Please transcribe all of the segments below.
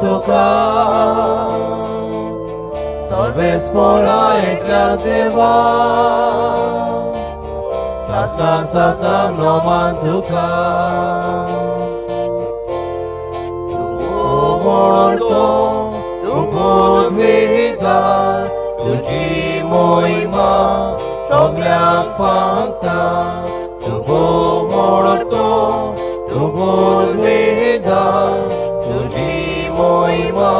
तुका सर्वेस्परा एकल्या देवा सासणाक सासणाक नोमान तुका तूं मोडतो तूं पदवीदार तुजी मोहिमा सगळ्यांक फांकता तूं मोडतो तूं पदवीदार तुजी मोहिमा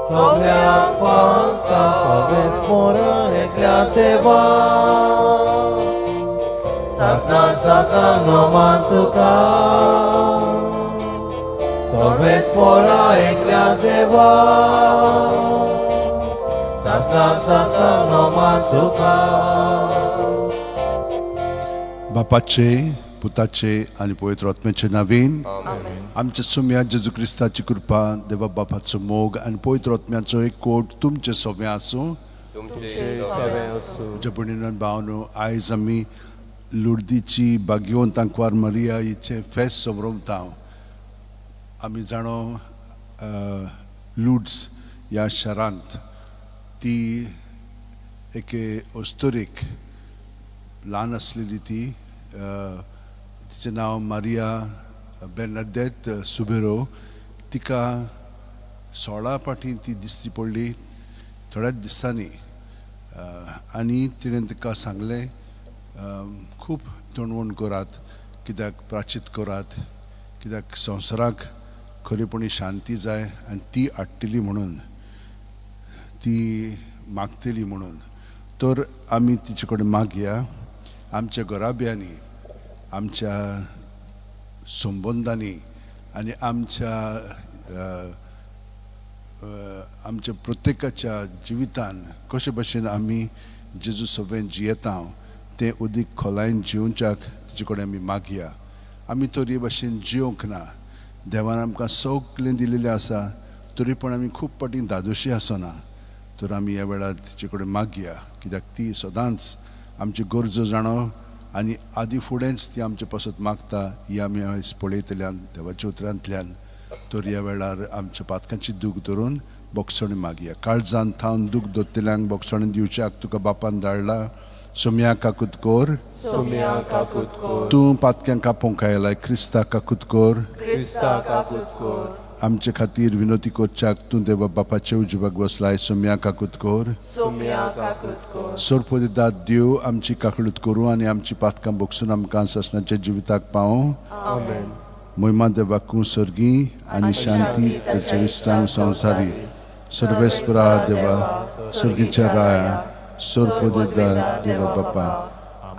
सगळ्यांक फांकता सर्वेस्परा एकल्या देवा सासणाक सासणाक नोमान तुका सर्वेस्परा एकल्या देवा सासणाक सासणाक नोमान तुका. बापाचे, पुताचे आनी पवित्र आत्म्याचे नावीन. आमच्या सुम्या जेजू क्रिस्ताची कृपा, देवा बापाचो मोग आनी पवित्र आत्म्याचो एक कोट तुमचे सोव्या आसूं. तुमचे सगळे आसूं. म्हज्या भयणीन भावनो, आयज आमी लुर्दीची बागयोन तांकवार मारिया हिचें फेस्त समरमता. आमी जाणो, लुड्स ह्या शारांत ती एके अस्तुरीक ल्हान आसलेली ती, तिचें नांव मारिया बेर्नादेत सुबेरो. तिका 16 पाटी ती दिश्टी पडली थोड्याच दिसांनी आनी तिणें तिका सांगलें, खूब तणवण करात, कित्याक प्राचीत करात, कित्याक संवसाराक खरेपणी शांती जाय आनी ती हाडटली म्हणून, ती मागतली म्हणून. तर आमी तिचे कडेन मागया, आमच्या घराब्यांनी, आमच्या संबंदांनी आनी आमच्या आमच्या प्रत्येकाच्या जिवितान कशे भशेन आमी जेजू सवेन जियेता तें उदीक खोलायेन जिवच्याक तिचे कडेन आमी मागया. आमी तरी भशेन जियोंक ना. देवान आमकां सगळें दिलेलें आसा, तरी पण आमी खूब फावटी धादोशी आसना. तर आमी ह्या वेळार तिचे कडेन मागया, कित्याक ती सदांच आमची गरजो जाणो आनी आदी फुडेंच ती आमचे पासत मागता. ही आमी आयज पळयतल्यान देवाच्या उतरांतल्यान. तर ह्या वेळार आमच्या पातकांची दूख धरून बोगसणी मागया. काळजान थावन दूख दोत्तल्यांक बोगसणी दिवच्याक तुका बापान धाडला. सोम्या काकूत कोर. सोम्या काकूत कोर. तूं पातक्यांक कापोवंक आयलाय, क्रिस्ता काकूत कोर. क्रिस्ता काकूत कोर. आमचे खातीर विनोती करच्याक तूं देवा बापाचे उजवाक बसलाय. सोम्या काकूत कोर. सोम्या काकूत कोर. सोरपोदी दात देव आमची काकळूत करूं आनी आमची पातकां बोगसून आमकां सासणाच्या जिविताक पावों. आमेन. मोहिमा देवाकूं सर्गी आनी शांती ताच्या इश्टांक संवसारी. सर्वेस्परा देवा, सर्गीच्या राया, सोरपोदेदा देवा बापा,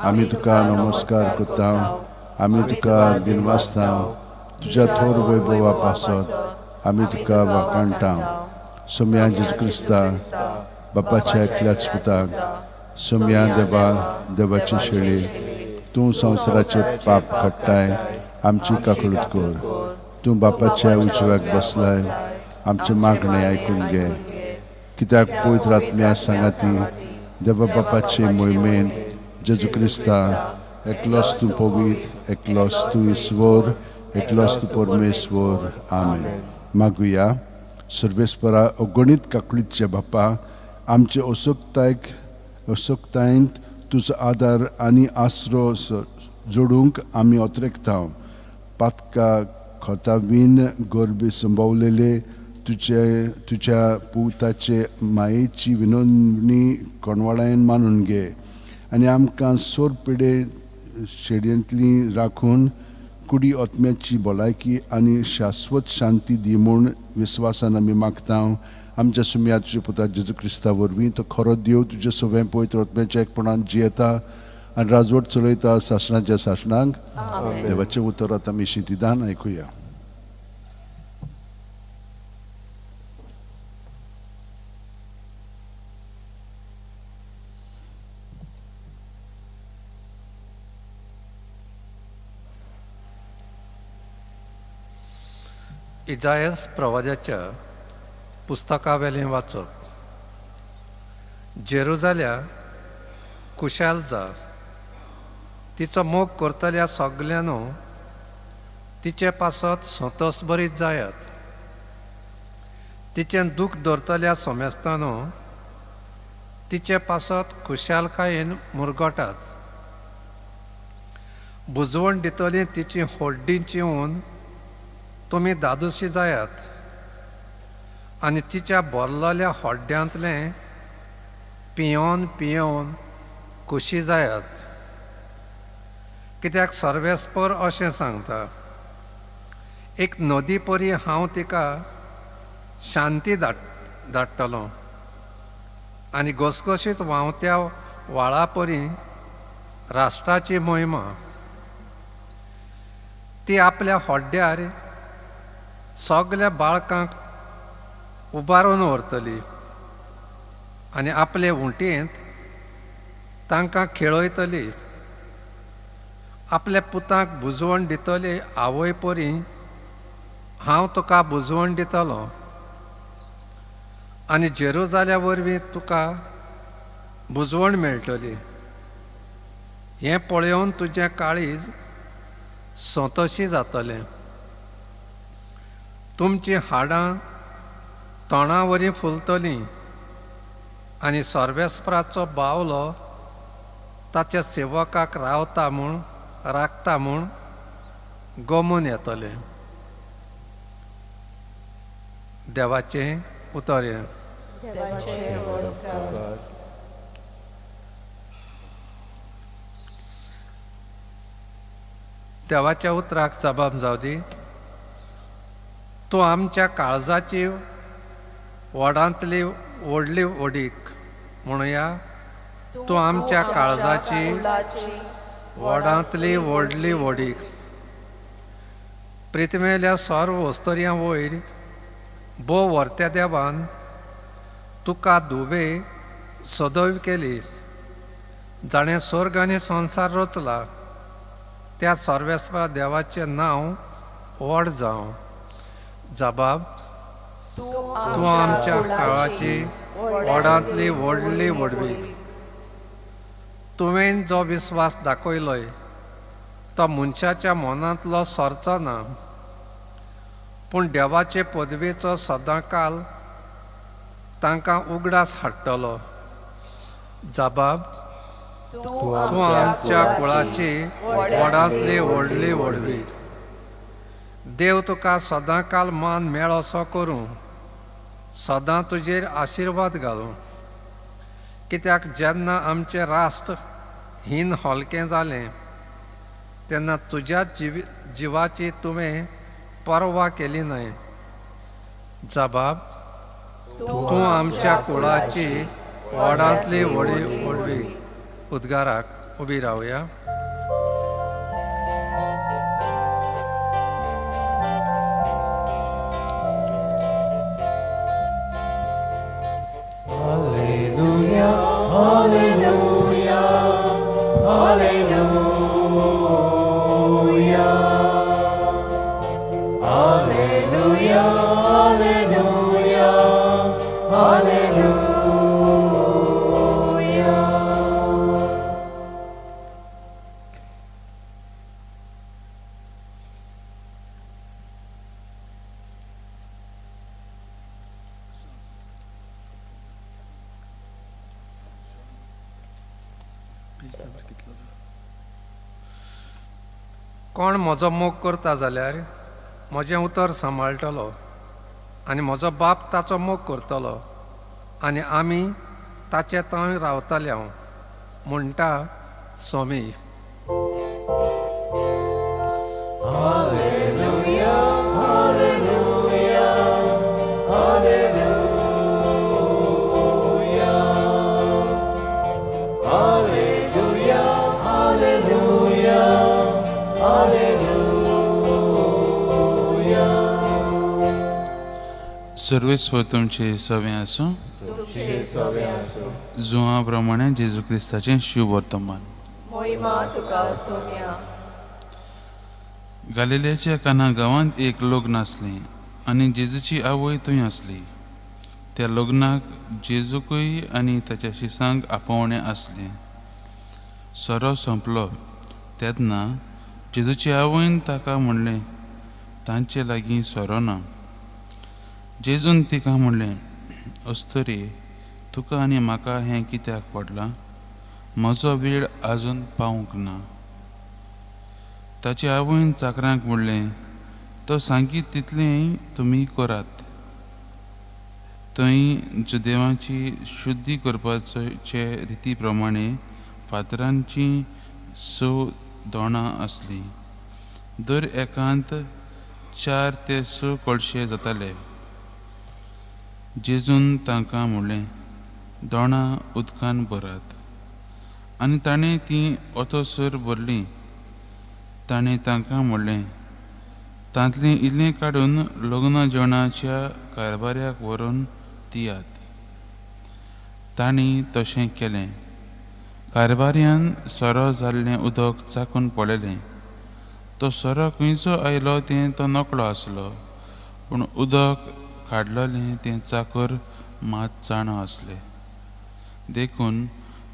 आमी तुका नमस्कार करता, आमी तुका दिनवासता. तुज्या थोर वैभवा पासत आमी तुका वाखाणटा. सोम्या जेजू क्रिस्ता, बापाच्या एकल्याच पुताक, सोम्या देवा, देवाची शेळी, तूं संवसाराचे पाप काडटाय, आमची काकळूत कर. तूं बापाच्या उजव्याक बसलाय, आमचें मागणें आयकून घे. कित्याक पवित्र आत्म्या सांगाती देवा बापाचे मोहिमेन जेजू क्रिस्ता, एकलोच तूं पवित्र, एकलोच तूं ईश्वर, एकलोच तूं परमेश्वर. आमेन. मागुया. सर्वेस्परा, अगणीत काकळीतचे बापा, आमचे असक्तायेंत तुजो आदार आनी आसरो जोडूंक आमी अत्रेकता. पातका खोतावीन गोरबी संभवलेले तुजे तुज्या पुताचे मायेची विनवणी कोणवाळायन मानून घे आनी आमकां सोर पिडे शेडयेंतली राखून कुडी आत्म्याची भलायकी आनी शाश्वत शांती दी म्हूण विस्वासान आमी मागता, आमच्या सुम्या तुज्या पुता जेजू क्रिस्ता वरवीं. तो खरो देव, तुज्या सवें पवित्र आत्म्याच्या एकपणान जियेता आनी राजवट चलयता सासणाच्या सासणाक. देवाचें उतर आतां आमी शितिदान आयकुया. इजायस प्रवाद्याच्या पुस्तकावेलें वाचप. जेरुजाल्या, खुशाल जा, तिचो मोग करतल्या सगल्यांनो तिचे पासत संतोस बरीत जायात. तिचें दूख दवरतल्या सोमेस्तानो तिचे पासत खुशालकायेन मुरगटात. बुजवण दितली तिची होड्डी चिवन तुमी दादोशी जायात आनी तिच्या बोरलेल्या होड्ड्यांतलें पियोवन पियोवन खोशी जायात. कित्याक सर्वेस्पर अशें सांगता, एक नदी परी हांव तिका शांती धाडटलो आनी घसघशीत व्हांवत्या व्हाळा परी राष्ट्राची मोहिमा. ती आपल्या होड्ड्यार सगल्या बाळकांक उबारून व्हरतली आनी आपले उंटयेंत तांकां खेळयतली. आपल्या पुतांक बुजवण दितली आवय परी हांव तुका बुजवण दितलो आनी जेरुजाल्या वरवीं तुका बुजवण मेळटली. हें पळोवन तुजें काळीज संतोशी जातलें. तुमचीं हाडां तोंडा वरी फुलतलीं आनी सर्वेस्पराचो बावलो ताच्या सेवकाक रावता म्हूण राखता म्हूण गमून येतलें. देवाचें उतर हें. देवाच्या उतराक जबाब जावं दी. तूं आमच्या काळजाची व्हडांतली व्हडली व्हडीक म्हणुया. तूं आमच्या काळजाची व्हडांतली व्हडली व्हडीक. प्रिथमेल्या सर्व वस्तोर्यां वयर भोव व्हरत्या देवान तुका दुबे सदैव केली. जाणें स्वर्ग आनी संवसार रचला त्या सर्वेस्परा देवाचें नांव व्हड जावं. जबाब, तूं आमच्या काळाची व्हडांतली व्हडली व्हडवीक. तुवें जो विस्वास दाखयलोय तो मनशाच्या मनांतलो सरचो ना, पूण देवाचे पदवेचो सदांकाल तांकां उगडास हाडटलो. जबाब, तूं आमच्या कुळाची व्हडांतली व्हडली व्हडवीक. देव तुका सदांकाल मान मेळोसो करूं, सदां तुजेर आशिर्वाद घालूं. कित्याक जेन्ना आमचें राष्ट्र हीन हलकें जालें तेन्ना तुज्या जिवाची तुवें पर्वा केली न्हय. जबाब, तूं आमच्या कुळाची व्हडांतली व्हडली व्हडवीक. उद्गाराक उबी रावया. Alleluia, Alleluia, Alleluia, Alleluia, Alleluia, Alleluia. कोण म्हजो मोग करता जाल्यार म्हजें उतर सांबाळटलो आनी म्हजो बाप ताचो मोग करतलो आनी आमी ताचे थंय रावतले हांव, म्हणटा स्वामी. Alleluia, Alleluia, Alleluia, Alleluia, Alleluia, Alleluia. सर्वेस्पर तुमचे सवें आसूं. जुआ प्रमाणे जेजू क्रिस्ताचें शुभ वर्तमान. मोहिमा तुका सोम्या. गालिलेच्या काना गांवांत एक लग्न आसलें आनी जेजूची आवय थंय आसली. त्या लग्नाक जेजूकय आनी ताच्या शिसांक आपोवणें आसलें. सोरो सोंपलो तेन्ना जेजूची आवयन ताका म्हणलें, तांचे लागीं सोरो ना. जेजून तिका म्हणलें, अस्तुरी, तुका आनी म्हाका हें कित्याक पडलां? म्हजो वेळ आजून पावूंक ना. ताचे आवयन चाकरांक म्हणलें, तो सांगीत तितलेंय तुमी करात. थंय जुदेवांची शुद्धी करपाचे रिती प्रमाणे फातरांची 6 दोणां आसलीं. दर एकांत 4 ते 6 कळशे जाताले. जेजून तांकां म्हणलें, दोणां उदकान भरात. आनी ताणें तीं ओतोसर भरलीं. ताणें तांकां म्हणलें, तांतलें इल्लें काडून लग्न जेवणाच्या कारभाऱ्याक व्हरून दियात. तांणी तशें केलें. कारभाऱ्यान सोरो जाल्लें उदक चाकून पळयलें. तो सोरो खंयचो आयलो तें तो नकळो आसलो, पूण उदक काडलेलें तें चाकर मात जाणो आसलें. देखून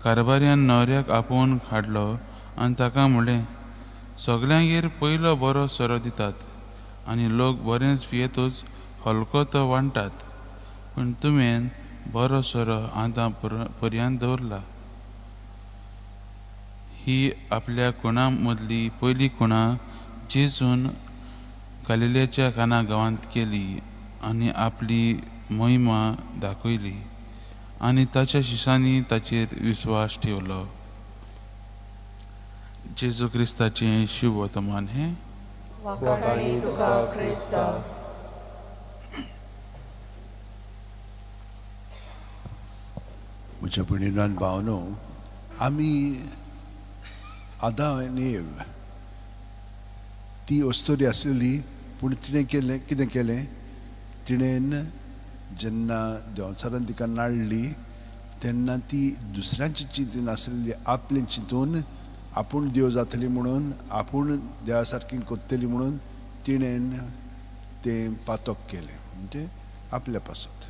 कारभाऱ्यान न्हवऱ्याक आपोवन हाडलो आनी ताका म्हणलें, सगल्यांगेर पयलो बरो सोरो दितात आनी लोक बरेंच पियेतूच हलको तो वांट्टात, पूण तुवें बरो सोरो आतां पर्यंत दवरला. ही आपल्या खुणा मदली पयली खुणा जेजून गालिलेच्या काना गांवांत केली आनी आपली महिमा दाखयली आनी ताच्या शिसांनी ताचेर विस्वास ठेवलो. जेजू क्रिस्ताचें शुभवर्तमान हें. वाखाणणी तुका क्रिस्ता. म्हज्या भयणीन भावनो, आमी आदाम आनी एव ती अस्तुरी आसलेली, पूण तिणें केलें कितें केलें, तिणेन जेन्ना देंवचारान तिका नाडली तेन्ना ती दुसऱ्यांची चिंतून आसलेली, आपलें चिंतून आपूण देव जातली म्हणून, आपूण देवा सारकी करतली म्हणून तिणेन तें पातक केलें, म्हणजे आपल्या पासत.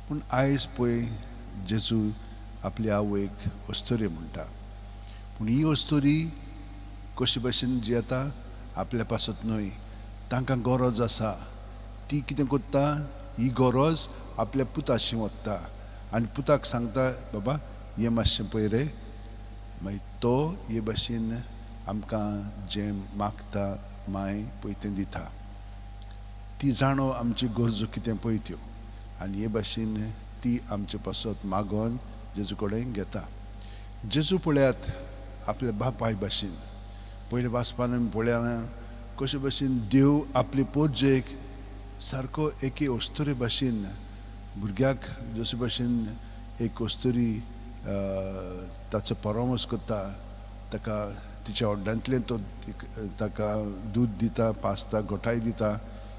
पूण आयज पळय जेजू आपली आवयक अस्तुरी म्हणटा, पूण ही अस्तुरी कशे भशेन जियेता आपल्या पासत न्हय, तांकां गरज आसा. ती कितें करता, ही गरज आपल्या पुताशी वता आनी पुताक सांगता, बाबा हें मातशें पळय रे. मागीर तो हे भाशेन आमकां जें मागता माय पळय तें दिता. ती जाणो आमच्यो गरजो कितें पळय त्यो, आनी हे भाशेन ती आमचे पासत मागोन जेजू कडेन घेता. जेजू पळयात आपल्या बापाय भाशेन, पयले वाचपान आमी पळयना कशे भाशेन देव आपले पोरजेक सारको एके अस्तुरे भाशेन भुरग्याक जशे भाशेन एक अस्तुरी ताचो परामर्श करता, ताका तिच्या ओड्डांतल्यान तो ताका दूद दिता, पास्ता गोठाय दिता,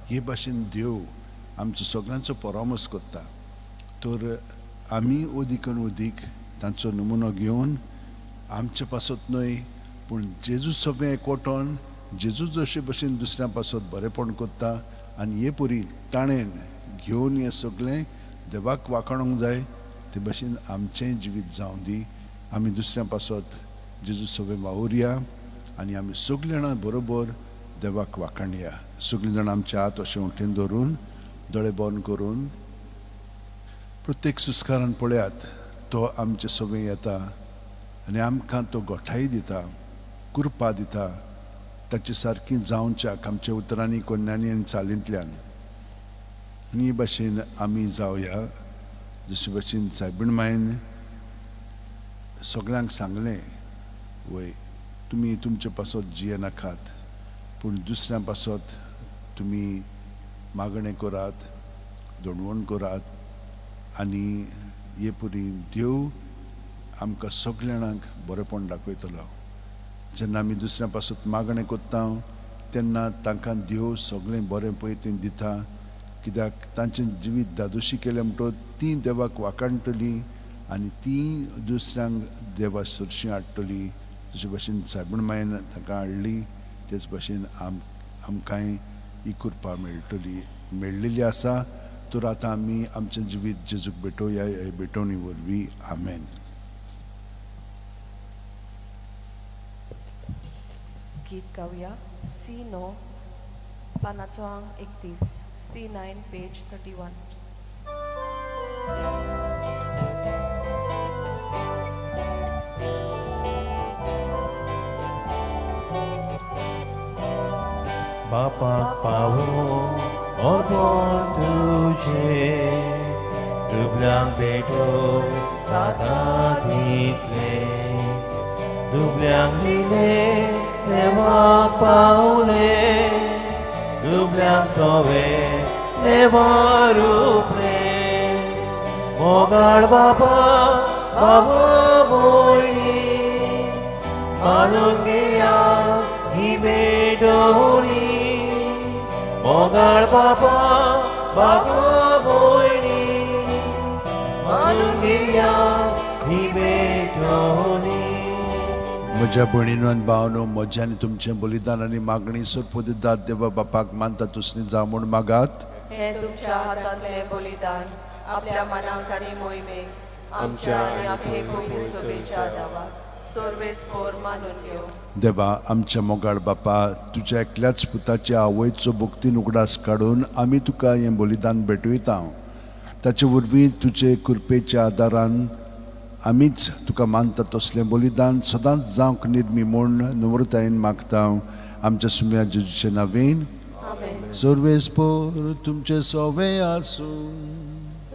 हे भाशेन देव आमचो सगळ्यांचो परामर्श करता. तर आमी अदीक आनी अदीक तांचो नमुनो घेवन आमचे पासत न्हय, पूण जेजू सगळें एकवटोन जेजू जशे भशेन दुसऱ्यां पासत बरेंपण करता आनी हे परी ताणें घेवन हें सगळें देवाक वाखाणूंक जाय, ते भशेन आमचेंय जिवीत जावं दी. आमी दुसऱ्यां पासत जेजू सगळें वावुरया आनी आमी सगळीं जाणां बरोबर देवाक वाखाणया. सगळीं जाणां आमचे हात अशें उठीन धरून दोळे बंद करून प्रत्येक सुस्कारान पळयात, तो आमचे सगळें येता आनी आमकां तो गोठाय दिता, कृपा दिता, ताचे सारकी जावच्याक आमच्या उतरांनी, कोन्यांनी आनी चालींतल्यान. आनी हे भाशेन आमी जावया जशे भाशेन सायबीण मायन सगळ्यांक सांगलें, वय तुमी तुमचे पासत जियेनाकात, पूण दुसऱ्यां पासत तुमी मागणें करात, दणवण करात आनी हे परी देव आमकां सगळ्या जाणांक बरेंपण दाखयतलो. जेन्ना आमी दुसऱ्यां पासत मागणें करता तेन्ना तांकां देव सगळें बरें पळय तें दिता, कित्याक तांचें जिवीत दादोशी केलें म्हणटकच तीं देवाक वाखाणटलीं आनी तीं दुसऱ्यांक देवा सरशीं हाडटलीं. जशे भाशेन सायबीण मायन तांकां हाडली तेच भाशेन आमकांय ही कृपा मेळटली, मेळ्ळेली आसा. तर आतां आमी आमचें जिवीत जेजूक भेटोवया हे भेटवणी वरवीं. आमेन. गीत गावया सी 9 पानाचो आंग 31. C9, page 31. बापाक पावो अर्पण तुझे दुबल्यांक भेटो सादा दितले दुबल्यांक दिले देवाक पावले दुबल्यांक सोवे देवा रुपले मोगाळ बापा बाबा भयणी मानून घेया ही भेटवणी मोगाळ बापा बाबा भयणी मानून घेया ही भेटवणी. म्हज्या भयणीनो आनी भावनो, म्हजें आनी तुमचें बलिदान आनी मागणी सरपोदिदात देवा बापाक मानता तुसनी जावं म्हूण मागात. हे तुमच्या हातांतले बलिदान आपल्या मनाक आनी मोहिमेक आमच्या आनी आपले पवित्र सभेच्या दावाक सर्वेस्पोर मानून घेवं. देवा आमच्या मोगाळ बापा, तुज्या एकल्याच पुताच्या आवयचो भक्तीन उगडास काडून आमी तुका हें बलिदान भेटयता. ताचे वरवीं तुजे कृपेच्या आदारान आमीच तुका मानता तसलें बलिदान सदांच जावंक निर्मी म्हूण नम्रतायेन मागता आमच्या सुम्या जेजूचे नांवेन. सर्वेस्पोर तुमचे सोवे आसूं.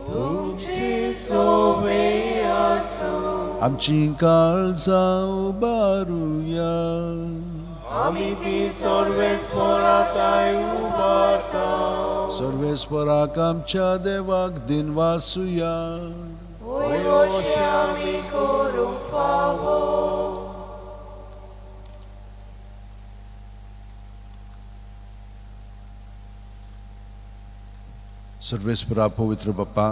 तुमचे सोवे आसूं. आमची काळजां उबारुया. आमी ती सर्वेस्पोराताय उबारता. सर्वेस्पोराक आमच्या देवाक दिनवासुया. वयर आमी करूंक फावो. सर्वेस्परा पवित्र बाप्पा,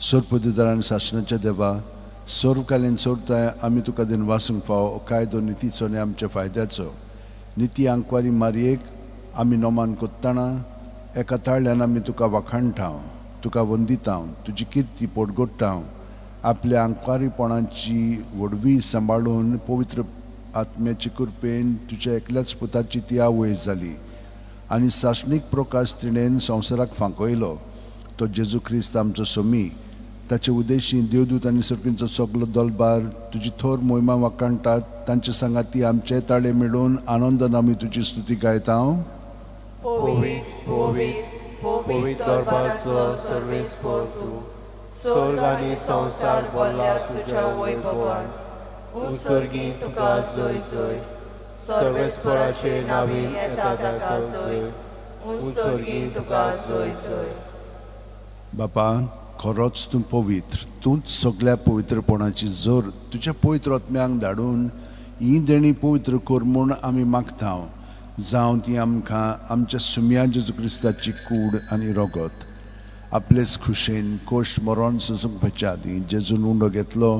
सर्वपदिदार आनी सासणाच्या देवा, सर्वकालीन सोडताय आमी तुका दिनवासूंक फावो कायदो नितीचो आनी आमच्या फायद्याचो. निती आंकवारी मारयेक आमी नोमान कोत्ताना एका ताळ्यान आमी तुका वाखाणटा, तुका वंदिता, तुजी किर्ती पोटगोडटा. आपल्या आंकवारीपणाची व्हडवी सांबाळून पवित्र आत्म्याचे कृपेन तुज्या एकल्याच पुताची ती आवय जाली आनी सासणीक प्रकाश तिणेन संवसाराक फांकयलो. तो जेजू क्रिस्त आमचो सोमी. ताचे उद्देशी देवदूत आनी सर्पींचो सगलो दलबार तुजी थोर मोहिमा वाखाणटात. तांचे सांगाती आमचे ताळे मेळून आनंदान आमी तुजी स्तुती गायता. पवित्र पवित्र पवित्र दरबारचो सर्वेस्पोर तूं, स्वर्ग आनी संवसार भरला तुज्या वैभवान. उत्सर्गी तुका जय जय. सर्वेस्पोराचे नावीन येता ताका जय. उत्सर्गी तुका जय जय. बापा, खरोच तूं पवित्र, तूंच सगळ्या पवित्रपणाची जोर. तुज्या पवित्र आत्म्यांक धाडून ही देणी पवित्र कर म्हूण आमी मागता. जावं ती आमकां आमच्या सुम्या जेजू क्रिस्ताची कूड आनी रगत. आपलेच खुशेन कोश मरण सोसूंक वचच्या आदीं जेजून उंडो घेतलो,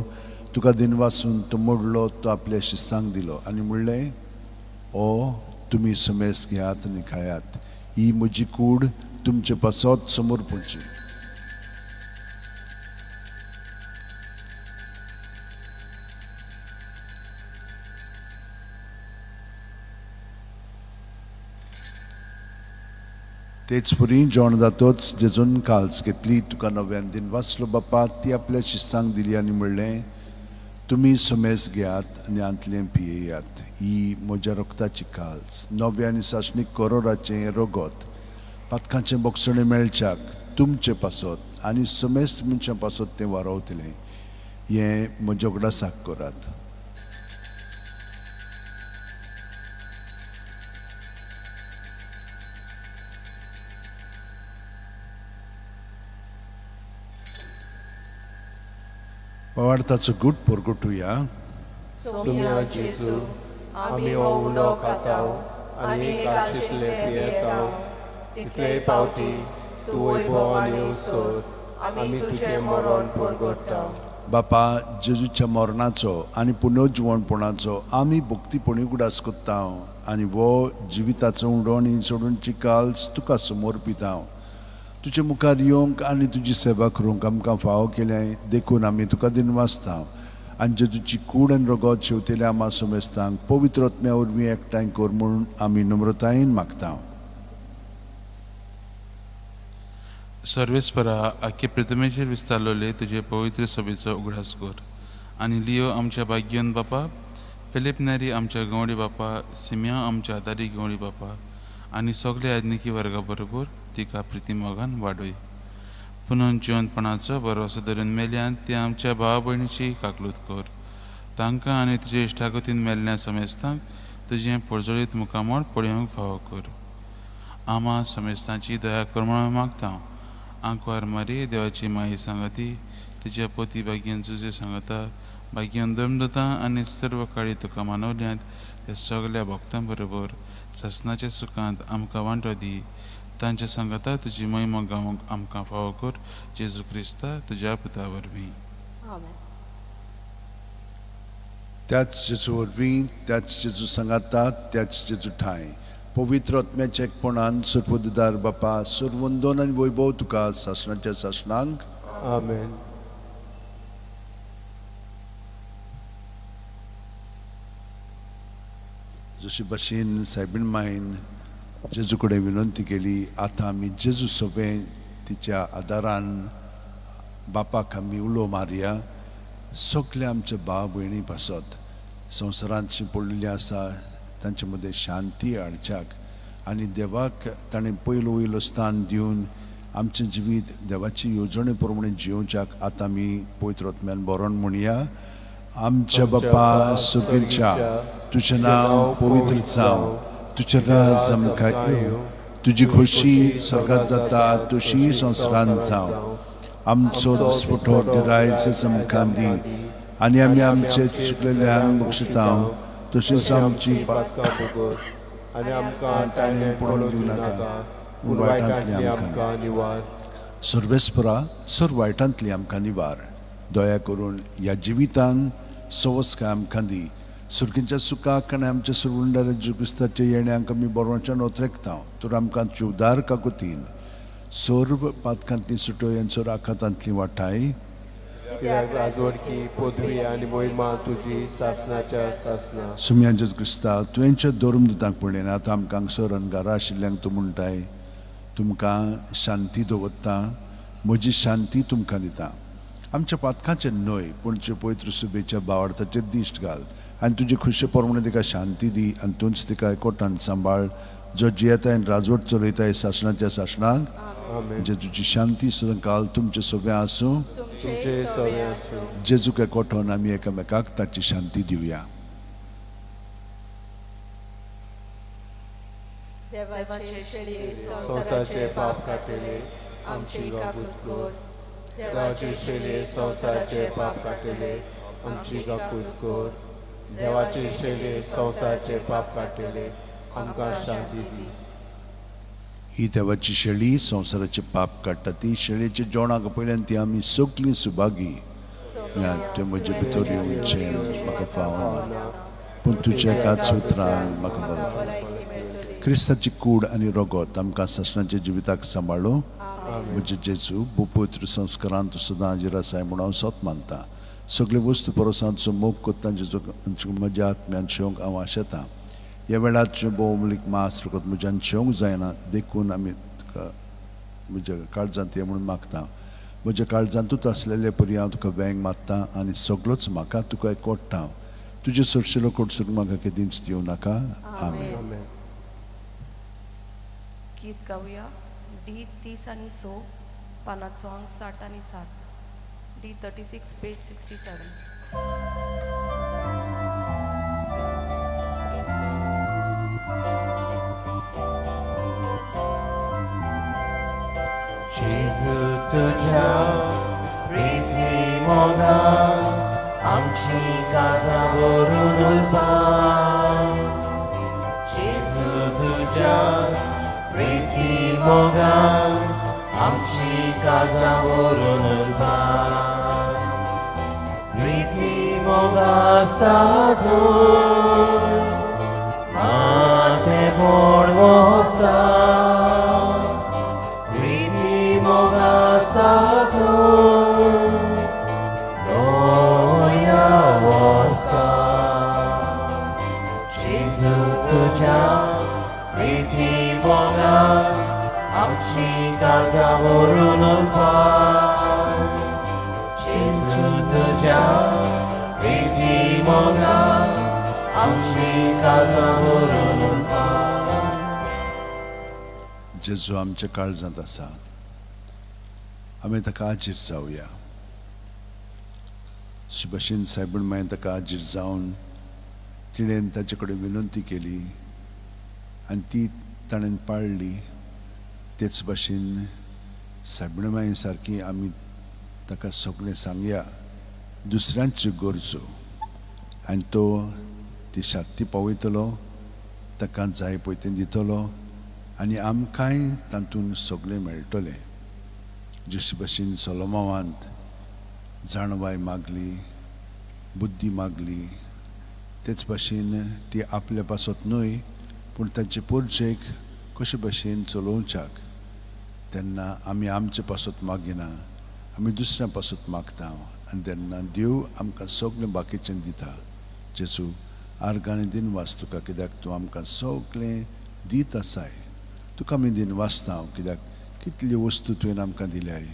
तुका दिनवासून तो मोडलो, तो आपल्या शिस्तांक दिलो आनी म्हणलें, ओ तुमी समेस घेयात आनी खायात, ही म्हजी कूड तुमचे पासत समर्पणची. तेच परी जेवण जातोच जेजून काल्स घेतली, तुका नव्यान दिन वाचलो बापा, ती आपल्या शिस्तांक दिली आनी म्हणलें, तुमी समेस घेयात आनी हांतलें पियेयात, ही म्हज्या रक्ताची काल्स, नव्या आनी सासणीक करोराचें रगत, पातकांचें बोगसणें मेळच्याक तुमचे पासत आनी समेस्त मनशां पासत तें वारवतलें. हें म्हज्या उगडासाक करात. पवार्थाचो गूट परगटुया. सुम्या जेजू, आमी हो उंडो खाताव आनी काळशितले पियेताव, तितले पावटी तूं वैभवान येवसर आमी तुजें मरण परगट्टा. बापा, जेजूच्या मरणाचो आनी पुनर्जिवणपणाचो आमी भक्तीपणी उगडास कोत्ता आनी हो जिविताचो उंडो आनी सोडूनची काल्स तुका समर्पिता. तुजे मुखार येवंक आनी तुजी सेवा करूंक आमकां फावो केलें देखून आमी तुका दिनवासता. आनी जेजूची कूड आनी रगत शेवतेल्या आमा समेस्तांक पवित्र आत्म्या वरवीं एकठांय कर म्हूण आमी नम्रतायेन मागता. सर्वेस्परा आख्खे प्रतिमेचेर विस्तारलेले तुजे पवित्र सभेचो उगडास कर आनी लियो आमच्या भाग्यन बापा, फिलीप नेरी आमच्या गवडी बापा, सिमिया आमच्या आदारी गवडी बापा आनी सगळे आज्ञिकी वर्गा बरोबर तिका प्रिती मोगान वाडय. पुनून जिवंतपणाचो भरवसो धरून मेल्यान ती आमच्या भावा भयणीची काकलूत कर. तांकां आनी तुजे इश्टागतीन मेल्ल्या समेस्तांक तुजें पोरजोळीत मुखामळ पळोवंक फावो कर. आमा समेस्तांची दया कर म्हणून मागता. आंकवार मारी देवाची माई सांगाती, तुज्या पोती भाग्यान जुजे सांगता, भाग्यान दमदता आनी सर्व काळी तुका मानवल्यांत त्या सगल्या भक्तां बरोबर सासनाच्या सुखांत आमकां वांटो दी. तांच्या सांगाता तुजी महिमा गावंक आमकां फावो कर, जेजू क्रिस्ता तुज्या पुता वरवीं. आमेन. त्याच जेजू वरवीं, त्याच जेजू सांगाता, त्याच जेजू ठांय, पवित्र आत्म्याच्या एकपणान सर्वोददार बापा, सर्वंदन आनी वैभव तुका सासणाच्या सासणांक. आमेन. जशी भशेन सायबीण मायन जेजू कडेन विनंती केली, आतां आमी जेजू सोंपें तिच्या आदारान बापाक आमी उलो मारया. सगळे आमचे भाव भयणी पासत संवसारांत जी पडलेली आसा तांचे मदें शांती हाडच्याक आनी देवाक ताणें पयलो वयलो स्थान दिवन आमचें जिवीत देवाची येवजणे प्रमाणे जियोवच्याक आतां आमी पवित्र आत्म्यान बरोवन म्हणया. आमच्या बापा सुर्गीच्या, तुजें नांव पवित्र जावं, तुजें राज आमकां येवं, तुजी खोशी स्वर्गात जाता तशी संवसारांत जावं. आमचो दिसपटो गिरायच आमकां दी आनी आमी आमचे चुकलेल्यांक बक्षिता तशीच आमची पातकां भोगोस आनी आमकां ताणें पडोवन दिवं नाका, पूण वायटांतली आमकां निवार. सर्वेस्परा, सर वायटांतली आमकां निवार. दया करून ह्या जिवितान सवस्काय आमकां दी. सुर्गींच्या सुखाक आनी आमच्या सुरवंडार जेजू क्रिस्ताच्या येण्याक आमी बरोवच्या नोत्रेकता. तर आमकां चुवदार काकुतीन सर्व पातकांतली सुटय आनी सर्व आखातांतली वाटाय. कित्याक राजवटकी, पदवी आनी मोहिमा तुजी सासनाच्या सासना. सुम्या जेजू क्रिस्ता, तुवेंच्या धर्म दितांक पळयलें, आतां आमकां हांगसर अनगारा आशिल्ल्यांक तूं म्हणटाय, तुमकां शांती दवरता, म्हजी शांती तुमकां दिता. आमच्या पातकाचें न्हय पूण तुज्या पवित्र सुबेच्या भावार्थाचेर दिश्ट घाल आनी तुजे खुशे प्रमाणे तिका शांती दी आनी तूंच तिका एकवटान सांबाळ, जो जियेताय आनी राजवट चलयताय सासणाच्या सासणाक. आमेन. जेजूची शांती सदां काल तुमचें सगळें आसूं. तुमचे सगळें आसूं. जेजूक एकवटोन आमी एकामेकाक ताची शांती दिवया. देवाचे शेळये, संवसाराचे पाप काडटले, आमची काकूत कर. देवाचे शेळये, संवसाराचे पाप काडटले, आमची काकूत कर. देवाचे शेळये, संवसाराचे पाप काडटले, आमकां शांती दी. ही देवाची शेळी संवसाराचे पाप काडटा. ती शेळयेच्या जेवणाक पळयल्यान ती आमी सगळीं सुभागी. तें म्हजे भितर येवचें म्हाका फावना, पूण तुज्या एकाच उतरान म्हाका बरें कर. क्रिस्ताची कूड आनी रगत आमकां सासणाच्या जिविताक सांबाळू. म्हजे जेजू, भोव संस्कारान तूं सदां हाजीर आसाय म्हूण हांव सत मानता. सगळे वस्तू परस तुजो मोग करता जेजू म्हज्या आत्म्यान शेवंक हांव आशेतां. ह्या वेळार तुजें भोवमूलीक मास रगत म्हज्यान शेवंक जायना, देखून आमी तुका म्हज्या काळजांत ये म्हणून मागता. म्हज्या काळजांतूच आसलेले परी हांव तुका वेंग मारता आनी सगळोच म्हाका तुका एकवट्टा. तुजे सरशिलो कोटसून म्हाका केदींच दिवं नाका. आमेन. आमेन. गीत गावया डी 30 आनी 6, पानाचो अंक 60 आनी 7, D 36, page 67. जेजू तुज्या प्रिती मोगान आमची काळजां भरून उरपा. जेजू तुज्या प्रिती मोगान आमची काळजां भरून उरपा. प्रिती मोगासता तूं मातेपण वसता. प्रिती मोगासता तूं दोया वसता. जेजू तुज्या प्रिती मोगान आमची काळजां भरून काळजां भरून उरता. जेजू आमच्या काळजांत आसा, आमी ताका आजीर जावया. सुभाषीन सायबण मायन ताका आजीर जावन तिणें ताचे कडेन विनंती केली आनी ती ताणें पाळ्ळी. तेच भाशेन सायबण माये सारकी आमी ताका सगळें सांगया दुसऱ्यांच्यो गरजो आनी तो ती शांती पावयतलो, ताका जाय पळय तें दितलो आनी आमकांय तातूंत सगळें मेळटलें. जशे भाशेन सोलोमावांत जाणवाय मागली, बुद्धी मागली, तेच भाशेन ती आपल्या पासत न्हय पूण तांचे पोरजेक कशे भाशेन चलोवच्याक तेन्ना आमी आमचे पासत मागिना, आमी दुसऱ्या पासत मागता आनी तेन्ना देव आमकां सगळें बाकीचें दिता. जेजू आर्गांनी दिनवास तुका कित्याक तूं आमकां सगळें दीत आसाय. तुका आमी दिनवासता कित्याक कितल्यो वस्तू तुवें आमकां दिल्याय,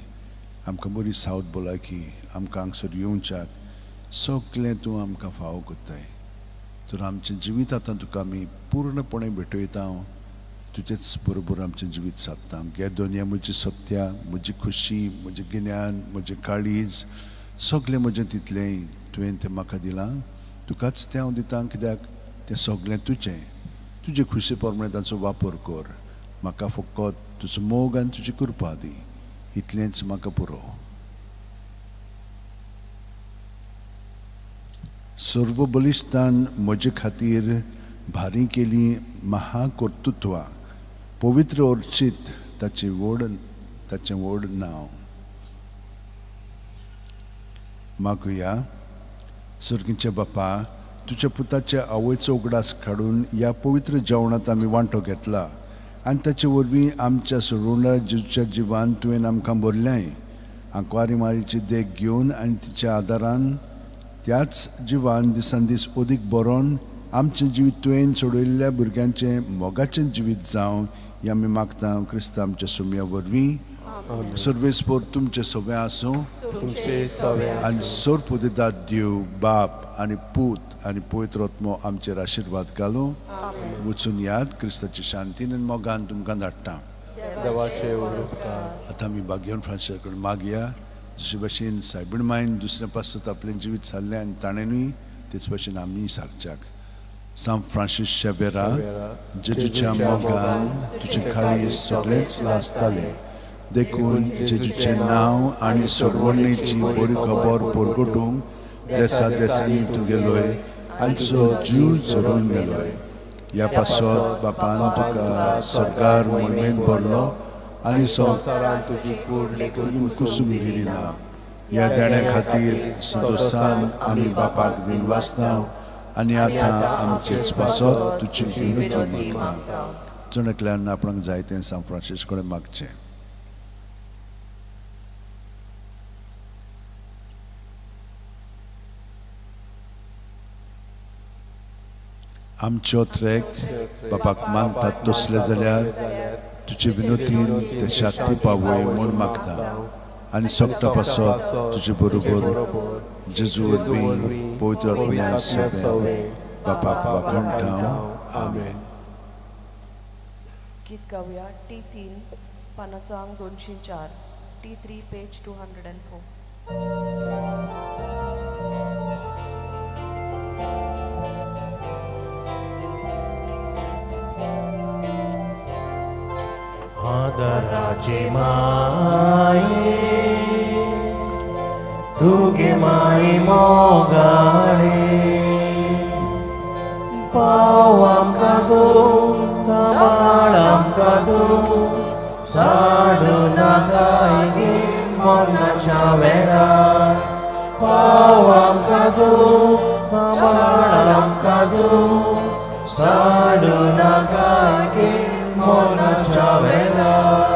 आमकां बरी सावत भलायकी, आमकां हांगसर येवच्याक सगळें तूं आमकां फावो करताय. तर आमचें जिवीत आतां तुका आमी पूर्णपणे भेटयता, तुजेच बरोबर आमचें जिवीत सादता. घे दोनया म्हजी सत्या, म्हजी खुशी, म्हजें गिन्यान, म्हजें काळीज, सगळें म्हजें तितलें तुवें तें म्हाका दिलां, तुकाच तें हांव दितां कित्याक तें सगळें तुजें. तुजे खुशी प्रमाणे ताचो वापर कर, म्हाका फकत तुजो मोग आनी तुजी कृपा दी, इतलेंच म्हाका पुरो. सर्व बलिश्ठान म्हजे खातीर भारी केली महाकर्तृत्वां, पवित्र अर्चीत ताचें व्हड नांव. मागुया. सर्गीच्या बापा, तुज्या पुताच्या आवयचो उगडास काडून ह्या पवित्र जेवणांत आमी वांटो घेतला आनी ताचे वरवीं आमच्या सोडवणदार जेजूच्या जिवान तुवें आमकां भरल्याय. आंकवारी मारीची देख घेवन आनी तिच्या आदारान त्याच जिवान दिसान दीस अदीक बरोवन आमचें जिवीत तुवें सोडयल्ल्या भुरग्यांचें मोगाचें जिवीत जावं हें आमी मागता क्रिस्तांव आमच्या सुम्या वरवीं. सर्वेस्पोर तुमचें सगळें आसूं आनी सोरपुदेदाद देव बाप आनी पूत आनी पवित्र आत्मो आमचेर आशिर्वाद घालूं. वचून याद क्रिस्ताचे शांतीन आनी मोगान तुमकां धाडटा. आतां आमी भाग्यवन फ्रांसिसा कडेन मागया. जशे भाशेन सायबीण मायन दुसऱ्या पासत आपलें जिवीत सारलें आनी ताणेंनूय तेच भाशेन आमी सारच्याक. सांत फ्रांसीस शेवेरा, जेजूच्या मोगान तुजें काळीज सगळेंच लासतालें, देखून जेजूचें नांव आनी सोडवणेची बरी खबर परगटूंक देसा देसांनी तूं गेलोय आनी तुजो जीव झरोवन मेलोय. ह्या पासत बापान तुका सरकार मोहिमेंत भरलो आनी संवसारान तुजी कूड लेगून कुसूम दिली ना. ह्या देण्या खातीर संतोशान आमी बापाक दिनवासता आनी आतां आमचेच पासत तुजी विनंती मागता. जण एकल्यान आपणाक जाय तें सांत फ्रांसीस कडेन मागचें. आमच्यो ट्रेक बापाक मानतात तसले जाल्यार तुजे विनोतीन ते शांती पावय म्हूण मागता आनी सगटा पासत तुजे बरोबर जेजू वरवीं पवित्र आत्म्या सवें बापाक वाखणटा. आमेन. गीत गावया T3 पानाचो आंक 204, T3 page 204. आदराचे माये तुगे माये मोगाळे पाव आमकां तूं सांबाळ आमकां तूं साडू नाकाय गे मरणाच्या वेळार. पाव आमकां तूं सांबाळ आमकां तूं साडू नाकाय गे मरणाच्या वेळार.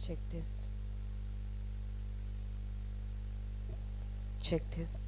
Check test. Check test.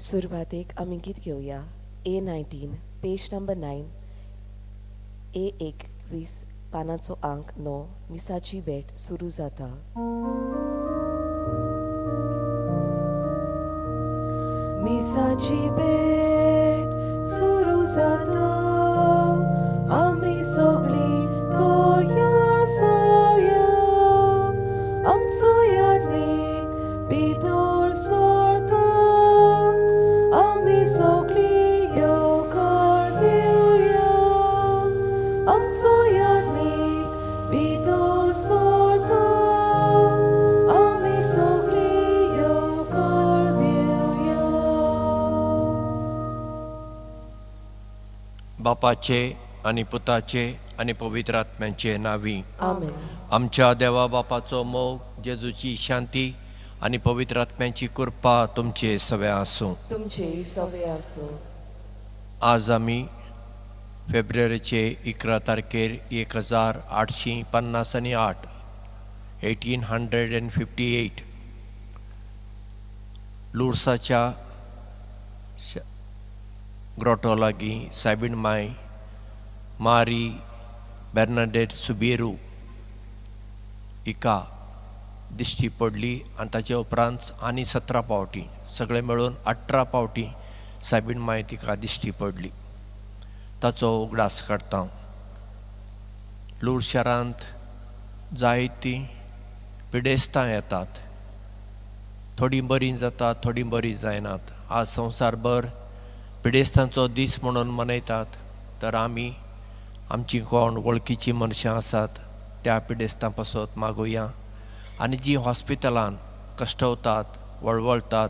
सुरवातेक आमी गीत घेवया A 19 page number 9 A 21 पानाचो आंक 9 मिसाची भेट सुरू जाता. मिसाची भेट सुरू जाता, आमी सगळीं तयार जावया, आमचो यादनीक भितर सरता, आमी सगळीं येवकार दिवया, आमचो यादनीक भितर सरता, आमी सगळीं येवकार दिवया. बापाचे आनी पुताचे आनी पवित्र आत्म्याचे नांवी आमेन. आमच्या देवा बापाचो मोग, जेजूची शांती आनी पवित्र आत्म्याची कृपा तुमचे सगळे आसूं. तुमचे सगळे आसूं. आज आमी फेब्रुवारीचे 11 तारखेर 1858 1858 लुर्साच्या ग्रोटो लागीं सायबीण माय मारी बेर्नाडेट सुबेरू हिका दिश्टी पडली आनी ताचे उपरांत आनी 17 पावटी सगळे मेळून 18 पावटी सायबीण माय तिका दिश्टी पडली. ताचो उगडास काडटा. लूर शारांत जायतीं पिडेस्तां येतात, थोडीं बरीं जातात, थोडीं बरीं जायनात. आज संवसारभर पिडेस्तांचो दीस म्हणून मनयतात, तर आमी आमची कोण वळखीचीं मनशां आसात त्या पिडेस्तां पासत मागुया आनी जीं हॉस्पिटलान कश्टवतात, वळवळतात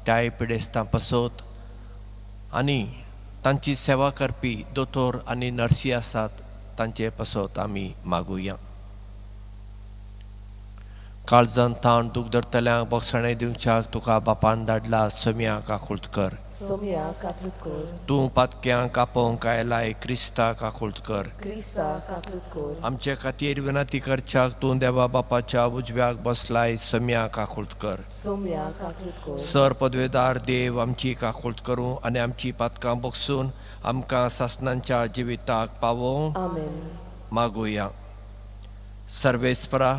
त्याय पिडेस्तां पासत आनी तांची सेवा करपी दोतोर आनी नर्सी आसात तांचे पासत आमी मागुया. काळजान ताण दूख धरतल्यांक बोगसाणें दिवच्याक तुका बापान धाडला, सोम्या काकूळत कर. सोम्या काकूळत कर. तूं पातक्यांक आपोवंक आयलाय, क्रिस्ता काकूळत कर. क्रिस्ता काकूळत कर. आमचे खातीर विनंती करच्याक तूं देवा बापाच्या उजव्याक बसलाय, सोम्या काकूळत कर. सोम्या काकूळत कर. सर पदवेदार देव आमची काकूळत करूं आनी आमची पातकां बगसून आमकां सासणांच्या जिविताक पावोवं. आमेन. मागुया. सर्वेस्परा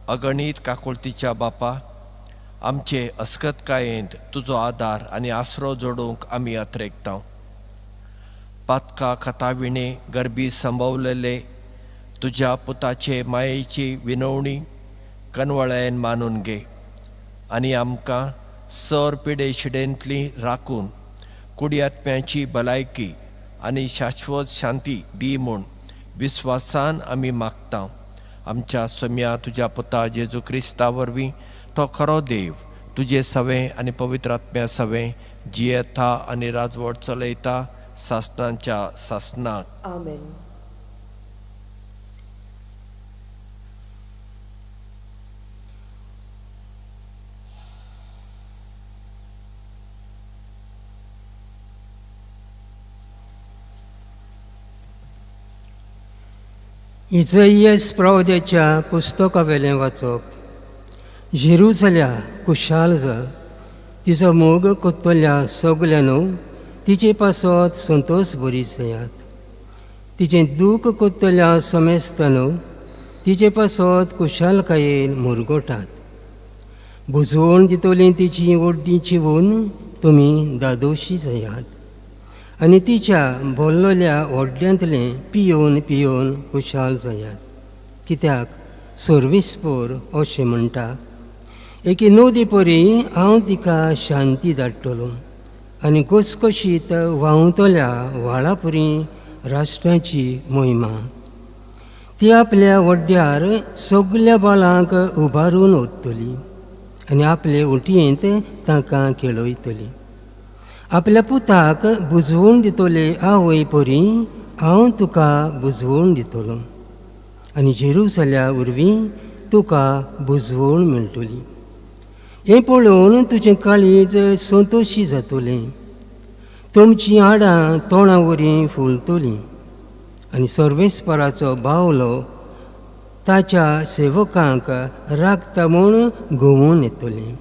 अगणीत काकुळतीच्या बापा, आमचे अस्कतकायेंत तुजो आदार आनी आसरो जोडूंक आमी अत्रेकता. पातका खताविणे गरबी संभवलेले तुज्या पुताचे मायेची विनवणी कनवळ्यान मानून घे आनी आमकां सर पिडे शिडेंतली राखून कुडी आत्म्याची भलायकी आनी शाश्वत शांती दी म्हूण विस्वासान आमी मागता. आमच्या सोम्या तुज्या पुता जेजू क्रिस्ता वरवीं, तो खरो देव, तुजे सवें आनी पवित्र आत्म्या सवें जियेता आनी राजवट चलयता सासणांच्या सासणाक. आमेन. इजयस प्रवद्याच्या पुस्तकावेलें वाचप. जेरुजल्या खुशाल जा, तिचो मोग कोत्तल्या सगल्यानू तिचे पासत संतोश बरी जायात. तिचें दूख कोत्तल्या समेस्तानू तिचे पासत खुशालकायेन मुरगोटात. बुजवण दितली तिची वड्डी चिवून तुमी दादोशी जायात आनी तिच्या बोल्लोल्या व्हड्ड्यांतलें पियोवन पियोवन खुशाल जायात. कित्याक सर्विसपोर अशें म्हणटा, एके नदी परी हांव तिका शांती धाडटलो आनी घसघशीत व्हांवतल्या व्हाळा परी राष्ट्रांची मोहिमा. ती आपल्या वड्ड्यार सगल्या बाळांक उबारून व्हरतली आनी आपले उटयेंत तांकां खेळयतली. आपल्या पुताक बुजवण दितले आवय परी हांव तुका बुजवण दितलो आनी जेरुसल्या वरवीं तुका बुजवण मेळटली. हें पळोवन तुजें काळीज संतोशी जातलें, तुमचीं हाडां तोंडा वरी फुलतलीं आनी सर्वेस्पराचो बावलो ताच्या सेवकांक राखता म्हूण घुंवून येतलें.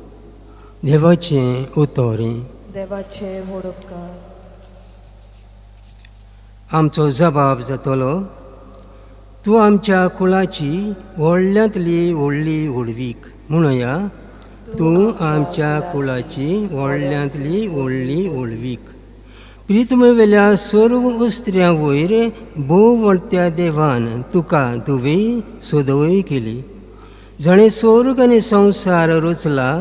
देवाचें उतर. देवाचे व्हड उपकार. आमचो जबाब जातलो, तूं आमच्या कुळाची व्हडल्यांतली व्हडली व्हडवीक. म्हणुया, तूं आमच्या कुळाची व्हडल्यांतली व्हडली व्हडवीक. प्रितमेवेल्या सर्व उस्त्र्यां वयर भोव व्हडत्या देवान तुका धुवी सदवय केली. जाणें स्वर्ग आनी संवसार रचला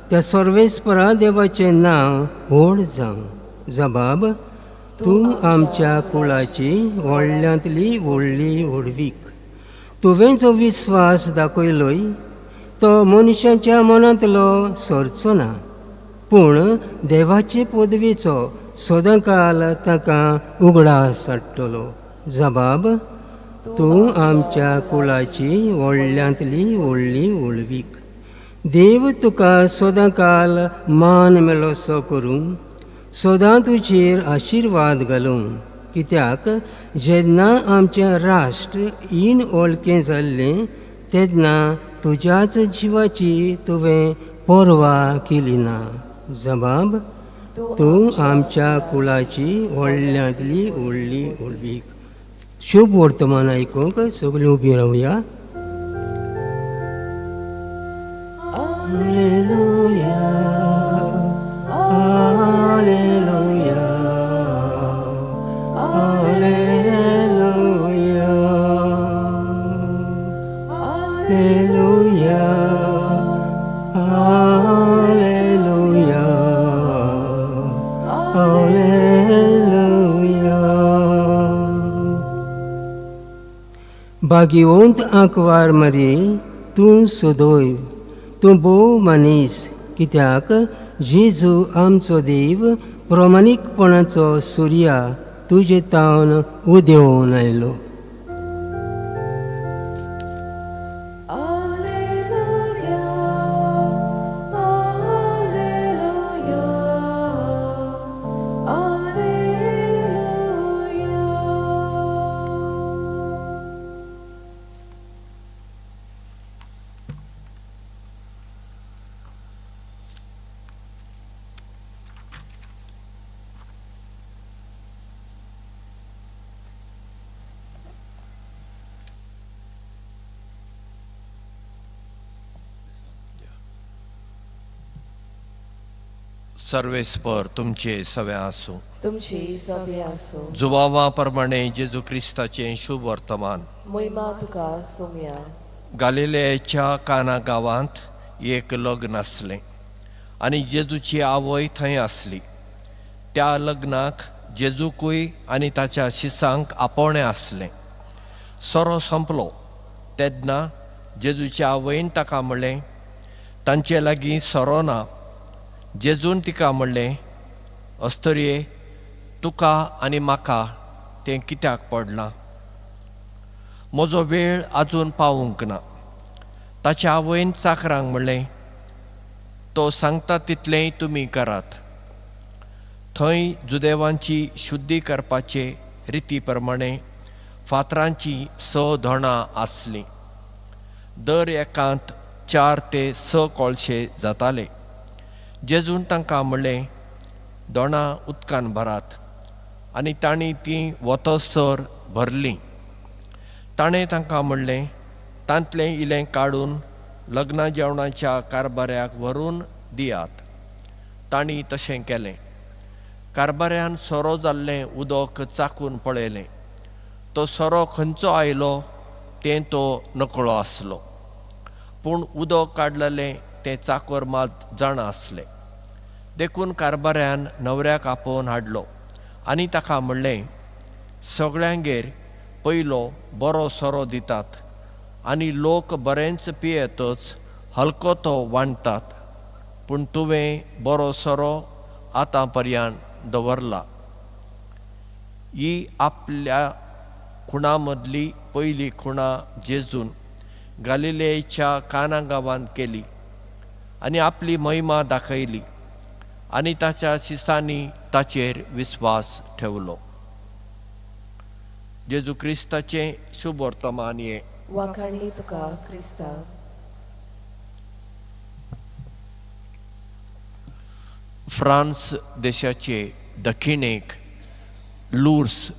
त्या सर्वेस्परा देवाचें नांव व्हड जावं. जबाब, तूं आमच्या कुळाची व्हडल्यांतली व्हडली व्हडवीक. तुवें जो विस्वास दाखयलोय तो मनशाच्या मनांतलो सरचो ना, पूण देवाचे पदवेचो सदांकाल ताका उगडास हाडटलो. जबाब, तूं आमच्या कुळाची व्हडल्यांतली व्हडली व्हडवीक. देव तुका सदांकाल मान मेळोसो करूं, सदां तुजेर आशिर्वाद घालूं. कित्याक जेन्ना आमचें राष्ट्र इन वळखें जाल्लें तेन्ना तुज्याच जिवाची तुवें पर्वा केली ना. जबाब, तूं आमच्या कुळाची व्हडल्यांतली व्हडली व्हडवीक. शुभ वर्तमान आयकूंक सगळीं उबीं रावया. Alleluia, Alleluia, Alleluia, Alleluia, Alleluia, Alleluia. भाग्यवंत आंकवार मरी, तूं सदैव, तूं भोव मनीस. कित्याक जेजू आमचो देव प्रमाणीकपणाचो सुर्या तुजे तावन उदेवन आयलो. Alleluia, Alleluia, Alleluia. सर्वेस्पर तुमचे सवे आसूं. तुमची सवे आसूं. जुवावा प्रमाणे जेजू क्रिस्ताचें शुभ वर्तमान. मोहिमा तुका सोम्या. गालिलेच्या काना गांवांत एक लग्न आसलें आनी जेजूची आवय थंय आसली. त्या लग्नाक जेजूकूय आनी ताच्या शिसांक आपोवणें आसलें. सोरो सोंपलो तेन्ना जेजूच्या आवयन ताका म्हणलें, तांचे लागीं सोरो ना. जेजून तिका म्हणलें, अस्तुरये, तुका आनी म्हाका तें कित्याक पडलां? म्हजो वेळ आजून पावूंक ना. ताच्या आवयन चाकरांक म्हणलें, तो सांगता तितलेंय तुमी करात. थंय जुदेवांची शुद्धी करपाचे रिती प्रमाणे फातरांचीं 6 धोणां आसलीं. दर एकांत 4 ते 6 कोळशे जाताले. जेजून तांकां म्हणलें, दोणां उदकान भरात. आनी तांणी तीं वतसर भरलीं. ताणें तांकां म्हणलें, तांतलें इलें काडून लग्ना जेवणाच्या कारबाऱ्याक व्हरून दियात. तांणी तशें केलें. कारबाऱ्यान सोरो जाल्लें उदक चाकून पळयलें. तो सोरो खंयचो आयलो तें तो नकळो आसलो, पूण उदक काडलेलें तें चाकोर मात जाणा आसलें. देखून कारबाऱ्यान न्हवऱ्याक आपोवन हाडलो आनी ताका म्हणलें, सगळ्यांगेर पयलो बरो सोरो दितात आनी लोक बरेंच पियेतच हलको तो वांटतात, पूण तुवें बरो सोरो आतां पर्यान दवरला. ही आपल्या खुणा मदली पयली खुणा जेजून गालिलेच्या काना गांवांत केली आनी आपली महिमा दाखयली आनी ताच्या शिसांनी ताचेर विस्वास ठेवलो. जेजू क्रिस्ताचें शुभ वर्तमान हें. वाखाणली तुका क्रिस्ता. फ्रांस देशाचे दक्षिणेक लूर्स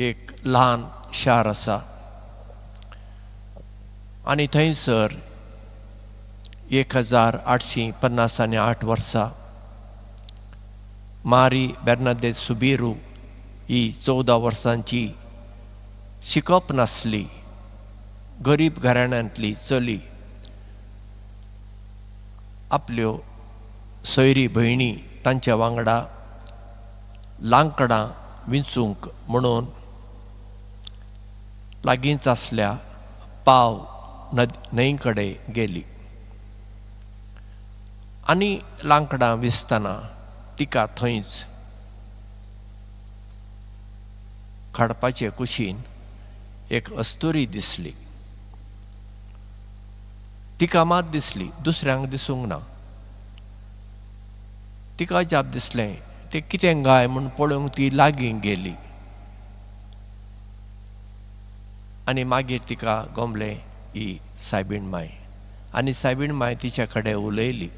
एक ल्हान शार आसा आनी थंयसर 1858 वर्सा मारी बेर्नादेत सुबेरू ही 14 वर्सांची शिकप नासली गरीब घराण्यांतली चली आपल्यो सोयरी भयणी तांच्या वांगडा लांकडां विंचूंक म्हणून लागींच आसल्या पाव न्हंय कडेन गेली आनी लांकडां विसतना तिका थंयच खाडपाचे कुशीन एक अस्तुरी दिसली. तिका मात दिसली, दुसऱ्यांक दिसूंक ना. तिका अजाप दिसलें, तें कितें गाय म्हूण पळोवंक ती लागीं गेली आनी मागीर तिका गोमलें ही सायबीण माय. आनी सायबीण माय तिच्या कडेन उलयली.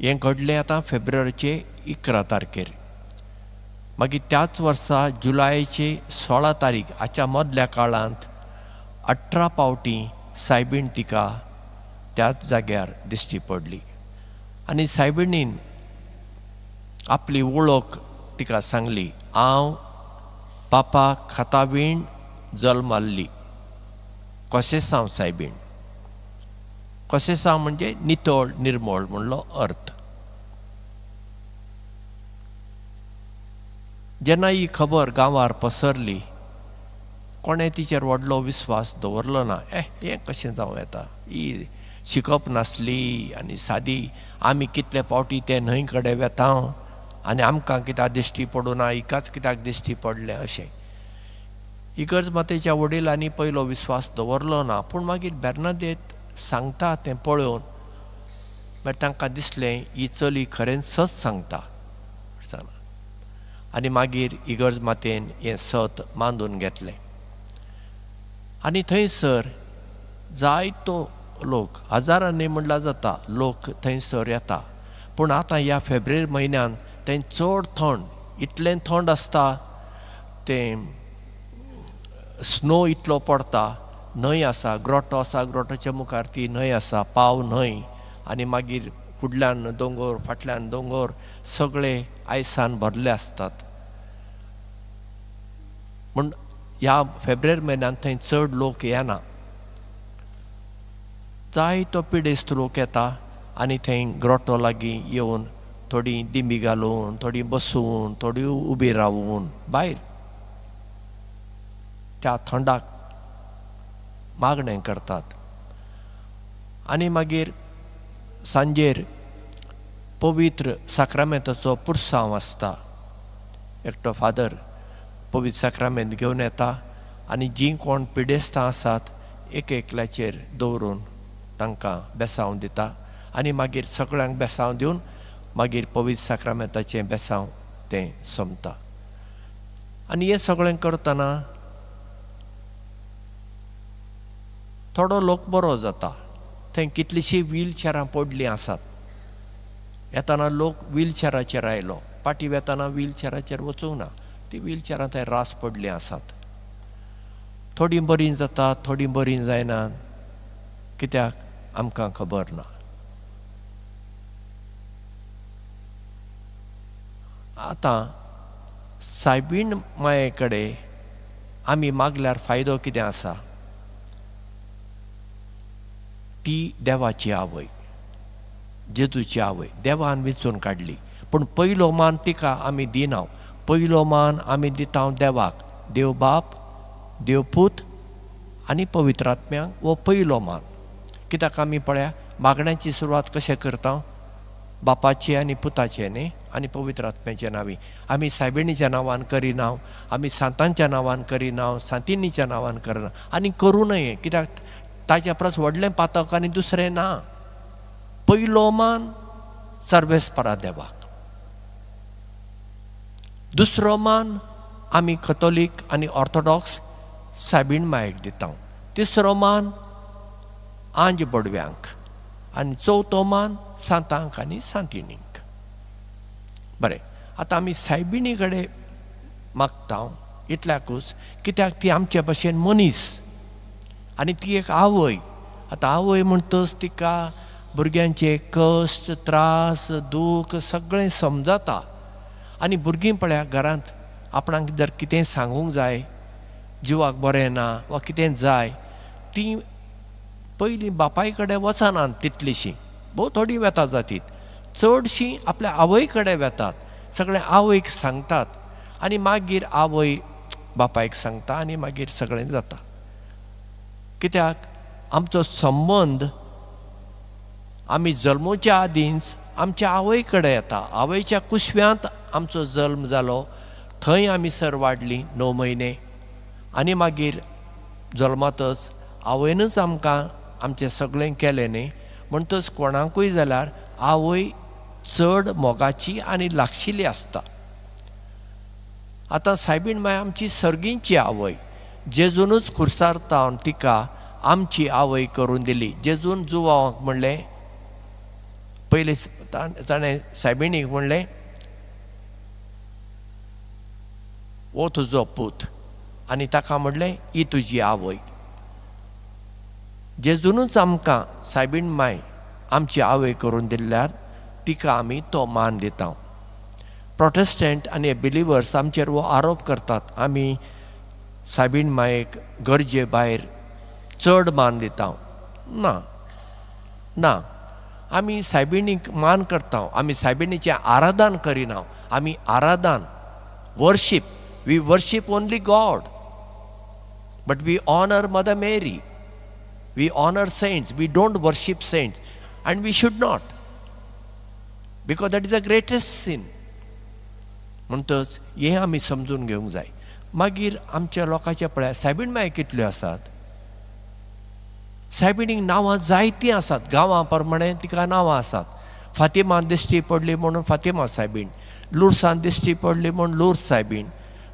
हें घडलें आतां फेब्रुवारीचे 11 तारखेर. मागीर त्याच वर्सा जुलयाचे 16 तारीख हाच्या मदल्या काळांत 18 पावटी सायबीण तिका त्याच जाग्यार दिश्टी पडली आनी सायबिणीन आपली वळख तिका सांगली, हांव पापा खातावीण जल्माल्ली कोसेसांव सायबीण. कोसेसांव म्हणजे नितळ निर्मळ म्हणलो अर्थ. जेन्ना ही खबर गांवार पसरली कोणें तिचेर व्हडलो विस्वास दवरलो ना. हें कशें जावं येता, ही शिकप नासली आनी सादी, आमी कितले फावटी ते न्हंय कडेन वेता आनी आमकां कित्याक दिश्टी पडूं ना, हिकाच कित्याक दिश्टी पडलें अशें. इगर्ज मातेच्या वडिलांनी पयलो विस्वास दवरलो ना, पूण मागीर बेर्नादेत सांगता तें पळोवन मागीर तांकां दिसलें ही चली खरेंच सत सांगता आनी मागीर इगर्ज मातेन हें सत मांदून घेतलें. आनी थंयसर जायतो लोक, हजारांनी म्हणल्यार जाता, लोक थंयसर येता. पूण आतां ह्या फेब्रेर म्हयन्यान थंय चड थंड, इतलें थंड आसता, तें स्नो इतलो पडटा. न्हंय आसा, ग्रोटो आसा, ग्रोटोच्या मुखार ती न्हंय आसा, पाव न्हंय, आनी मागीर फुडल्यान दोंगोर, फाटल्यान दोंगोर, सगळे आयसान भरले आसतात. म्हूण ह्या फेब्रेर म्हयन्यांत थंय चड लोक येना. जायतो पिडेस्त लोक येता आनी थंय ग्रोटो लागीं येवन थोडी दिंबी घालून, थोडी बसून, थोडी उबी रावून भायर त्या थंडाक मागणें करतात. आनी मागीर सांजेर पवित्र साक्रामेंताचो पुरसांव आसता. एकटो फादर पवित्र साक्रामेंत घेवन येता आनी जीं कोण पिडेस्तां आसात एक एकल्याचेर दवरून तांकां बेसांव दिता आनी मागीर सगळ्यांक बेसांव दिवन मागीर पवित्र साक्रामेंताचें बेसांव तें सोंपता. आनी हें सगळें करतना थोडो लोक बरो जाता. थंय कितलींशीं व्हीलचेरां पडलीं आसात. येताना लोक व्हीलचेराचेर आयलो, पाटी वेताना व्हीलचेराचेर वचूंक ना, ती व्हीलचेरां थंय रास पडलीं आसात. थोडीं बरीं जाता, थोडीं बरीं जायना, कित्याक आमकां खबर ना. आतां सायबीण माये कडेन आमी मागल्यार फायदो कितें आसा? ती देवाची आवय, जेजूची आवय, देवान विंचून काडली. पूण पयलो मान तिका आमी दिना. पयलो मान आमी दिता देवाक, देव बाप, देव पूत आनी पवित्र आत्म्याक हो पयलो मान. कित्याक आमी पळया मागण्याची सुरवात कशें करता? बापाचे आनी पुताचे न्ही आनी पवित्र आत्म्याच्या नांवी. आमी सायबिणीच्या नांवान करिना, आमी सांतांच्या नांवान करिना, सांतिनीच्या नांवान करना आनी करूं नये. कित्याक ताच्या परस व्हडलें पातक आनी दुसरें ना. पयलो मान सर्वेस्परा देवाक, दुसरो मान आमी कथोलीक आनी ऑर्थोडॉक्स सायबीण मायेक दिता, तिसरो मान आंज बडव्यांक आनी चवथो मान सांतांक आनी सांतिणींक. बरें, आतां आमी सायबिणी कडेन मागता इतल्याकूच कित्याक ती आमचे भशेन मनीस आनी ती एक आवय. आतां आवय म्हणटच तिका भुरग्यांचे कश्ट, त्रास, दूख सगळें समजता. आनी भुरगीं पळया घरांत आपणाक जर कितें सांगूंक जाय, जिवाक बरें ना वा कितें जाय, तीं पयलीं बापाय कडेन वचनात तितलीशीं, भोव थोडीं वेता जातीत, चडशीं आपल्या आवय कडेन वेतात, सगळें आवयक सांगतात आनी मागीर आवय बापायक सांगता आनी मागीर सगळें जाता. कित्याक आमचो संबंद आमी जल्मोच्या आदींच आमच्या आवय कडेन येता. आवयच्या कुसव्यांत आमचो जल्म जालो, थंय आमी सर वाडलीं 9 म्हयने आनी मागीर जल्मातच आवयनूच आमकां आमचें सगळें केलें न्ही. म्हणटच कोणाकूय जाल्यार आवय चड मोगाची आनी लागशिल्ली आसता. आतां सायबीण माय आमची सर्गींची आवय, जेजूनच खुर्सार तावन तिका आमची आवय करून दिली. जेजून जुवांक म्हणलें, पयलीं ताणें सायबिणीक म्हणलें, हो तुजो पूत, आनी ताका म्हणलें ही तुजी आवय. जेजूनच आमकां सायबीण माय आमची आवय करून दिल्यार तिका आमी तो मान दिता. प्रोटेस्टंट आनी बिलिवर्स आमचेर हो आरोप करतात, आमी सायबीण मायेक गरजे भायर चड मान दिता. ना ना, आमी सायबिणीक मान करता, आमी सायबिणीचें आराधन करिना. आमी आराधन, worship, we worship only God, but we honour Mother Mary, we honour saints, we don't worship saints and we should not, because that is a greatest sin. म्हणटच हें आमी समजून घेवंक जाय. मागीर आमच्या लोकांचे पळया सायबीण माय कितल्यो आसात, सायबिणीक नांवां जायतीं आसात, गांवां प्रमाणे तिका नांवां आसात. फातिमा दिश्टी पडली म्हणून फातिमा सायबीण, लुर्सान दिश्टी पडली म्हूण लुर्द सायबीण,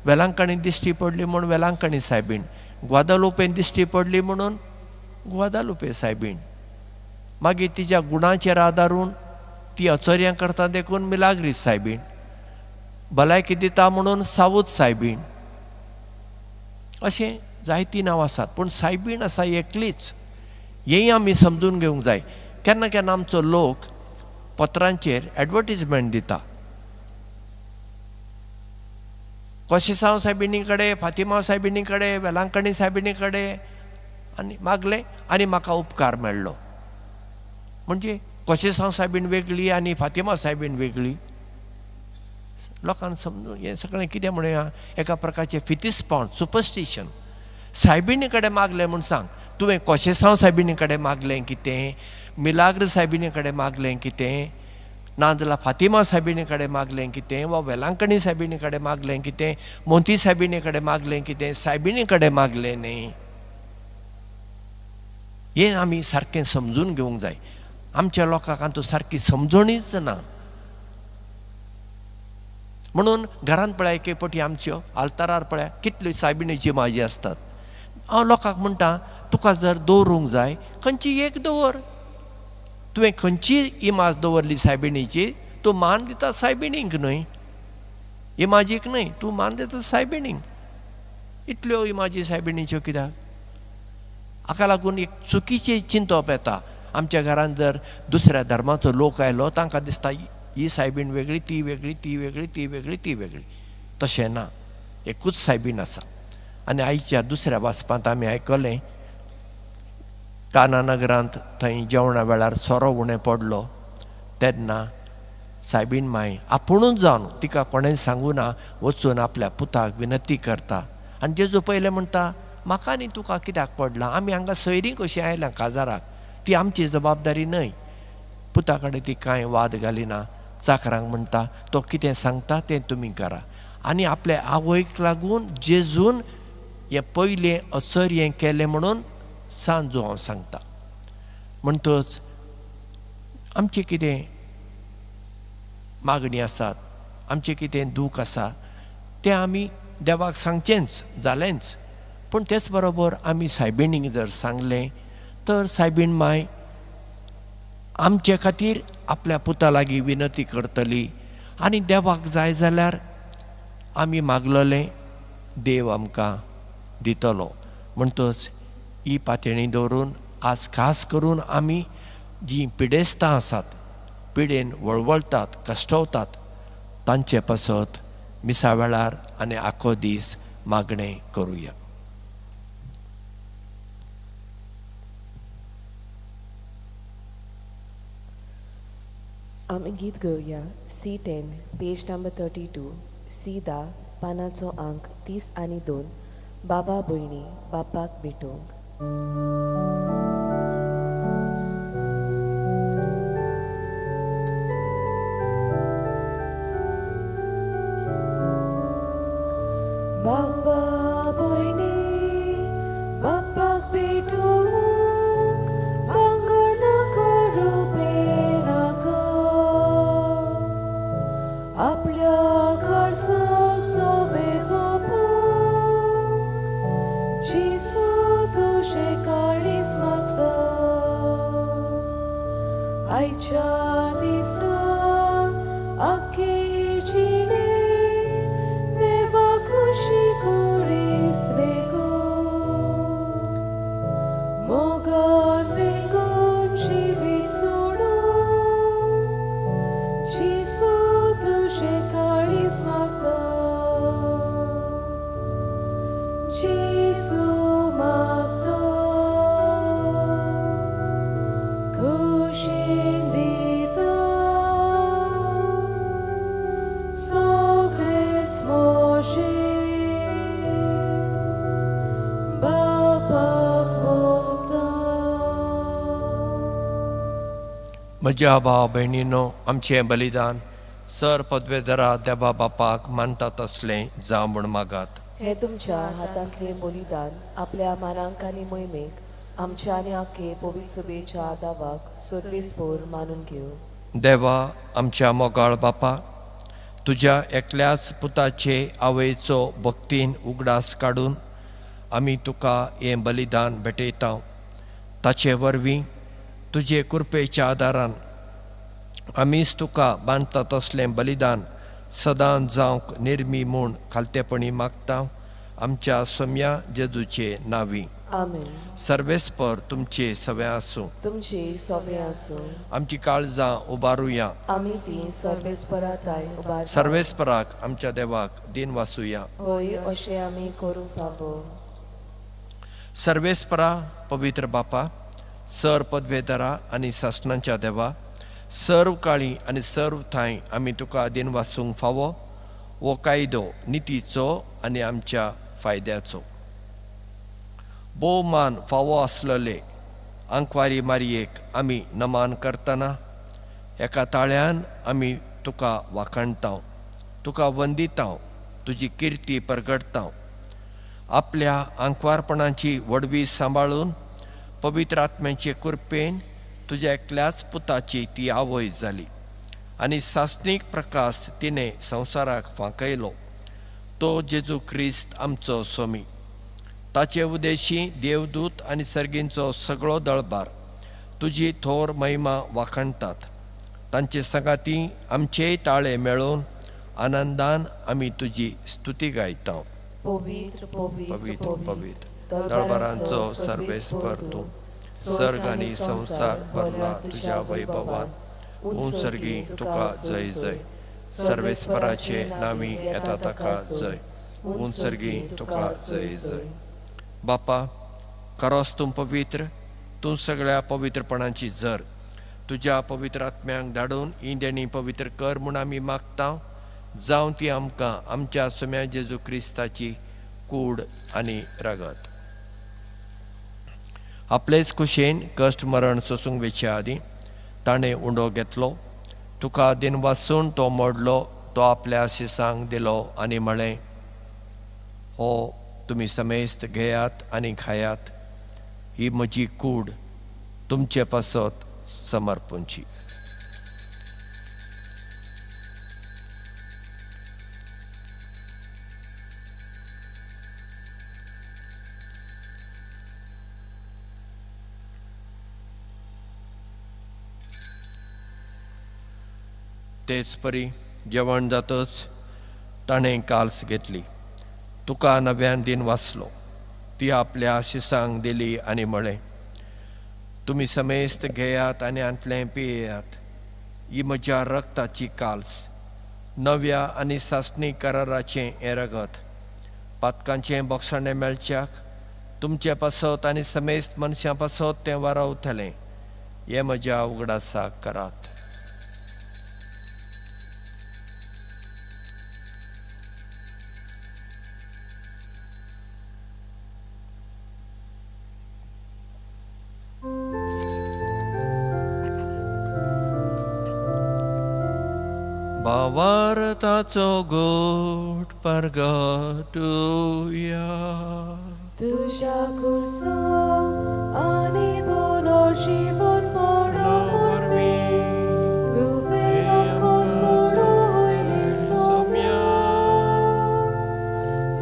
वेलांकणी दिश्टी पडली म्हूण वेलांकणी सायबीण, ग्वादालुपेन दिश्टी पडली म्हणून ग्वादालुपे सायबीण. मागीर तिच्या गुणाचेर आदारून ती अचर्यां करता देखून मिलाग्रीस सायबीण, भलायकी दिता म्हणून सावूद सायबीण, अशें जायतीं नांवां आसात. पूण सायबीण आसा एकलीच, हेंय आमी समजून घेवंक जाय. केन्ना केन्ना आमचो लोक पत्रांचेर एडवर्टीजमेंट दिता, कोशेसांव सायबिणी कडेन, फातिमा सायबिणी कडेन, वेलांकणी सायबिणी कडेन आनी मागलें आनी म्हाका उपकार मेळ्ळो. म्हणजे कोशेसांव सायबीण वेगळी आनी फातिमा सायबीण वेगळी. लोकांक समजून हें सगळें कितें म्हणुया, एका प्रकारचें फितिसपण, सुपरस्टिशन. सायबिणी कडेन मागलें म्हूण सांग, तुवें कोशेसांव सायबिणी कडेन मागलें कितें, मिलाग्र सायबिणी कडेन मागलें कितें, नाजाल्यार फातिमा सायबिणी कडेन मागलें कितें, वा वेलांकणी सायबिणी कडेन मागलें कितें, मोंती सायबिणी कडेन मागलें कितें, सायबिणी कडेन मागलें न्ही. हें आमी सारकें समजून घेवंक जाय. आमच्या लोकांक आतां सारकी समजणीच ना. म्हणून घरांत पळय एक पटी आमच्यो आल्तारार पळय कितल्यो सायबिणीच्यो माजी आसतात. हांव लोकांक म्हणटा, तुका जर दवरूंक जाय खंयची एक दवर, तुवें खंयची इमाज दवरली सायबिणीची, तूं मान दिता सायबिणीक न्हय, इमाजीक न्हय, तूं मान दिता सायबिणीक. इतल्यो इमाजी सायबिणीच्यो कित्याक? हाका लागून एक चुकीचें चिंतप येता. आमच्या घरांत जर दुसऱ्या धर्माचो लोक आयलो तांकां दिसता ही सायबीण वेगळी, ती वेगळी, ती वेगळी, ती वेगळी, ती वेगळी. तशें ना, एकूच सायबीण आसा. आनी आयच्या दुसऱ्या वाचपांत आमी आयकलें, काना नगरांत थंय जेवणा वेळार सोरो उणें पडलो तेन्ना सायबीण माय आपुणूच जावन, तिका कोणें सांगूना, वचून आपल्या पुताक विनंती करता. आनी जेजू पयलें म्हणटा, म्हाका आनी तुका कित्याक पडलां, आमी हांगा सोयरीं कशीं आयल्या काजाराक, ती आमची जबाबदारी न्हय. पुता कडेन ती कांय वाद घालिना, चाकरांक म्हणटा तो कितें सांगता तें तुमी करा. आनी आपल्या आवयक लागून जेजून हें पयलें अचर्य केलें म्हणून सांजू हांव सांगता. म्हणटच आमचें कितें मागणी आसात, आमचें कितें दूख आसा तें आमी देवाक सांगचेंच, जालेंच. पूण तेच बरोबर आमी सायबिणीक जर सांगलें तर सायबीण माय आमचे खातीर आपल्या पुता लागीं विनंती करतली आनी देवाक जाय जाल्यार आमी मागलेलें देव आमकां दितलो. म्हणटच ही पातयेणी दवरून आज खास करून आमी जीं पिडेस्तां आसात, पिडेन वळवळटात, कश्टवतात, तांचे पासत मिसा वेळार आनी आखो दीस मागणें करुया. आमी गीत घेवया C10 page number 32 C 10 पानाचो आंक 32 बाबा भयणी बापाक भेटोवंक. बाबा भयणी बापाक भेटोवंक भांगर नाका रुपें नाका, आपल्या काळजा सोबे बापाक जेजू तुजें काळीज मागता. आयच्या दिसा आख्खे जिणे देवा खुशी करीस रे गो, मोगान वेंगून जिवीत सोडून जेजू तुजें काळीज मागता, जेजू मागता खुशीन दिता सगळेंच म्हजें बापाक ओंपता. म्हज्या भाव भयणीनो, आमचें बलिदान सर पदवेधरा देवा बापाक मानता तसलें जावं म्हूण मागात. हे तुमच्या हातांतलें बलिदान आपल्या मानांक आनी मोहिमेक आमच्या आनी आख्खे पवित्र सभेच्या दावाक सर्वेस्पोर मानून घेवं. देवा आमच्या मोगाळ बापा, तुज्या एकल्याच पुताचे आवयचो भक्तीन उगडास काडून आमी तुका हें बलिदान भेटयता. ताचे वरवीं तुजे कृपेच्या आदारान आमीच तुका बांदता तसलें बलिदान सदां जावंक निर्मी म्हूण खालतेपणी मागता आमच्या सोम्या जेजूचे नांवी. आमेन. सर्वेस्पर तुमचे सवे आसूं. तुमचे सोबे आसूं. आमची काळजां उबारुया. आमी ती सर्वेस्परा ताय उबारता. सर्वेस्पराक आमच्या देवाक दिन वासुया. होय, अशें आमी करूंक फावो. सर्वेस्परा पवित्र बापा, सर पदवेधरा आनी सासणाच्या देवा, सर्व काळी आनी सर्व ठांय आमी तुका दिन वासूंक फावो हो कायदो नितीचो आनी आमच्या फायद्याचो. भोवमान फावो आसलेले आंकवारी मारयेक आमी नमान करतना एका ताळ्यान आमी तुका वाखाणता, तुका वंदिता, तुजी किर्ती परगटता. आपल्या आंकवारपणाची व्हडवी सांबाळून पवित्र आत्म्याचे कृपेन तुज्या एकल्याच पुताची ती आवय जाली आनी सासणीक प्रकाश तिणें संवसाराक फांकयलो, तो जेजू क्रिस्त आमचो स्वामी. ताचे उदेशी देवदूत आनी सर्गींचो सगळो दळबार तुजी थोर महिमा वाखाणतात. तांचे सांगाती आमचेय ताळे मेळोवन आनंदान आमी तुजी स्तुती गायता. पवित्र पवित्र पवित्र पवित्र दळबारांचो सर्वेस्पर तूं, सर्ग आनी संवसार भरला तुज्या वैभवान. उंच सर्गी तुका जय जय. सर्वेस्पराचे नामी येता ताका जय. उंच सर्गी तुका जय जय. बापा, खरोच तूं पवित्र, तूं सगळ्या पवित्रपणाची जर. तुज्या पवित्र आत्म्यांक धाडून ही देणी पवित्र कर म्हूण आमी मागता. जावं ती आमकां आमच्या सोम्या जेजू क्रिस्ताची कूड आनी रगत. आपलेच कुशेन कश्ट मरण सोसूंक वेचे आदीं ताणें उंडो घेतलो, तुका दिन वासून तो मोडलो, तो आपल्या शिसांक दिलो आनी म्हळें, हो तुमी समेस्त घेयात आनी खायात, ही म्हजी कूड तुमचे पासत समर्पूंची. तेच परी जेवण जातच ताणें काल्स घेतली, तुका नव्यान दिन वाचलो, ती आपल्या शिसांक दिली आनी म्हळें, तुमी समेस्त घेयात आनी हांतलें पियेयात. ही म्हज्या रक्ताची काल्स, नव्या आनी सासणी कराराचें हें रगत. पातकांचें बोगसाणें मेळच्याक तुमचे पासत आनी समेस्त मनशां पासत तें वारावतलें. हें म्हज्या उगडासाक करात. भावार्थाचो गोट परगटुया. तुज्या खुर्सा आनी पुनर्जीवन पडो वरवीं तुवें आमकां सोडयलें सोम्या.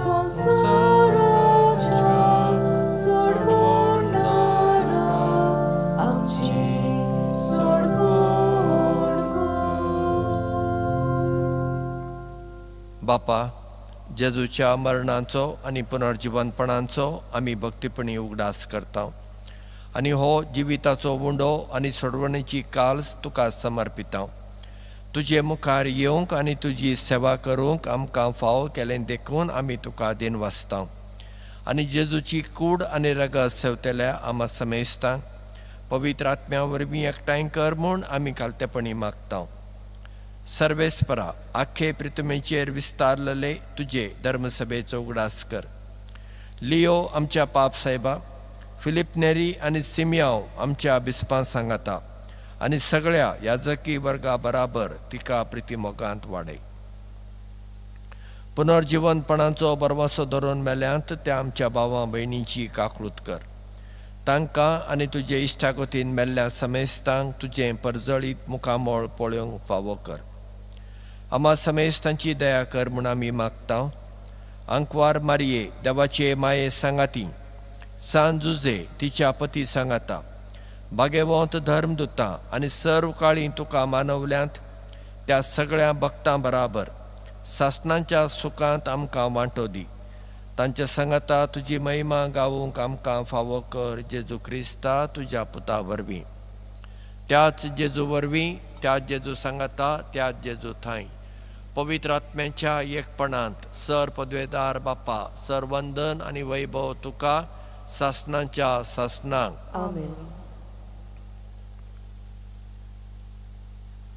संवसाराच्या सोडवणदारा आमची सोडवण कर. बापा, जेजूच्या मरणाचो आनी पुनर्जिवनपणाचो आमी भक्तीपणी उगडास करता आनी हो जिविताचो उंडो आनी सोडवणेची काल्स तुका समर्पिता. तुजे मुखार येवंक आनी तुजी सेवा करूंक आमकां फावो केलें देखून आमी तुका दिन वाचता. आनी जेजूची कूड आनी रगत सेवतल्या आमा समेस्तांक पवित्र आत्म्या वरवीं एकठांय कर म्हूण आमी खालतेपणी मागता. सर्वेस्परा, आख्खे प्रितमेचेर विस्तारलेले तुजे धर्मसभेचो उगडास कर. लियो आमच्या पाप साहेबा, फिलीप नेरी आनी सिमियांव आमच्या बिस्पां सांगाता आनी सगळ्या याजकी वर्गा बराबर तिका प्रितीमोगांत वाडय. पुनर्जिवनपणाचो बरवासो धरून मेल्यांत त्या आमच्या भावां भयणींची काकळूत कर. तांकां आनी तुजे इश्टागतीन मेल्ल्या समेस्तांक तुजें परजळीत मुखामळ पळोवंक फावो कर. आमा समेस्तांची दया कर म्हूण आमी मागता. आंकवार मारये देवाचे माये सांगाती, सान जुजे तिच्या पती सांगाता, भागेवंत धर्मदुता आनी सर्व काळी तुका मानवल्यांत त्या सगळ्या भक्तां बराबर सासणांच्या सुखांत आमकां वांटो दी. तांच्या सांगाता तुजी महिमा गावूंक आमकां फावो कर, जेजू क्रिस्ता तुज्या पुता वरवीं. त्याच जेजू वरवीं, त्याच जेजू सांगाता, त्याच जेजू थांय पवित्र आत्म्याच्या एकपणांत सर पदवेदार बापा, सर वंदन आनी वैभव तुका सासणाच्या सासणांक. आमेन.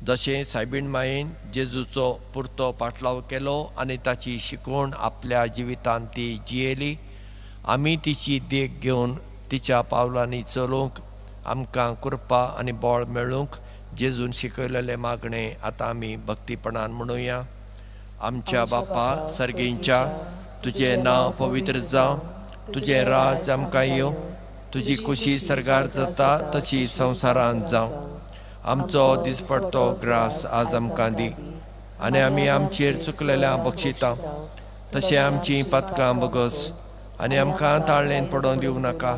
जशें सायबीण मायेन जेजूचो पुरतो पाटलाव केलो आनी ताची शिकवण आपल्या जिवितांत ती जियेली, आमी तिची देख घेवन तिच्या पावलांनी चलूंक आमकां कृपा आनी बळ मेळूंक जेजून शिकयलेलें मागणें आतां आमी भक्तीपणान म्हणुया. आमच्या बापा सर्गींच्या, तुजें नांव पवित्र जावं, तुजें राज आमकां येवं, तुजी खुशी सर्गार जाता तशी संवसारांत जावं. आमचो दिसपडतो ग्रास आज आमकां दी आनी आमी आमचेर चुकलेल्या बक्षिता तशें आमचीं पातकां बगस आनी आमकां ताळ्ळेन पडोवन दिवं नाका,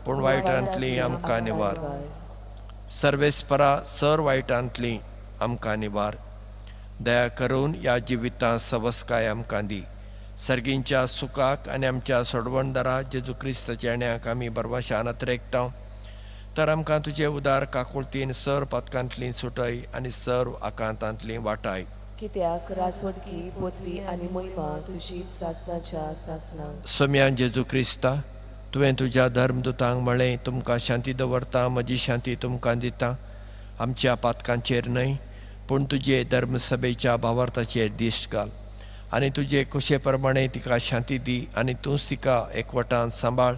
पूण वायटांतली आमकां निवार. सर्वेस्परा, सर वायटांतली आमकां निवार. दया करून ह्या जिवितांत सवस्काय आमकां दी. सर्गींच्या सुखाक आनी आमच्या सोडवणदारा जेजू क्रिस्ताच्या येण्याक आमी बरवाशान अत्रेकता. तर आमकां तुजे उदार काकुळतीन सर पातकांतली सुटय आनी सर्व आकांतांतली वाटाय. कित्याक राजवटकी पृथ्वी आनी महिमा तुजी सासणाच्या सासणाक. सोम्या जेजू क्रिस्ता, तुवें तुज्या धर्मदुतांक म्हळें, तुमकां शांती दवरता, म्हजी शांती तुमकां दिता. आमच्या पातकांचेर न्हय, पूण तुजे धर्मसभेच्या भावार्थाचेर दिश्ट घाल आनी तुजे कुशे प्रमाणे तिका शांती दी आनी तूंच तिका एकवटान सांबाळ,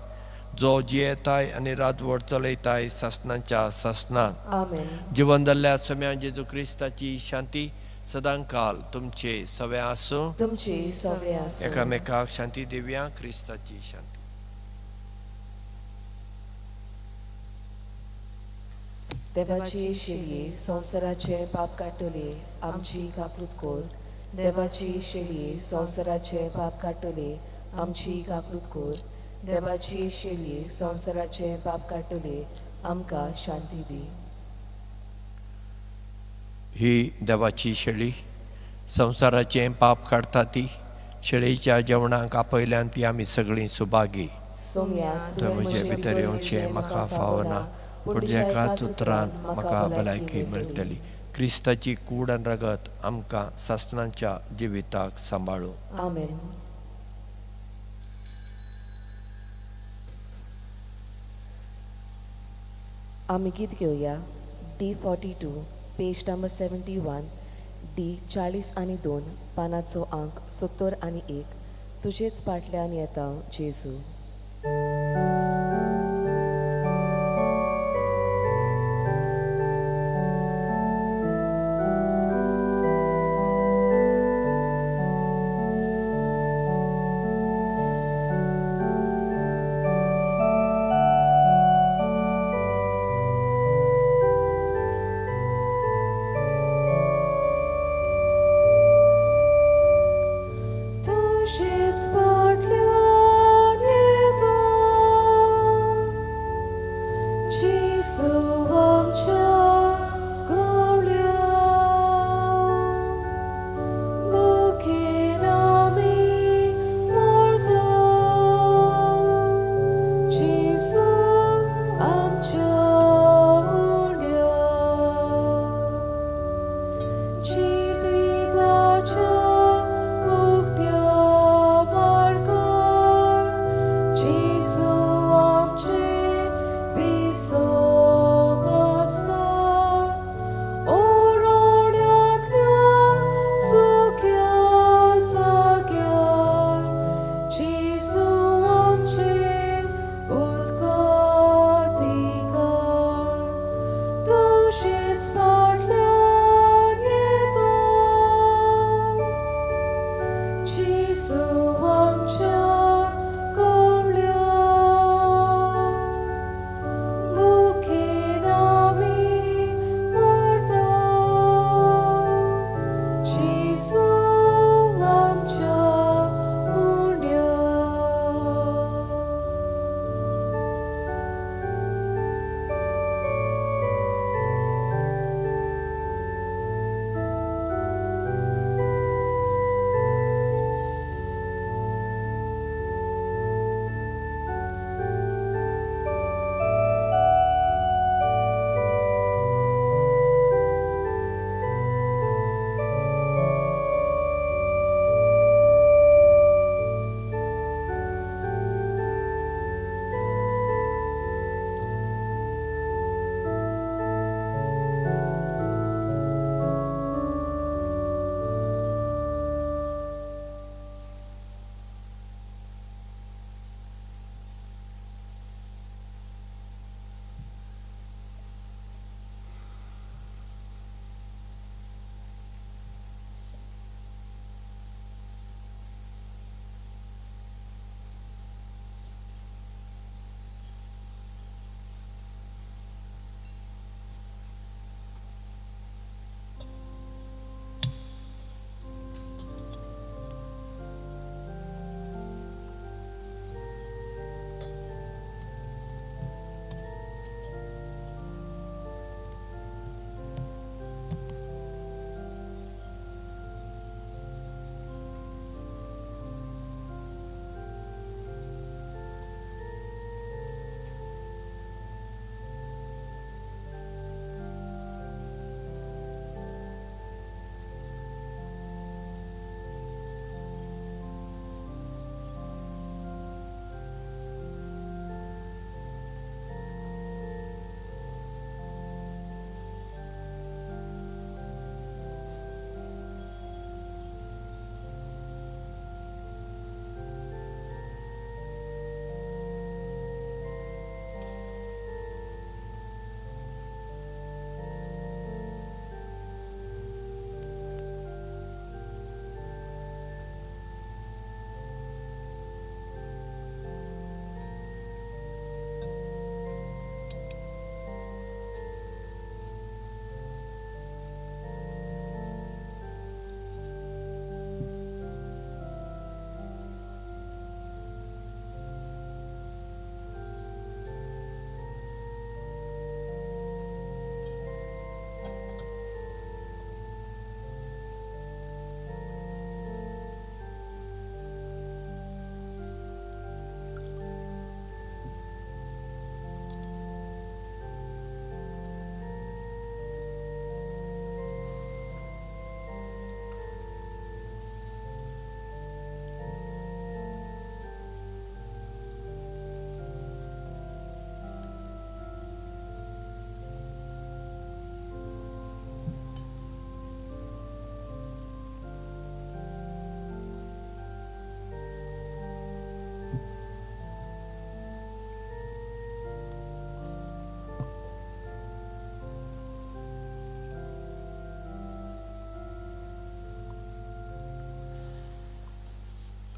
जो जियेताय आनी राजवट चलयताय सासणाच्या सासणाक. आमेन. जिवन जाल्ल्या सोम्या जेजू क्रिस्ताची शांती सदांकाल तुमचे सवे आसूं. तुमचे सवे आसूं. एकामेकाक शांती दिवया. क्रिस्ताची शांती. देवाची शेलये संवसाराचे पाप काडटले आमची काकूत कर. देवाची शेलये संवसाराचे पाप काडटले आमची काकूत कर. देवाची शेलये संवसाराचे पाप काडटले आमकां शांती दी. ही देवाची शेळी, संवसाराचें पाप काडटा ती. शेळीच्या जेवणाक आपयल्यान ती आमी सगळीं सुभागी. सोम्या, तुवें म्हजे भितर येवचें म्हाका फावना, पूण एकाच उतरान म्हाका भलायकी मेळटली. क्रिस्ताची कूड आनी रगत आमकां सासणाच्या जिविताक सांबाळूं. आमेन. आमी गीत घेवया D 42, page number 71, D 42, पानाचो आंक 71. तुजेच फाटल्यान येता जेजू. तुजेच फाटल्यान येता जेजू आमच्या गवळ्या, मुखेन आमी मरता जेजू आमच्या उंड्या, जिविताच्या उक्त्या मार्गार जेजू आमचे पिसो बसला, ओरोड्यांतल्या सुक्या जाग्यार जेजू आमचे उदकाधिकार. तुजेच फाटल्यान येता जेजू आमच्या गवळ्या, मुखेन आमी मरता जेजू आमच्या उंड्या.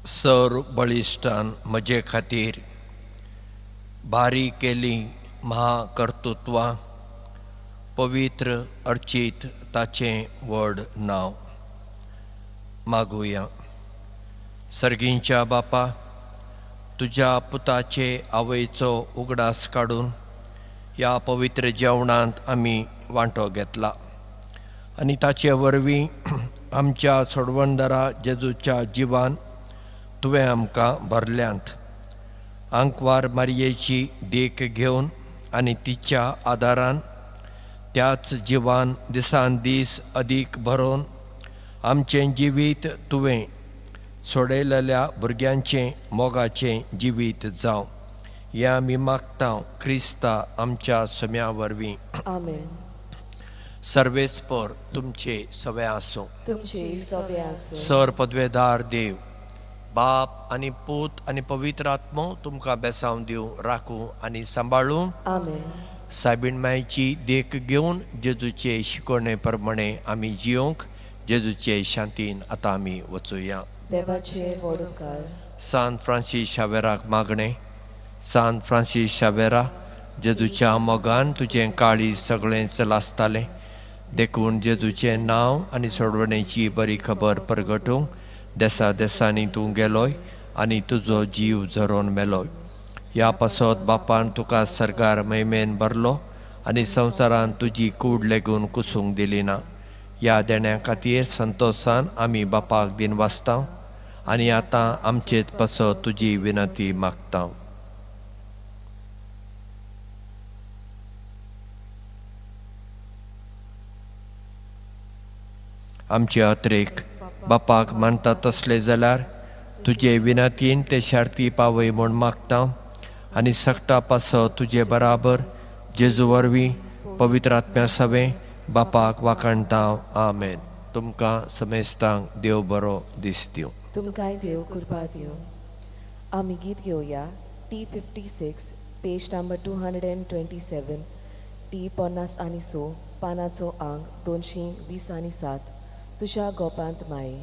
सर बळिश्टान म्हजे खातीर भारी केली महाकर्तृत्वां, पवित्र अर्चीत ताचें व्हड नांव. मागुया. सर्गींच्या बापा, तुज्या पुताचे आवयचो उगडास काडून ह्या पवित्र जेवणांत आमी वांटो घेतला आनी ताचे वरवीं आमच्या सोडवणदारा जेजूच्या जिवान तुवें आमकां भरल्यांत. आंकवार मारयेची देख घेवन आनी तिच्या आदारान त्याच जिवान दिसान दीस अदीक भरोवन आमचें जिवीत तुवें सोडयलेल्या भुरग्यांचें मोगाचें जिवीत जावं, हें आमी मागता क्रिस्ता आमच्या सम्या वरवीं. आमेन. सर्वेस्पर तुमचे सवे आसूं. तुमचे सवे आसूं. सर पदवेदार देव बाप आनी पूत आनी पवित्र आत्मो तुमकां बेसांव दिवं, राखूं आनी सांबाळूं. आमेन. सायबीण मायची देख घेवन जेजूचे शिकवणे प्रमाणे आमी जियोंक जेजूचे शांतीन आतां आमी वचुया. देवाचे व्हड उपकार. सान फ्रांसीस शावेराक मागणें. सान फ्रांसीस शावेरा, जेजूच्या मोगान तुजें काळीज सगळेंच लासतालें, देखून जेजूचें नांव आनी सोडवणेची बरी खबर परगटूंक देसा देसांनी तूं गेलोय आनी तुजो जीव झरोवन मेलोय. ह्या पासत बापान तुका सरकार महिमेन भरलो आनी संवसारान तुजी कूड लेगून कुसूंक दिली ना. ह्या देण्या खातीर संतोशान आमी बापाक दिन वाचता आनी आतां आमचेच पासत तुजी विनंती मागता. आमचे अत्रेक बापाक मानता तसले जाल्यार तुजे विनंतीन ते शार्ती पावय म्हूण मागता आनी सगटा पासत तुजे बराबर जेजू वरवीं पवित्र आत्म्या सवें बापाक वाखाणता. आमेन. तुमकां समेस्तांक देव बरो दीस दिवं. तुमकांय देव कृपा दिवं. आमी गीत घेवया T 56 page number 227, T 56 पानाचो आंक 227. तुज्या गोपांत माये.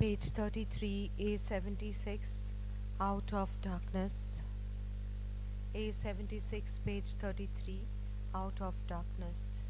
Page 33, A76, Out of Darkness. A76, page 33, Out of Darkness.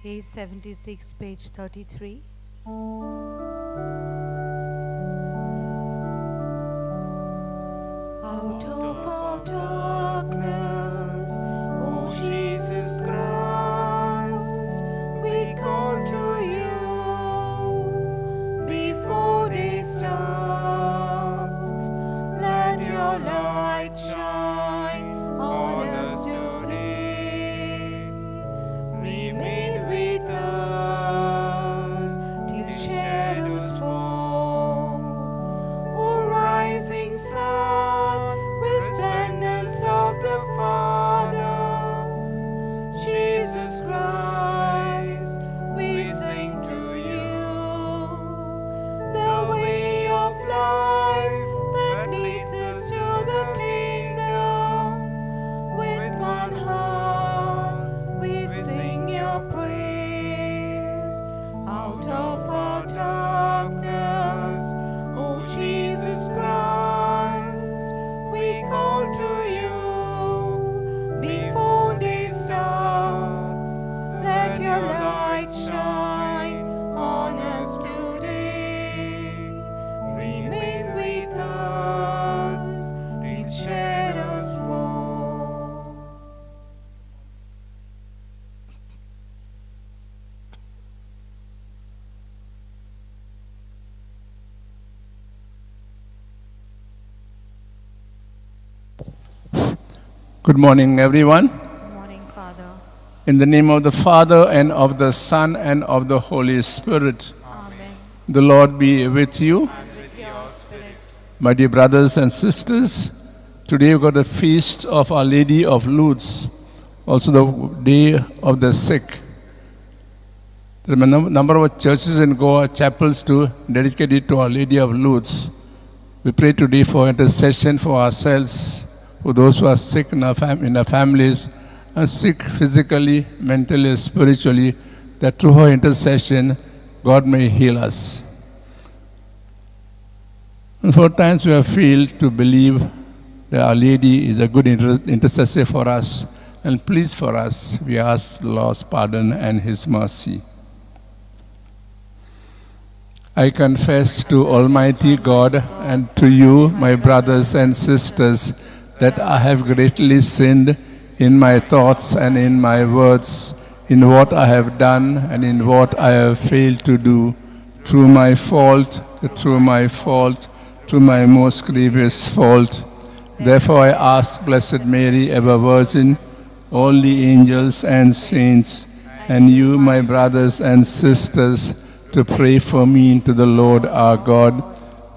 A76, page 33. Out of our darkness, O Jesus Christ, we call to you before day starts. Let your light shine on us today. Remain with us till shadows fall. O rising sun, resplendence of the Father, Jesus Christ, we sing to you. The way of life that leads us to the kingdom. With one heart we sing your praise. Out of our darkness, O Jesus Christ, we call to you before day starts. Let your light shine on us today. Remain with us till shadows fall. Good morning, everyone. Good morning, Father. In the name of the Father, and of the Son, and of the Holy Spirit. Amen. The Lord be with you. And with your spirit. My dear brothers and sisters, today we've got the feast of Our Lady of Lourdes, also the Day of the Sick. There are a number of churches in Goa, chapels too, dedicated to Our Lady of Lourdes. We pray today for intercession for ourselves, for those who are sick in our families, and sick physically, mentally, spiritually, that through her intercession, God may heal us. And for times we have failed to believe that Our Lady is a good intercessor for us, and please for us, we ask the Lord's pardon and His mercy. I confess to Almighty God and to you, my brothers and sisters, that I have greatly sinned in my thoughts and in my words, in what I have done and in what I have failed to do, through my fault, through my fault, through my most grievous fault. Therefore I ask Blessed Mary, ever Virgin, all the angels and saints, and you, my brothers and sisters, to pray for me to the Lord our God.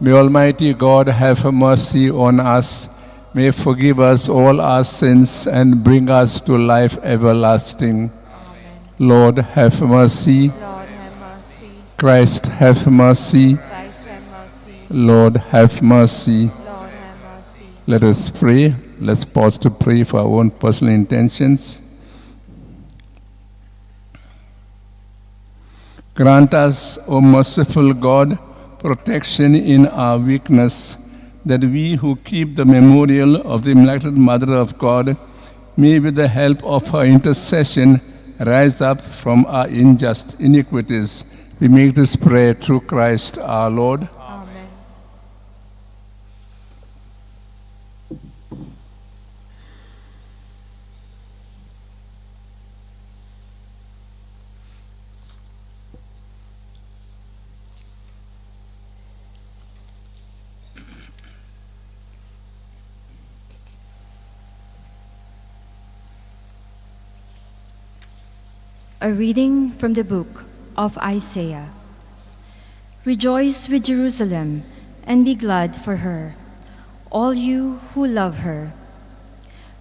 May Almighty God have mercy on us, may forgive us all our sins and bring us to life everlasting. Amen. Lord, have mercy. Lord, have mercy. Christ, have mercy. Christ, have mercy. Lord, have mercy. Lord, have mercy. Let us pray. Let's pause to pray for our own personal intentions. Grant us, O merciful God, protection in our weakness, that we who keep the memorial of the Immaculate Mother of God may, with the help of her intercession, rise up from our unjust iniquities. We make this prayer through Christ our Lord. Amen. A reading from the book of Isaiah. Rejoice with Jerusalem and be glad for her, all you who love her.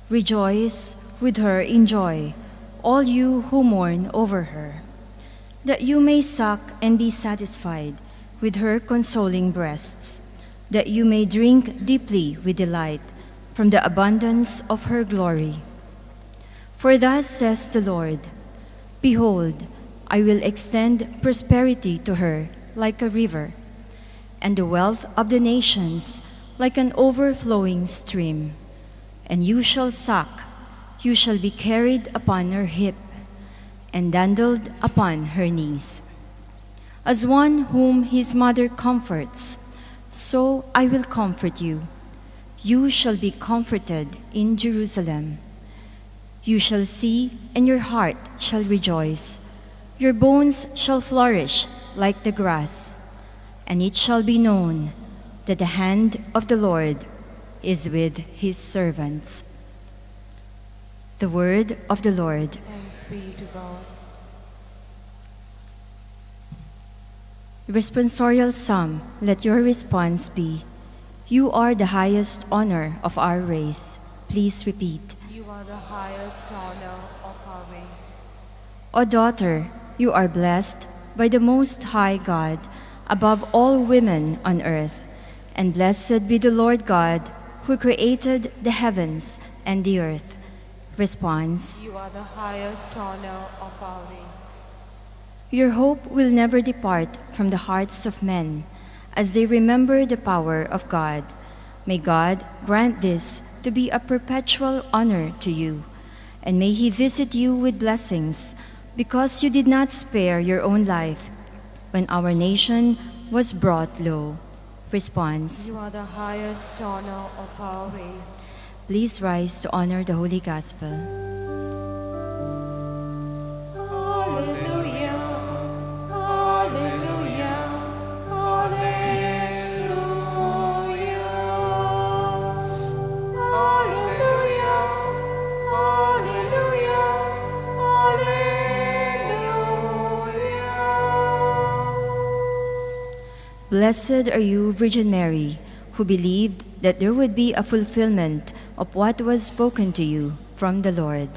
Rejoice with her in joy, all you who mourn over her, that you may suck and be satisfied with her consoling breasts, that you may drink deeply with delight from the abundance of her glory. For thus says the Lord, Behold, I will extend prosperity to her like a river, and the wealth of the nations like an overflowing stream. And you shall suck, you shall be carried upon her hip, and dandled upon her knees. As one whom his mother comforts, so I will comfort you. You shall be comforted in Jerusalem. You shall see, and your heart shall rejoice. Your bones shall flourish like the grass, and it shall be known that the hand of the Lord is with his servants. The word of the Lord. Thanks be to God. Responsorial Psalm, let your response be, You are the highest honor of our race. Please repeat. You are the highest honor of our race. O daughter, you are blessed by the Most High God above all women on earth, and blessed be the Lord God who created the heavens and the earth. Response. You are the highest honor of our race. Your hope will never depart from the hearts of men as they remember the power of God. May God grant this to be a perpetual honor to you, and may he visit you with blessings, because you did not spare your own life when our nation was brought low. Response. You are the highest honor of our race. Please rise to honor the Holy Gospel. Alleluia, alleluia, alleluia. Alleluia, alleluia, alleluia. Blessed are you, Virgin Mary, who believed that there would be a fulfillment of what was spoken to you from the Lord.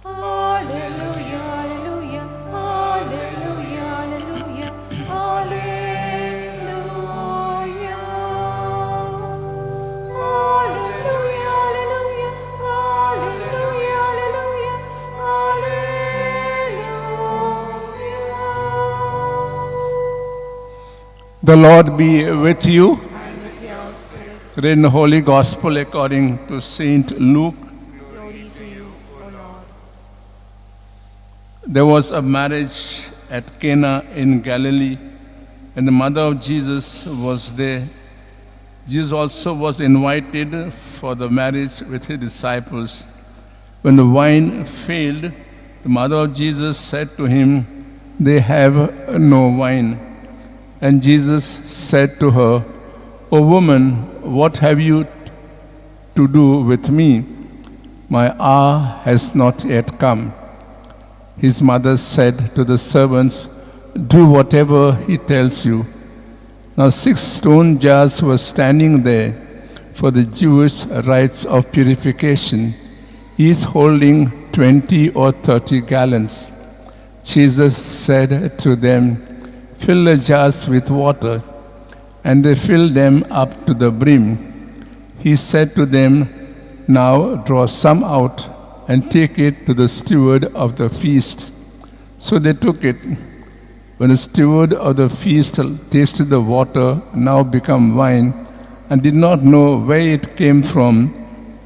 Alleluia, alleluia, alleluia, alleluia, alleluia. Alleluia, alleluia, alleluia, alleluia, alleluia. The Lord be with you. Read in the Holy Gospel according to Saint Luke. Glory to you, O Lord. There was a marriage at Cana in Galilee, and the mother of Jesus was there. Jesus also was invited for the marriage with his disciples. When the wine failed, the mother of Jesus said to him, "They have no wine." And Jesus said to her, "O woman, what have you to do with me? My hour has not yet come." His mother said to the servants, "Do whatever he tells you." Now 6 stone jars were standing there for the Jewish rites of purification, each holding 20 or 30 gallons. Jesus said to them, "Fill the jars with water," and they filled them up to the brim. He said to them, "Now draw some out and take it to the steward of the feast." So they took it. When the steward of the feast tasted the water, now become wine, and did not know where it came from,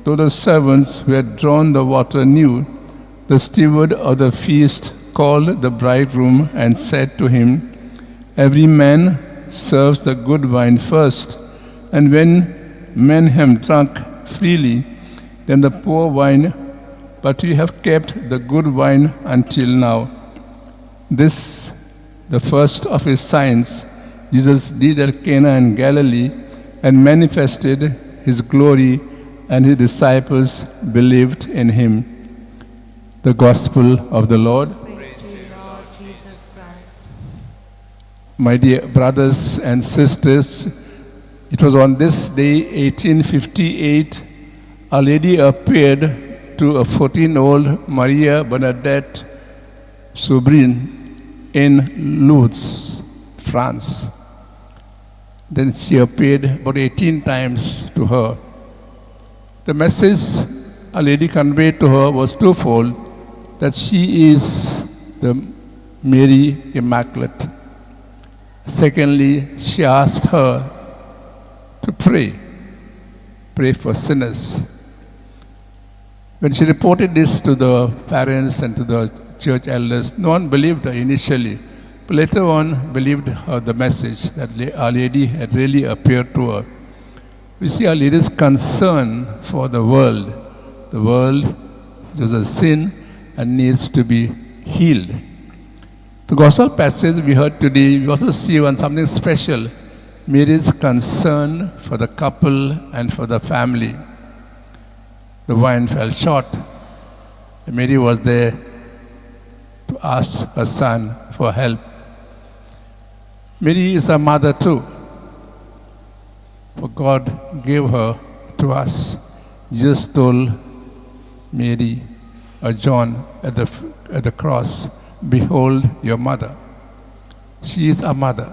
though the servants who had drawn the water knew, the steward of the feast called the bridegroom and said to him, "Every man serves the good wine first, and when men have drunk freely, then the poor wine, but you have kept the good wine until now." This, the first of his signs, Jesus did at Cana in Galilee, and manifested his glory, and his disciples believed in him. The Gospel of the Lord. Praise to you, Lord Jesus Christ. My dear brothers and sisters, it was on this day, 1858, Our Lady appeared to a 14-year-old Maria Bernadette Soubirous in Lourdes, France. Then she appeared about 18 times to her. The message Our Lady conveyed to her was twofold, that she is the Mary Immaculate. Secondly, she asked her to pray for sinners. When she reported this to the parents and to the church elders, no one believed her initially, but later on believed her the message that Our Lady had really appeared to her. We see Our Lady's concern for the world. The world is a sin and needs to be healed. The gospel passage we heard today, we also see one something special, Mary's concern for the couple and for the family. The wine fell short. Mary was there to ask her son for help. Mary is a mother too, for God gave her to us. Jesus told Mary or John at the cross, "Behold your mother." She is a mother.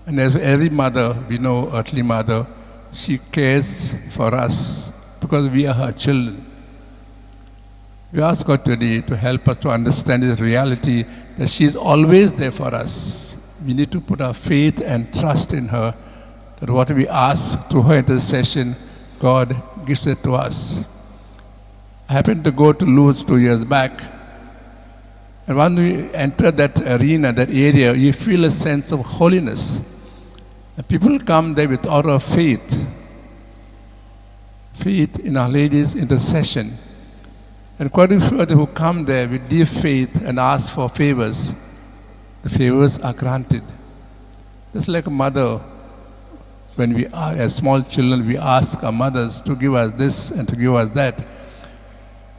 And as every mother, we know, earthly mother, she cares for us because we are her children. We ask God today to help us to understand this reality that she is always there for us. We need to put our faith and trust in her, that what we ask through her intercession, God gives it to us. I happened to go to Lourdes 2 years back, and when we enter that arena, that area, you feel a sense of holiness. And people come there with aura of faith, faith in Our Lady's intercession. And quite a few others who come there with deep faith and ask for favors, the favors are granted. Just like a mother, when we are as small children, we ask our mothers to give us this and to give us that.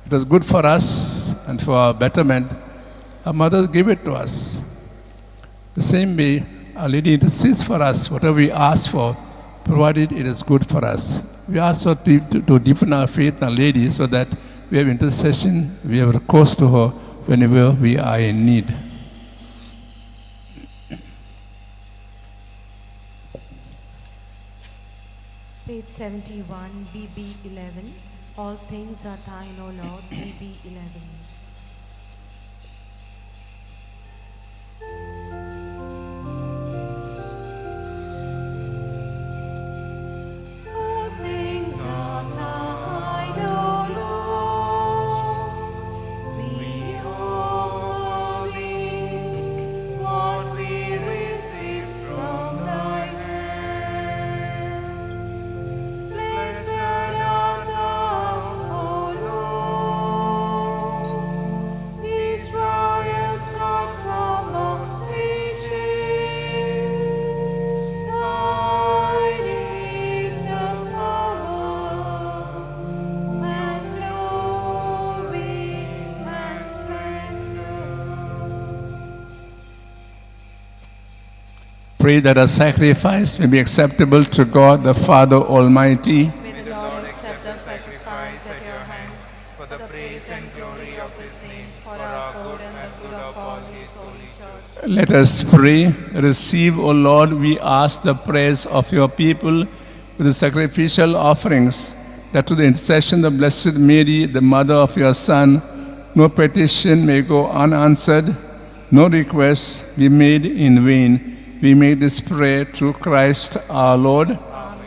It was good for us and for our betterment. Our mothers give it to us. The same way, Our Lady intercedes for us, whatever we ask for, provided it is good for us. We ask her to deepen our faith in Our Lady so that we have intercession, we have recourse to her whenever we are in need. Page 71, BB 11. All things are thine, O Lord, BB 11. All things are thine, O Lord. We offer thee what we receive from thy hand. Blessed art thou, O Lord, Israel's God from all ages. Thine is the power and glory and splendor. Pray that our sacrifice may be acceptable to God the Father Almighty. May the Lord accept the sacrifice at your hands for the praise and glory of his name, for our good and the good of all his holy church. Let us pray. Receive, O Lord, we ask the prayers of your people, with the sacrificial offerings, that through the intercession of Blessed Mary, the mother of your Son, no petition may go unanswered, no request be made in vain. We make this prayer through Christ our Lord. Amen.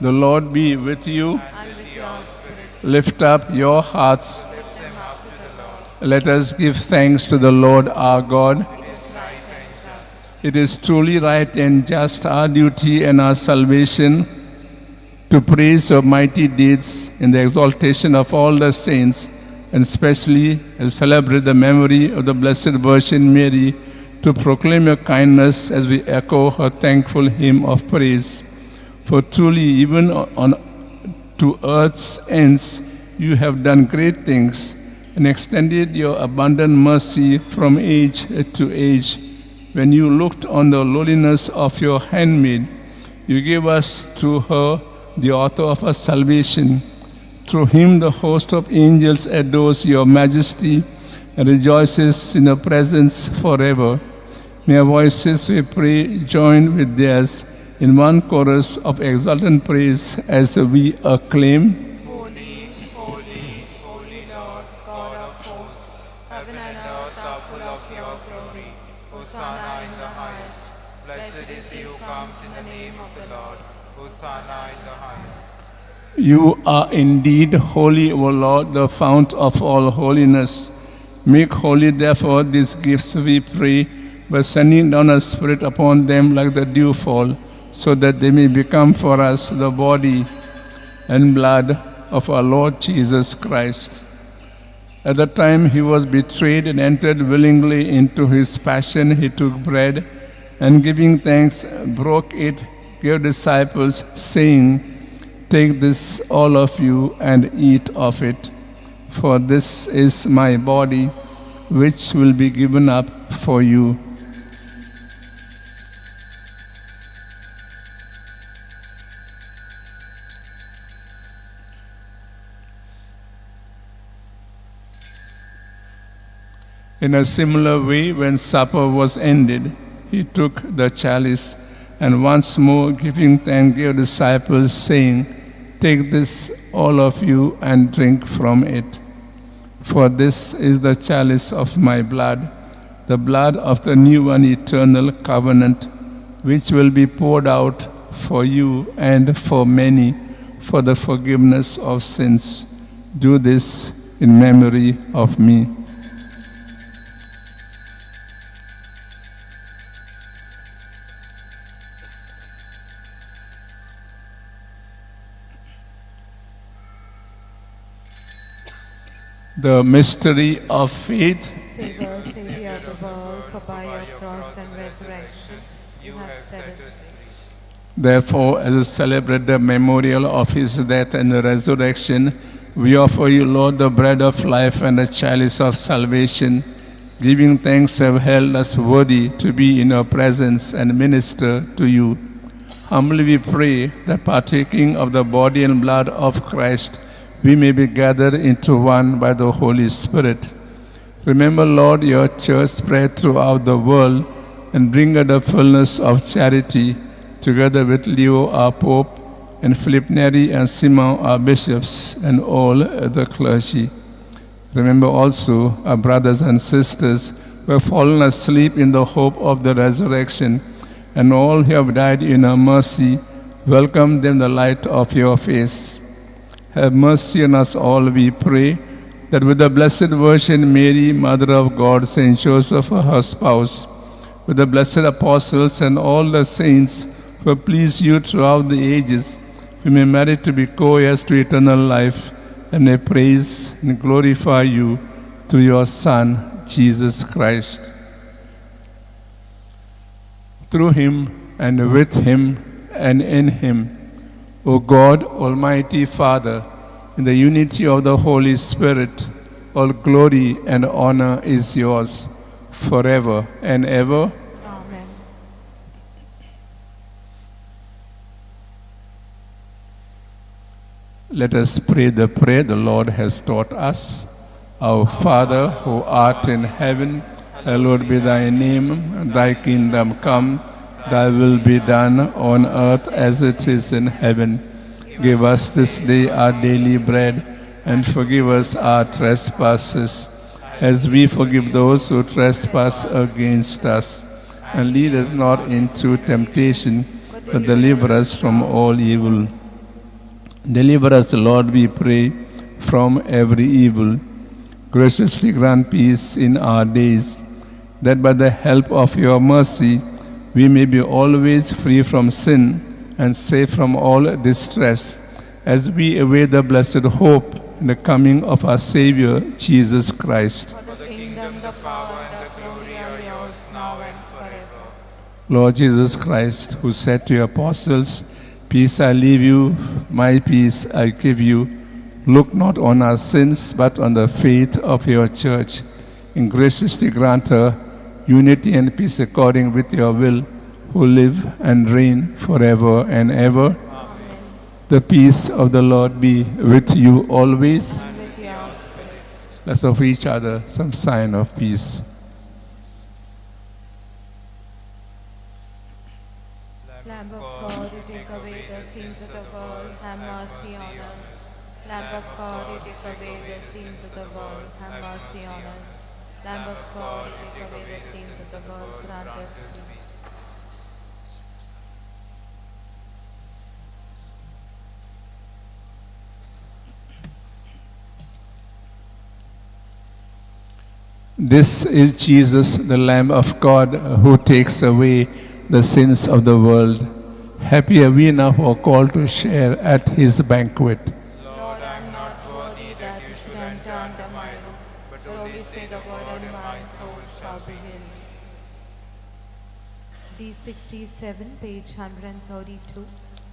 The Lord be with you. And with your spirit. Lift up your hearts. Lift them up to the Lord. Let us give thanks to the Lord our God. It is right and just. It is truly right and just, our duty and our salvation, to praise your mighty deeds in the exaltation of all the saints, and especially as celebrate the memory of the Blessed Virgin Mary, to proclaim your kindness as we echo her thankful hymn of praise. For truly, even on to earth's ends, you have done great things and extended your abundant mercy from age to age. When you looked on the lowliness of your handmaid, you gave us through her the author of our salvation. Through him the host of angels adores your majesty and rejoices in your presence forever. May our voices, we pray, join with theirs in one chorus of exultant praise as we acclaim. Holy, holy, holy Lord, God of hosts, heaven and earth are full of your glory. Hosanna in the highest. Blessed is he who comes in the name of the Lord. Hosanna in the highest. You are indeed holy, O Lord, the fount of all holiness. Make holy, therefore, these gifts, we pray, by sending down a Spirit upon them like the dewfall, so that they may become for us the body and blood of our Lord Jesus Christ. At the time he was betrayed and entered willingly into his passion, he took bread and, giving thanks, broke it, gave disciples, saying, "Take this, all of you, and eat of it, for this is my body, which will be given up for you." In a similar way, when supper was ended, he took the chalice, and once more giving thanks, gave disciples, saying, "Take this, all of you, and drink from it. For this is the chalice of my blood, the blood of the new and eternal covenant, which will be poured out for you and for many for the forgiveness of sins. Do this in memory of me." The mystery of faith. Save us, Savior of the world, for by your cross and resurrection you have set us free. Therefore, as we celebrate the memorial of his death and the resurrection, we offer you, Lord, the bread of life and the chalice of salvation, giving thanks have held us worthy to be in your presence and minister to you. Humbly we pray that, partaking of the body and blood of Christ, we may be gathered into one by the Holy Spirit. Remember, Lord, your church spread throughout the world and bring her the fullness of charity, together with Leo, our Pope, and Philip Neri and Simon, our bishops, and all the clergy. Remember also our brothers and sisters who have fallen asleep in the hope of the resurrection, and all who have died in our mercy, welcome them the light of your face. Have mercy on us all, we pray, that with the Blessed Virgin Mary, Mother of God, Saint Joseph, her spouse, with the blessed apostles and all the saints who have pleased you throughout the ages, we may merit to be co-heirs to eternal life, and may praise and glorify you through your Son, Jesus Christ. Through him, and with him, and in him, O God, Almighty Father, in the unity of the Holy Spirit, all glory and honor is yours forever and ever. Amen. Let us pray the prayer the Lord has taught us. Our Father, who art in heaven, hallowed be thy name. Thy kingdom come, Thy will be done on earth as it is in heaven. Give us this day our daily bread, and forgive us our trespasses, as we forgive those who trespass against us. And lead us not into temptation, but deliver us from all evil. Deliver us, Lord, we pray, from every evil. Graciously grant peace in our days, that by the help of your mercy we may be always free from sin and safe from all distress, as we await the blessed hope and the coming of our Savior, Jesus Christ. For the kingdom, the power, and the glory are yours, now and forever. Lord Jesus Christ, who said to your apostles, "Peace I leave you, my peace I give you," look not on our sins, but on the faith of your church, and graciously grant her unity and peace according with your will, who live and reign forever and ever. Amen. The peace of the Lord be with you always. And with your spirit. Let's offer each other some sign of peace. Lamb of God, you take away the sins of the world, have mercy on us. Lamb of God, you take away the sins of the world, have mercy on us. Lamb of God, you take away the sins of the world, grant us peace. This is Jesus, the Lamb of God, who takes away the sins of the world. Happy are we now who are called to share at his banquet. Lord, I am not worthy that you should enter under my roof, but only say the word, and my soul shall be healed. D67, page 132.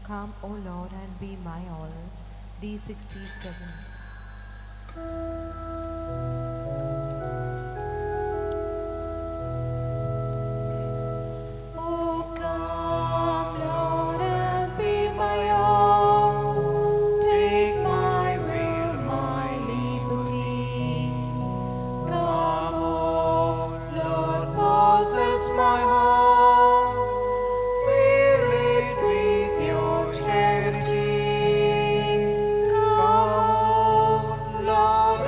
Come, O Lord, and be my all. D67. O come, Lord, and be my all. Take my will, my liberty. Come, O Lord, possess my heart. Fill it with your charity. Come, O Lord,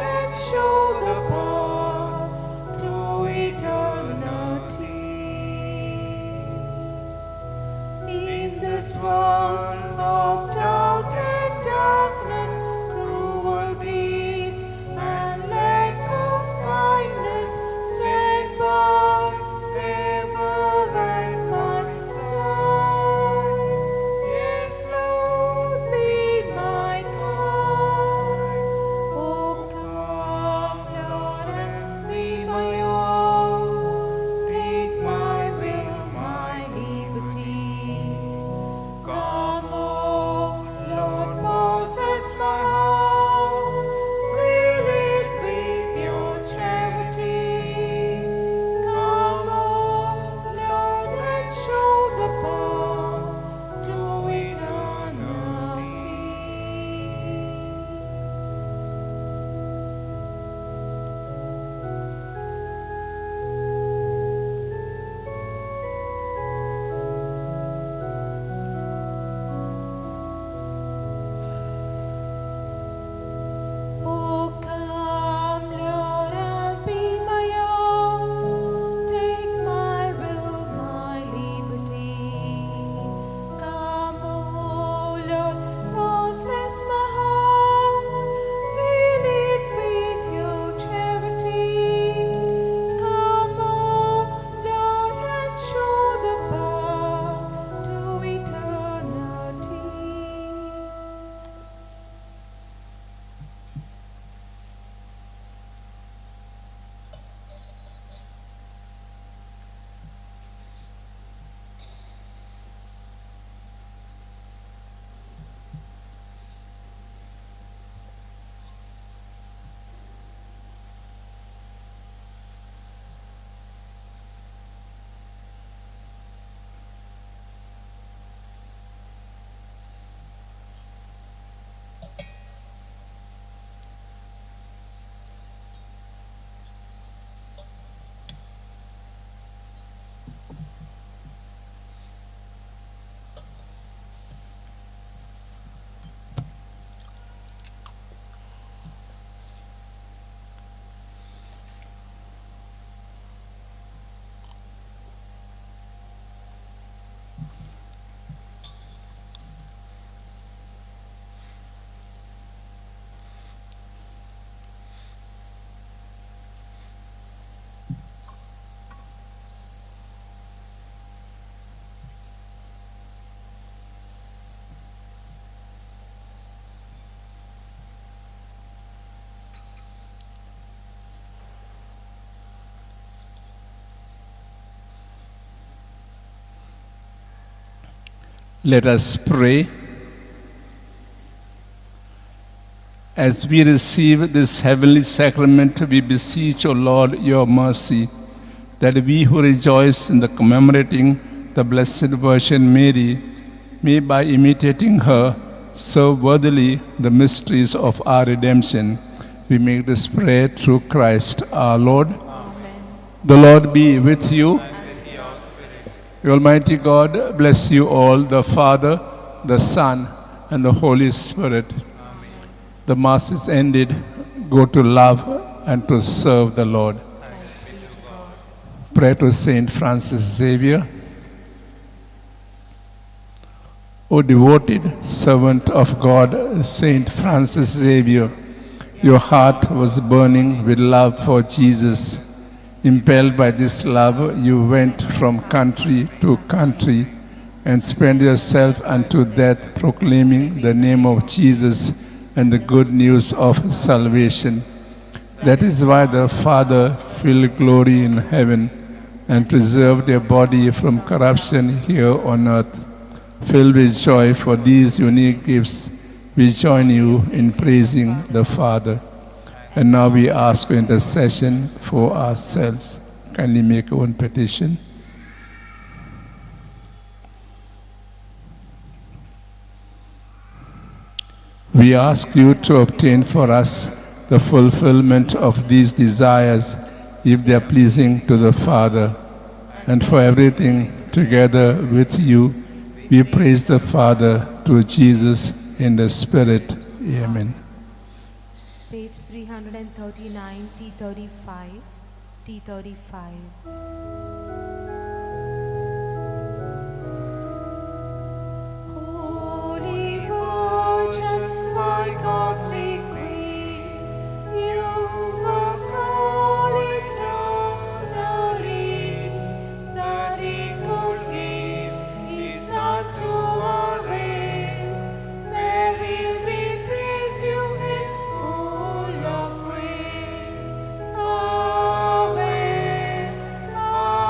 Let us pray. As we receive this heavenly sacrament, we beseech, O Lord, your mercy, that we who rejoice in the commemorating the Blessed Virgin Mary may, by imitating her, serve worthily the mysteries of our redemption. We make this prayer through Christ our Lord. Amen. The Lord be with you. And with your spirit. The Almighty God bless you all, the Father, the Son, and the Holy Spirit. Amen. The Mass is ended. Go to love and to serve the Lord. Thanks be to God. Prayer to Saint Francis Xavier. O devoted servant of God, Saint Francis Xavier, your heart was burning with love for Jesus. Impelled by this love, you went from country to country and spent yourself unto death, proclaiming the name of Jesus and the good news of salvation. That is why the Father filled glory in heaven and preserved your body from corruption here on earth. Filled with joy for these unique gifts, we join you in praising the Father. And now we ask for intercession for ourselves. Kindly make your own petition. We ask you to obtain for us the fulfillment of these desires, if they are pleasing to the Father. And for everything, together with you, we praise the Father through Jesus in the Spirit. Amen. Page 339, T35, T35. Holy Virgin, by God's decree, you were called eternally, that He could give His Son to our race. Mary, we praise you in full of grace. Ave, Ave.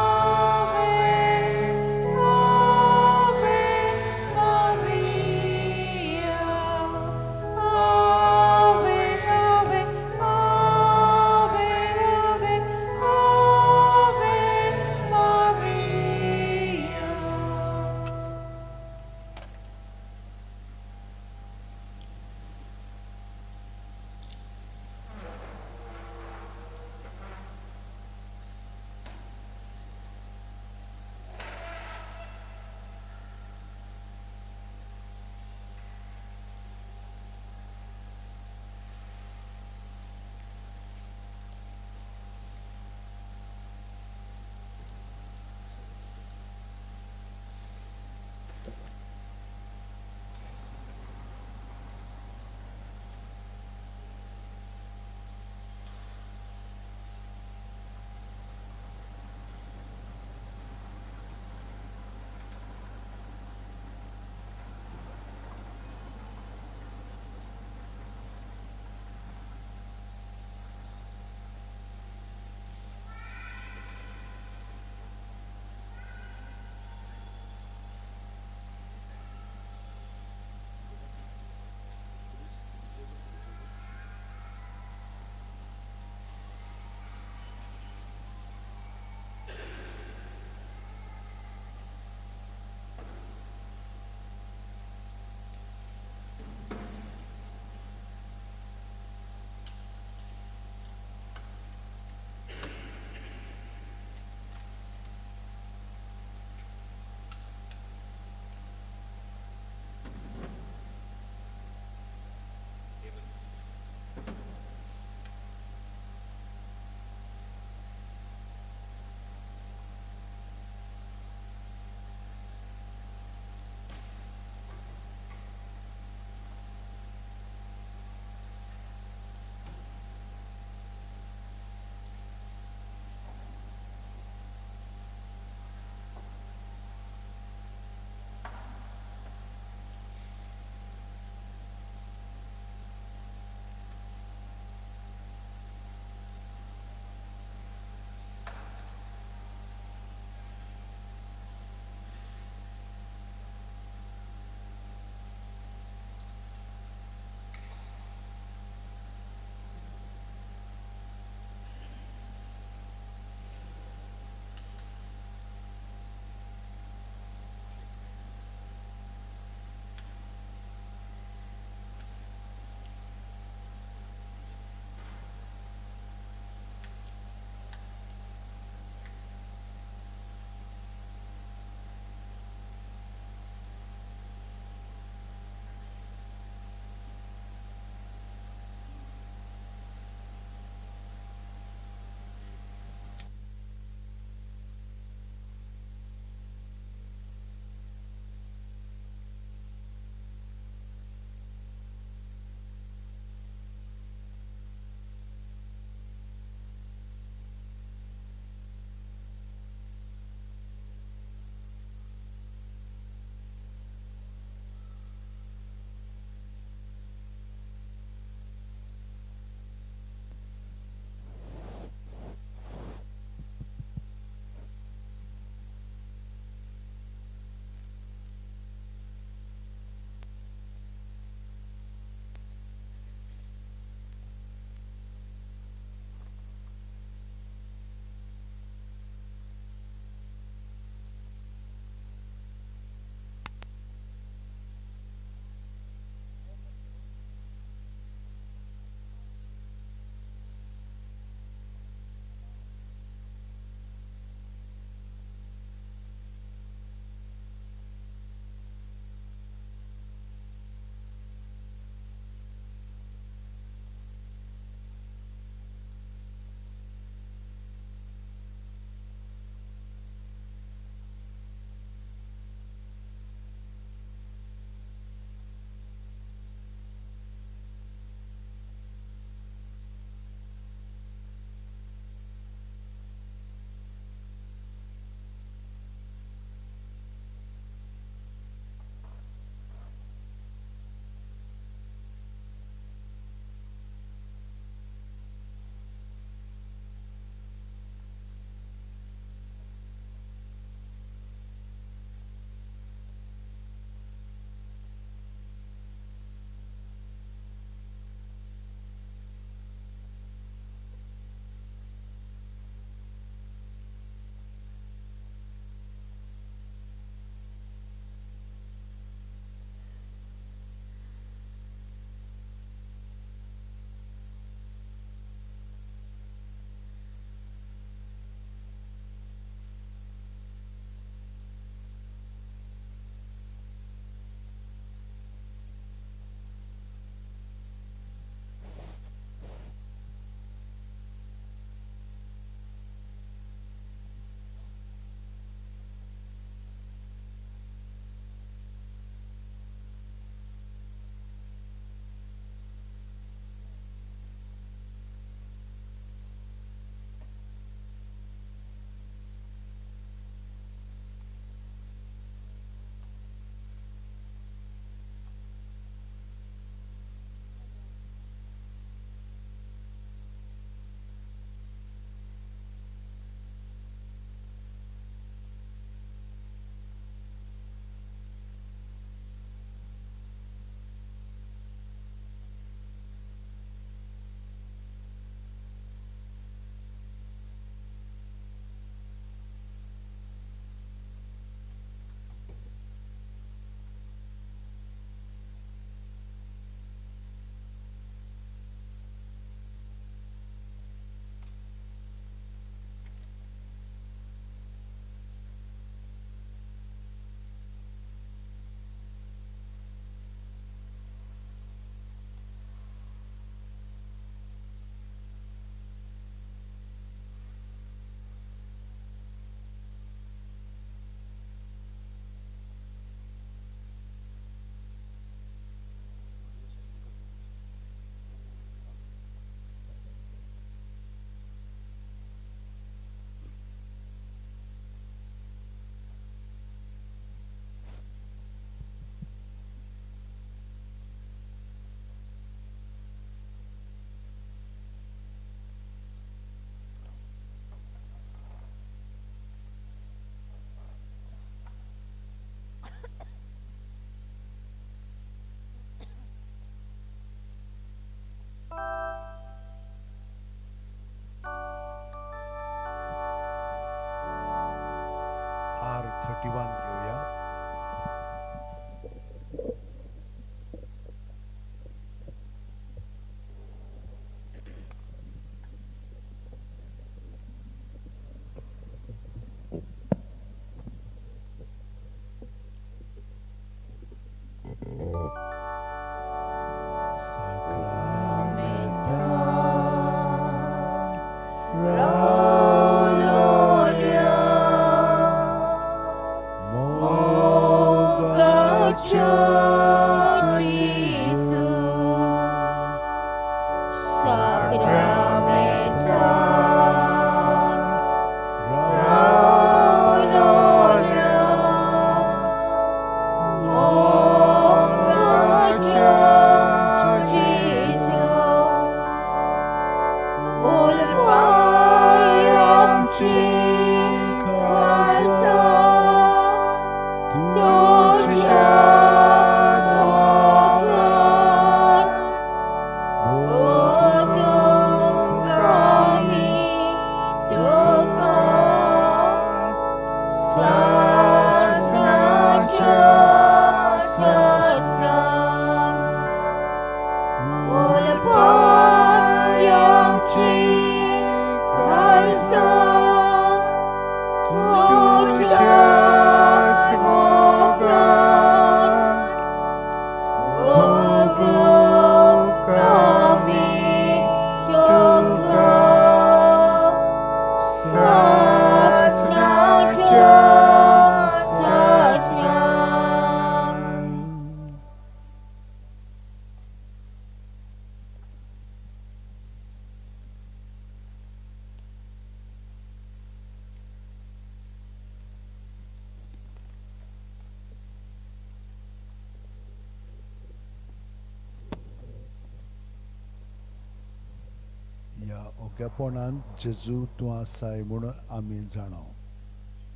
ओग्यापणांत जेजू तूं आसाय म्हूण आमी जाणा,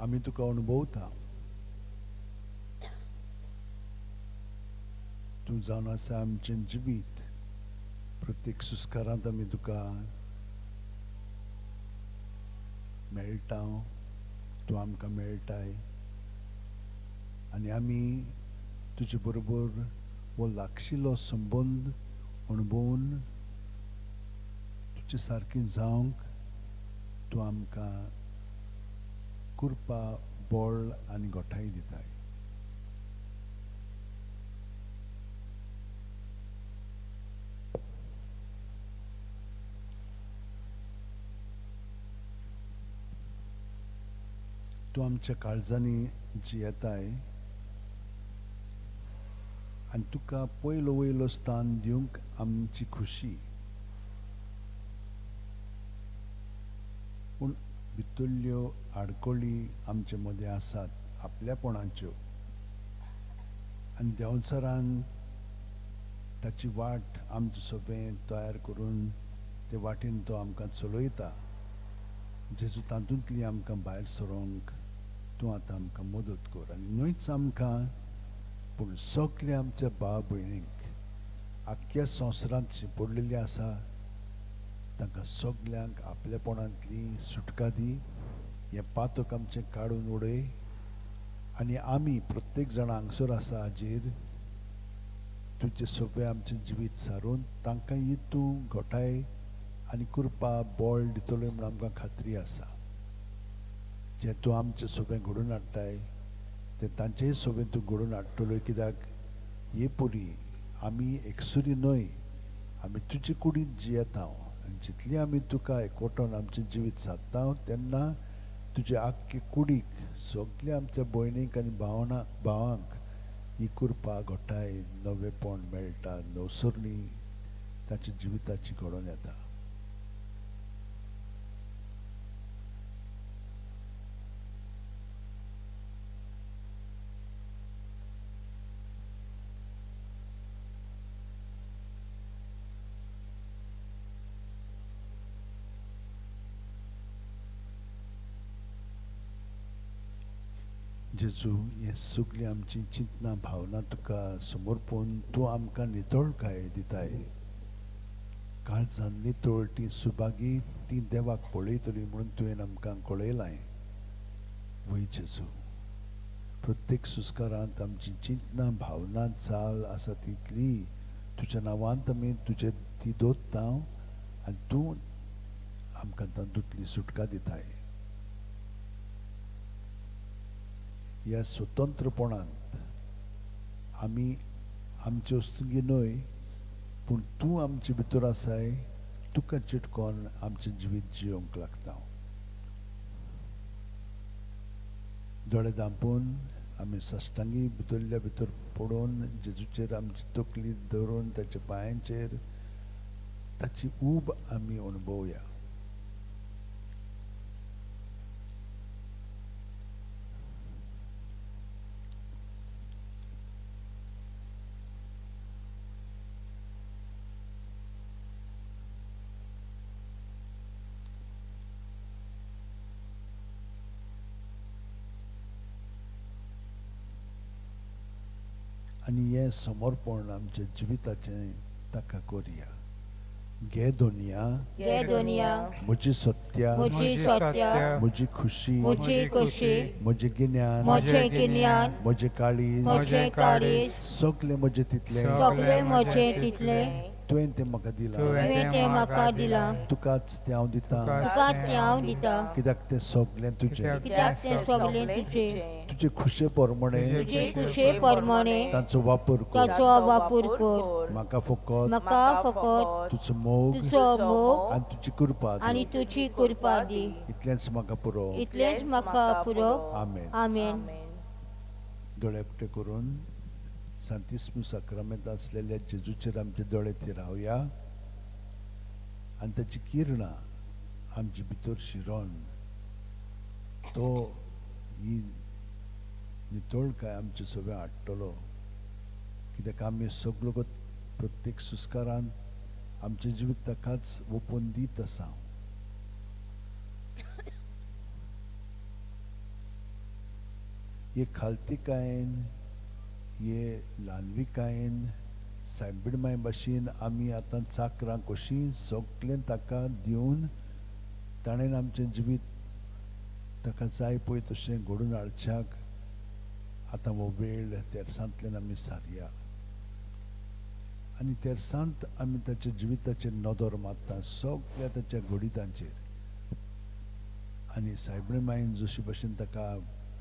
आमी तुका अणभवता. तूं जावन आसा आमचें जिवीत. प्रत्येक सुस्कारांत आमी तुका मेळटा, तूं आमकां मेळटाय आनी आमी तुजे बरोबर हो लागशिल्लो संबंद अणभवून तुजे सारकें जावंक तूं आमकां कृपा, बळ आनी गोठाय दिताय. तूं आमच्या काळजांनी जियेताय आनी तुका पयलो वयलो स्थान दिवंक आमची खुशी. पूण भितरल्यो आडखळी आमचे मदें आसात आपल्यापणाच्यो आनी देंवचारान ताची वाट आमचे सोबें तयार करून ते वाटेन तो आमकां चलयता. जेजू तातूंतली आमकां भायर सरोंक तूं आतां आमकां मदत कर आनी न्हयच आमकां पूण सगळे आमच्या भाव भयणींक आख्ख्या संवसारांत शिंपडलेली आसा तांकां सगल्यांक आपल्यापणांतली सुटका दी. हें पातक आमचें काडून उडय आनी आमी प्रत्येक जाण हांगसर आसा हाजेर तुजें सगळें आमचें जिवीत सारून तांकां ही तूं घोटाय आनी कृपा बळ दितलो म्हूण आमकां खात्री आसा. जें तूं आमचें सगळें घडोवन हाडटाय तें तांचेय सगळें तूं घडोवन हाडटलो. कित्याक हे पुरी आमी एकसुरी न्हय, आमी तुजे कुडींत जियेता आनी जितली आमी तुका एकवटून आमचें जिवीत सादता तेन्ना तुजे आख्खे कुडीक सगळे आमच्या भयणीक आनी भावांक ही कृपा घोटाय, नवेपण मेळटा, नवसरणी ताच्या जिविताची घडोवन येता. जेजू, हे सगळीं आमची चिंतना भावना तुका समर्पून तूं आमकां नितळकाय दिताय. काळजान नितळ ती सुभागी ती देवाक पळयतली म्हणून तुवें आमकां कळयलां. वय जेजू, प्रत्येक सुस्कारांत आमची चिंतना भावना चाल आसा तितली तुज्या नांवांत आमी तुजे ती दवरता आनी तूं आमकां तातूंतली सुटका दिताय. ह्या स्वतंत्रपणांत आमी आमचे वस्तुंगी न्हय पूण तूं आमचे भितर आसाय, तुका चिटकोन आमचें जिवीत जियोंक लागता. दोळे धांपून आमी साश्टांगी भितरल्या भितर पडून जेजूचेर आमची तकली दवरून ताच्या पांयांचेर ताची ऊब आमी अणभवया. आनी हें समर्पण आमच्या जिविताचें ताका करुया. घे दोनिया, घे दोनिया, म्हजी सत्या, म्हजी सत्या, म्हजी खुशी, म्हजी खुशी, म्हजें गिन्यान, म्हजें गिन्यान, म्हजें काळीज, म्हजें काळीज, सगळें म्हजें तितलें, सगळें म्हजें तितलें तुवें तें म्हाका दिलां, तुवें तें म्हाका दिलां, तुकाच तें हांव दितां, तुकाच तें हांव दितां, कित्याक तें सगळें तुजें, कित्याक तें सगळें तुजें, तुजे खुशे प्रमाणे, तुजे खुशे प्रमाणे तांचो वापर कर, ताचो वापर कर, म्हाका फकत, म्हाका फकत तुजो मोग, तुजो मोग आनी तुजी कृपा आनी तुजी कृपा दी, इतलेंच म्हाका पुरो, इतलेंच म्हाका पुरो. आमेन. आमेन. दोळे उक्ते करून सांतिस्मु साक्रामेंत आसलेल्या जेजूचेर आमचे दोळे थिरावया आनी ताची किरणां आमचे भितर शिरोन तो ही नितळकाय आमचे सगळें हाडटलो. कित्याक आमी सगळो प्रत्येक सुस्कारांत आमचें जिवीत ताकाच ओपून दीत आसा. हे खालतीकायेन, हे ल्हानविकायेन सायबीण माय भाशेन आमी आतां चाकरां कशीं सगळें ताका दिवन ताणें आमचें जिवीत ताका जाय पळय तशें घडोवन हाडच्याक आतां हो वेळ तेरसांतल्यान आमी सारया आनी तेरसांत आमी ताच्या जिविताचेर नदर मारता सगळ्या ताच्या घडितांचेर. आनी सायबीण मायन जशी भशेन ताका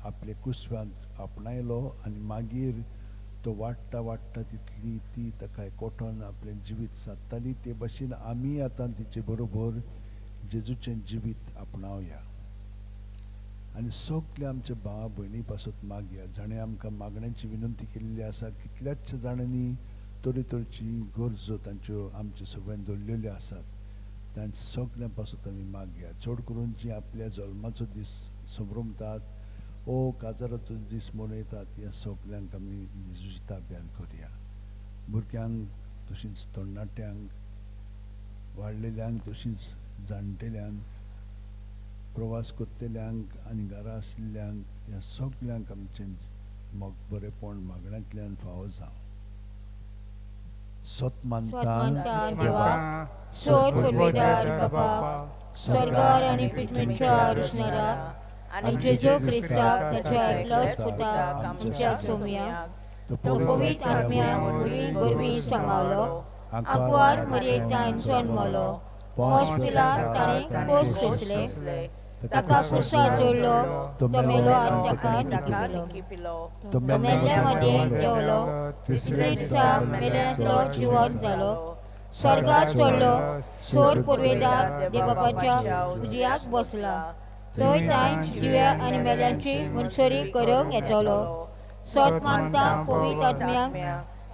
आपले कुसव्यांत आपणायलो आनी मागीर तो वाडटा वाडटा तितली ती ताका एकवटून आपलें जिवीत सादताली, ते भशेन आमी आतां तिचे बरोबर जेजूचें जिवीत आपणावया आनी सगळे आमच्या भावा भयणी पासत मागया जाणें आमकां मागण्यांची विनंती केल्ली आसा. कितल्याच जाणांनी तरेतरेची गरजो तांच्यो आमचे सगळ्यान दवरलेल्यो आसात, तांच्या सगळ्यां पासत आमी मागया. चड करून जी आपल्या जल्माचो दीस संभ्रमतात ओ काजाराचो दीस मनयतात, ह्या सगल्यांक आमी जेजूची ताब्यान करया. भुरग्यांक तशींच तरणाट्यांक, वाडलेल्यांक तशींच जाणटेल्यांक, प्रवास करतल्यांक आनी घरा आशिल्ल्यांक, ह्या सगल्यांक आमचें बरेपण मागण्यांतल्यान फावो जावं. सत मानता देवाक, सोर पुर्वेदार बापाक, स्वर्गार आनी पृथ्वीच्या रुसणाराक आनी जेजू क्रिस्ताक ताच्या एकलोच पुताक आमच्या सोम्याक, तो पवित्र आत्म्या वरवीं सांबाळलो, आंकवार मरयेतान जन्मलो, पोंस पिलात ताणें कोस सोंसले, ताका कुर्सार जोडलो, तो मेलो आनी ताका निकिपिलो, तो मेल्ल्या मदें देंवलो, तिसरे दिसा मेल्ल्यांतलो जिवन जालो, स्वर्गार चडलो, सोर पुर्वेदार देवबापाच्या उजव्याक बसला, थंय तांय जिव्या आनी मेल्यांची मुनसरी करूंक येतलो. सत मानता पवित्र आत्म्याक,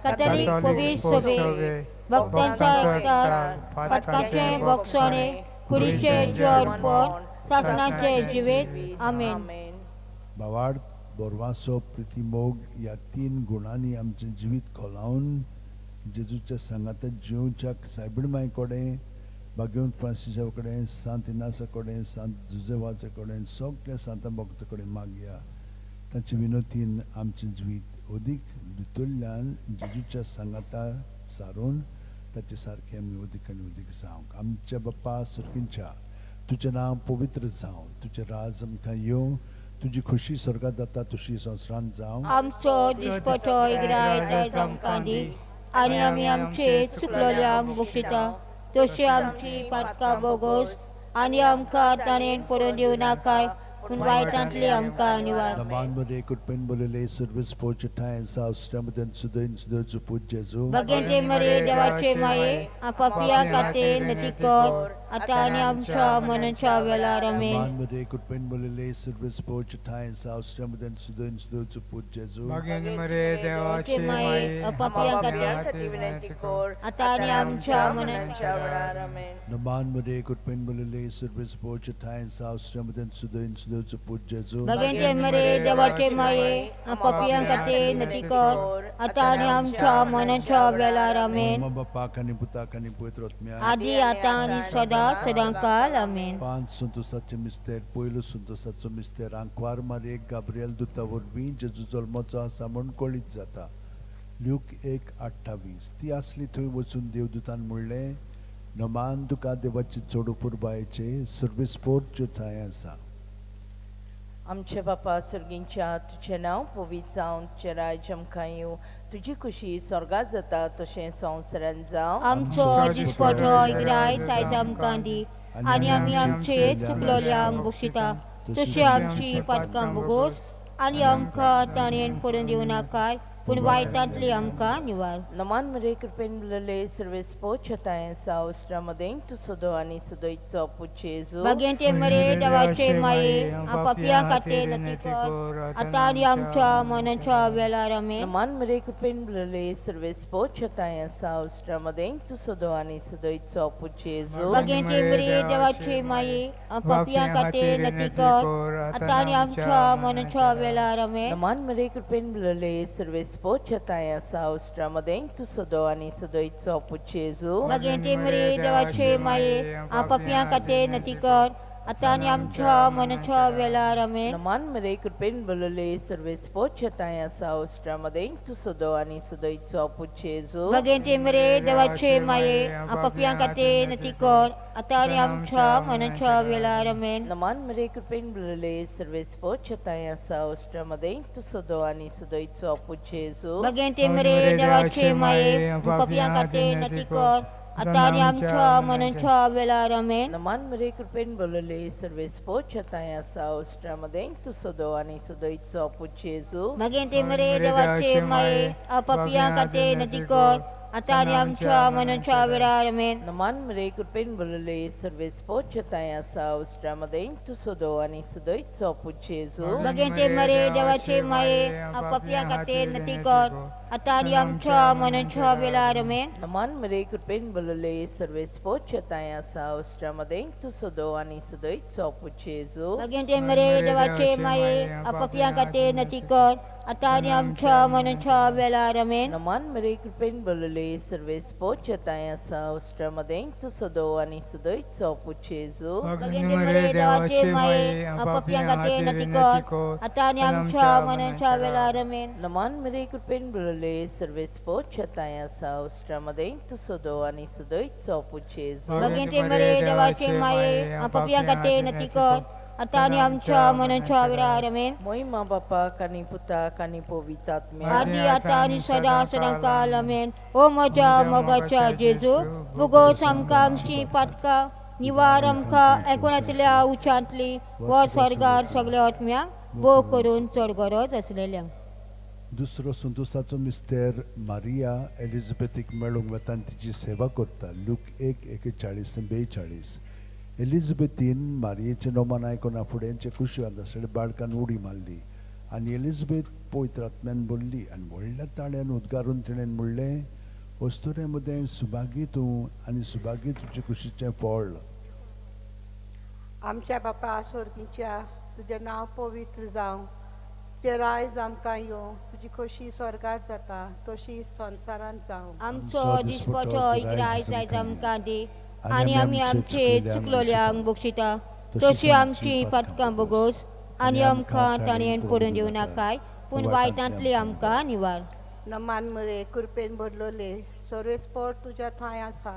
कातोलीक पवित्र सभेक, भक्तांच्या एकचार, पातकांचें बोगसणें, कुडीचें जिवनपण, सासणाचें जिवीत. आमेन. भावार्थ, बोरवासो, प्रितीमोग ह्या तीन गुणांनी आमचें जिवीत खोलावन जेजूच्या सांगातान जिवच्याक सायबीण माय कडेन, भाग्यवंत फ्रांसिसा कडेन, सांत इनासा कडेन, सांत जुजेवाच्या कडेन, सगळ्या सांतां भक्ता कडेन मागया. तांचे विनोतीन आमचें जिवीत अदीक भितरल्यान जेजूच्या सांगाता सारून ताचे सारकें आमी अदीक आनी अदीक जावंक. आमच्या बाप्पा सुर्गींच्या, तुजें नांव पवित्र जावं, तुजें राज आमकां येवं, तुजी खोशी स्वर्गांत जाता तशी संवसारांत जावं. आमचो दिसपटो इग्रायत आयज आमकां दी आनी आमी आमचे चुकलोल्यांक बक्षिता तशी आमची पातकां बोगोस आनी आमकां ताणें पडून दिवं नाकाय, पूण वायटांतली आमकां निवार. नमान मरे कृपेन बोलले सर्विस पोचठाय सावस्त्रमदन सुदैन सुदोचो पूत जेजू. बगेंचे मरे देवाचे माये, आपापिया खातीर नती कर आतां आनी आमच्या मनाच्या वेळार. आमेन. नमान मरे कृपेन बोलले सर्विस पोचठाय सावस्त्रमदन सुदैन सुदोचो पूत जेजू. बगेंचे मरे देवाचे माये, आपापिया खातीर विनंती कर आतां आनी आमच्या मनाच्या वेळार. आमेन. नमान मरे कृपेन बोलले सर्विस पोचठाय सावस्त्रमदन सुदैन सुदोचो पूत जेजू. बगेंचे मरे देवाचे माये, आपापिया खातीर नती कर आतां आनी आमच्या मनाच्या वेळार. आमेन. बापाक आनी पुताक आनी पवित्र आत्म्याक, आदी आतां आनी सदा सदांकाल. आमेन. पांच संतोसाचे मिस्तेर. पयलो संतोसाचो मिस्तेर. आंकवार मारयेक गाब्रियल दुता वरवीं जेजू जल्माचो आसा म्हूण कळीत जाता. ल्यूक 1:28. ती आसली थंय वचून देवदूतान म्हणलें, नमान तुका देवाची चड पुरबायेचे सर्विसपोर्ट थंय आसा. आमचे बापा सर्गींच्या, तुजें नांव पवित्र जावन, तुजें राज्य आमकां येवं, तुजी खुशी स्वर्गांत जाता तशें संवसारांत जावं. आमचो दिसपटो इग्रायत आयज आमकां दी आनी आमी आमचे चुकलोल्यांक बक्षिता तशी आमची पातकां बोगोस आनी आमकां ताणें पडून दिवं नाकाय, पूण वायटांतली आमकां निवार. नमान मरे कृपेन भरलेले सर्वेस्पर छताय आसा, उस्त्रा मदें तूं सदो आनी सदोयचो पूत जेजू. बगेंचे मरे देवाचे माये, आपापिया खातीर नती कर आतां आनी आमच्या मनाच्या वेळार. आमेन. नमान मरे कृपेन भरलेले सर्वेस्पर छताय आसा, उस्त्रा मदें तूं सदो आनी सदोयचो पूत जेजू. बगेंचे मरे देवाचे माये, आपापिया खातीर नती कर आतां आनी आमच्या मनाच्या वेळार. आमेन. नमान मरे कृपेन भरलेले सर्वेस्पर सर्वेस्पोचताय आसा उश्टा मदें तूं सदो आनी सदोयचो पूत जेजू. भगेंती मरे देवाचे माये पापयां खातीर नती कर आतां आनी आमच्या मनाच्या वेळार. आमेन. नमान मरे कृपेन बोलले सर्वेस्पोचताय आसा उश्टा मदें तूं सदो आनी सदोयचो पूत जेजू. भगेंती मरे देवाचे माये पापयां खातीर नती कर आतां आनी आमच्या मनाच्या वेळार. आमेन. नमान मरे कृपेन बोलले सर्वेस्पोचताय आसा उश्टा मदें तूं सदो आनी सदोयचो पूत जेजू. भगेंती मरे देवाचे माये पापयां खातीर नती कर आतां आनी आमच्या मनाच्या वेळार. आमेन. नमान मरे कृपेन बोलले सर्वेस्पोचताय आसा उश्टा मदें तूं सदो आनी सदोयचो पूत जेजू. भगेंती मरे देवाचे माये पापयां खातीर नती कर आतां आनी आमच्या मनाच्या वेळार. आमेन. नमान मरे कृपेन बोलले सर्वेस्पोचताय आसा उश्टा मदें तूं सदो आनी सदोयचो पूत जेजू. भगेंती मरे देवाचे माये पापयां खातीर नती कर आतां आनी आमच्या मनाच्या वेळार. आमेन. नमान मरे कृपेन बोलले सर्वेस्पोचताय आसा उश्टा मदें तूं सदो आनी सदोयचो पूत जेजू. भगेंती मरे देवाचे माये पापयां खातीर नती कर आतां आनी आमच्या मनाच्या वेळार. आमेन. नमान मरे कृपेन बोलले सर्वेस्पोचताय आसा उश्टा मदें तूं सदो आनी सदोयचो पूत जेजू. भगेंती मरे देवाचे माये पापयां खातीर नती कर आतां आनी आमच्या मनाच्या वेळार. आमेन. नमान मरे कृपेन बोलले सर्वेस्पोचताय आसा उश्टा मदें तूं सदो आनी सदोयचो पूत जेजू. भगेंती मरे देवाचे माये पापयां खातीर नती कर आतां आनी आमच्या मनाच्या वेळार. आमेन. मोहिमा बापाक आनी पुताक आनी पवित्र आत्म्याक आदी आतां आनी सदां सदां काल. आमेन. ओ म्हज्या मोगाच्या जेजू भुगोस आमकां आमची पातकां निवार आमकां एकोणांतल्या उच्चांतली वर स्वर्गार सगळ्या आत्म्यांक भोव करून चड गरज आसलेल्यांक. दुसरो संतोसाचो मिस्तेर मारिया एलिझाबेथीक मेळूंक वता आनी तिची सेवा करता. लूक 1:41 42. एलिझाबेथीन मारियेचें नोमान आयकून फुडेंचे कुशव्यांत आसलेल्या बाळकान उडी मारली आनी एलिझाबेथ पवित्र आत्म्यान बोल्ली आनी व्हडल्या ताळ्यान उद्गारून तिणें म्हणलें, वस्तुरे मदें सुभागी तूं आनी सुभागी तुजे कुशीचें फळ. आमच्या बापा स्वर्गीच्या तुजें नांव पवित्र जावं, तुजें रायज आमकां येवं, तुजी खोशी स्वर्गार जाता तशी संवसारांत जावं. आमचो दिसपटो रायज आयज आमकां दी आनी आमी आमचे चुकलोल्यांक बक्षिता तशी आमची पातकां बोगोस आनी आमकां ताणें पडून दिवं नाकाय पूण वायटांतली आमकां निवार. नमान मरे कृपेन भरलोले सर्वेस्पोर तुज्या थंय आसा,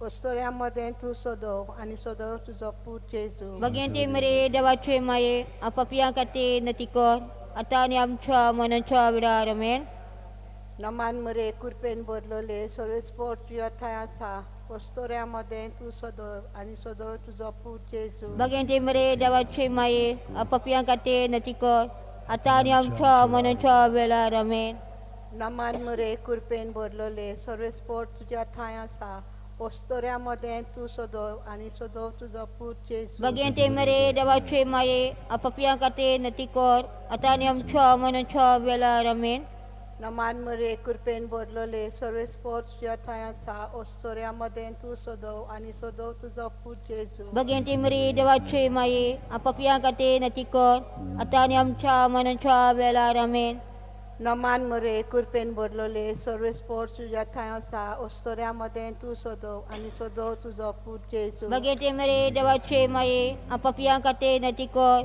वस्तुऱ्या मदें तूं सदो आनी सदो तुजो पूत जेजू. भगेंती मरे देवाचे माये पापयां खातीर नती कर आतां आनी आमच्या मनाच्या वेळार. आमेन. नमान मरे कृपेन भरलोले सर्वेस्पोर तुज्या थंय आसा, वस्तुऱ्या मदें तूं सदो आनी सदो तुजो पूत जेजू. भगेंती मरे देवाचे माये पापयां खातीर नती कर आतां आनी आमच्या मनाच्या वेळार. आमेन. नमान मरे कृपेन भरलोले सर्वेस्पोर तुज्या थंय आसा, वस्तुऱ्या मदें तूं सदो आनी सदो तुजो पूत जेजू. भगेंती मरे देवाचे माये पापयां खातीर नती कर आतां आनी आमच्या मनाच्या वेळार. आमेन. नमान मरे कृपेन भरलोले सर्वेस्पोर तुज्या थंय आसा, वस्तुऱ्या मदें तूं सदो आनी सदो तुजो पूत जेजू. भगेंती मरे देवाचे माये पापयां खातीर नती कर आतां आनी आमच्या मनाच्या वेळार. आमेन. नमान मरे कृपेन भरलोले सर्वेस्पोर तुज्या थंय आसा, वस्तुऱ्या मदें तूं सदो आनी सदो तुजो पूत जेजू. भगेंती मरे देवाचे माये पापयां खातीर नती कर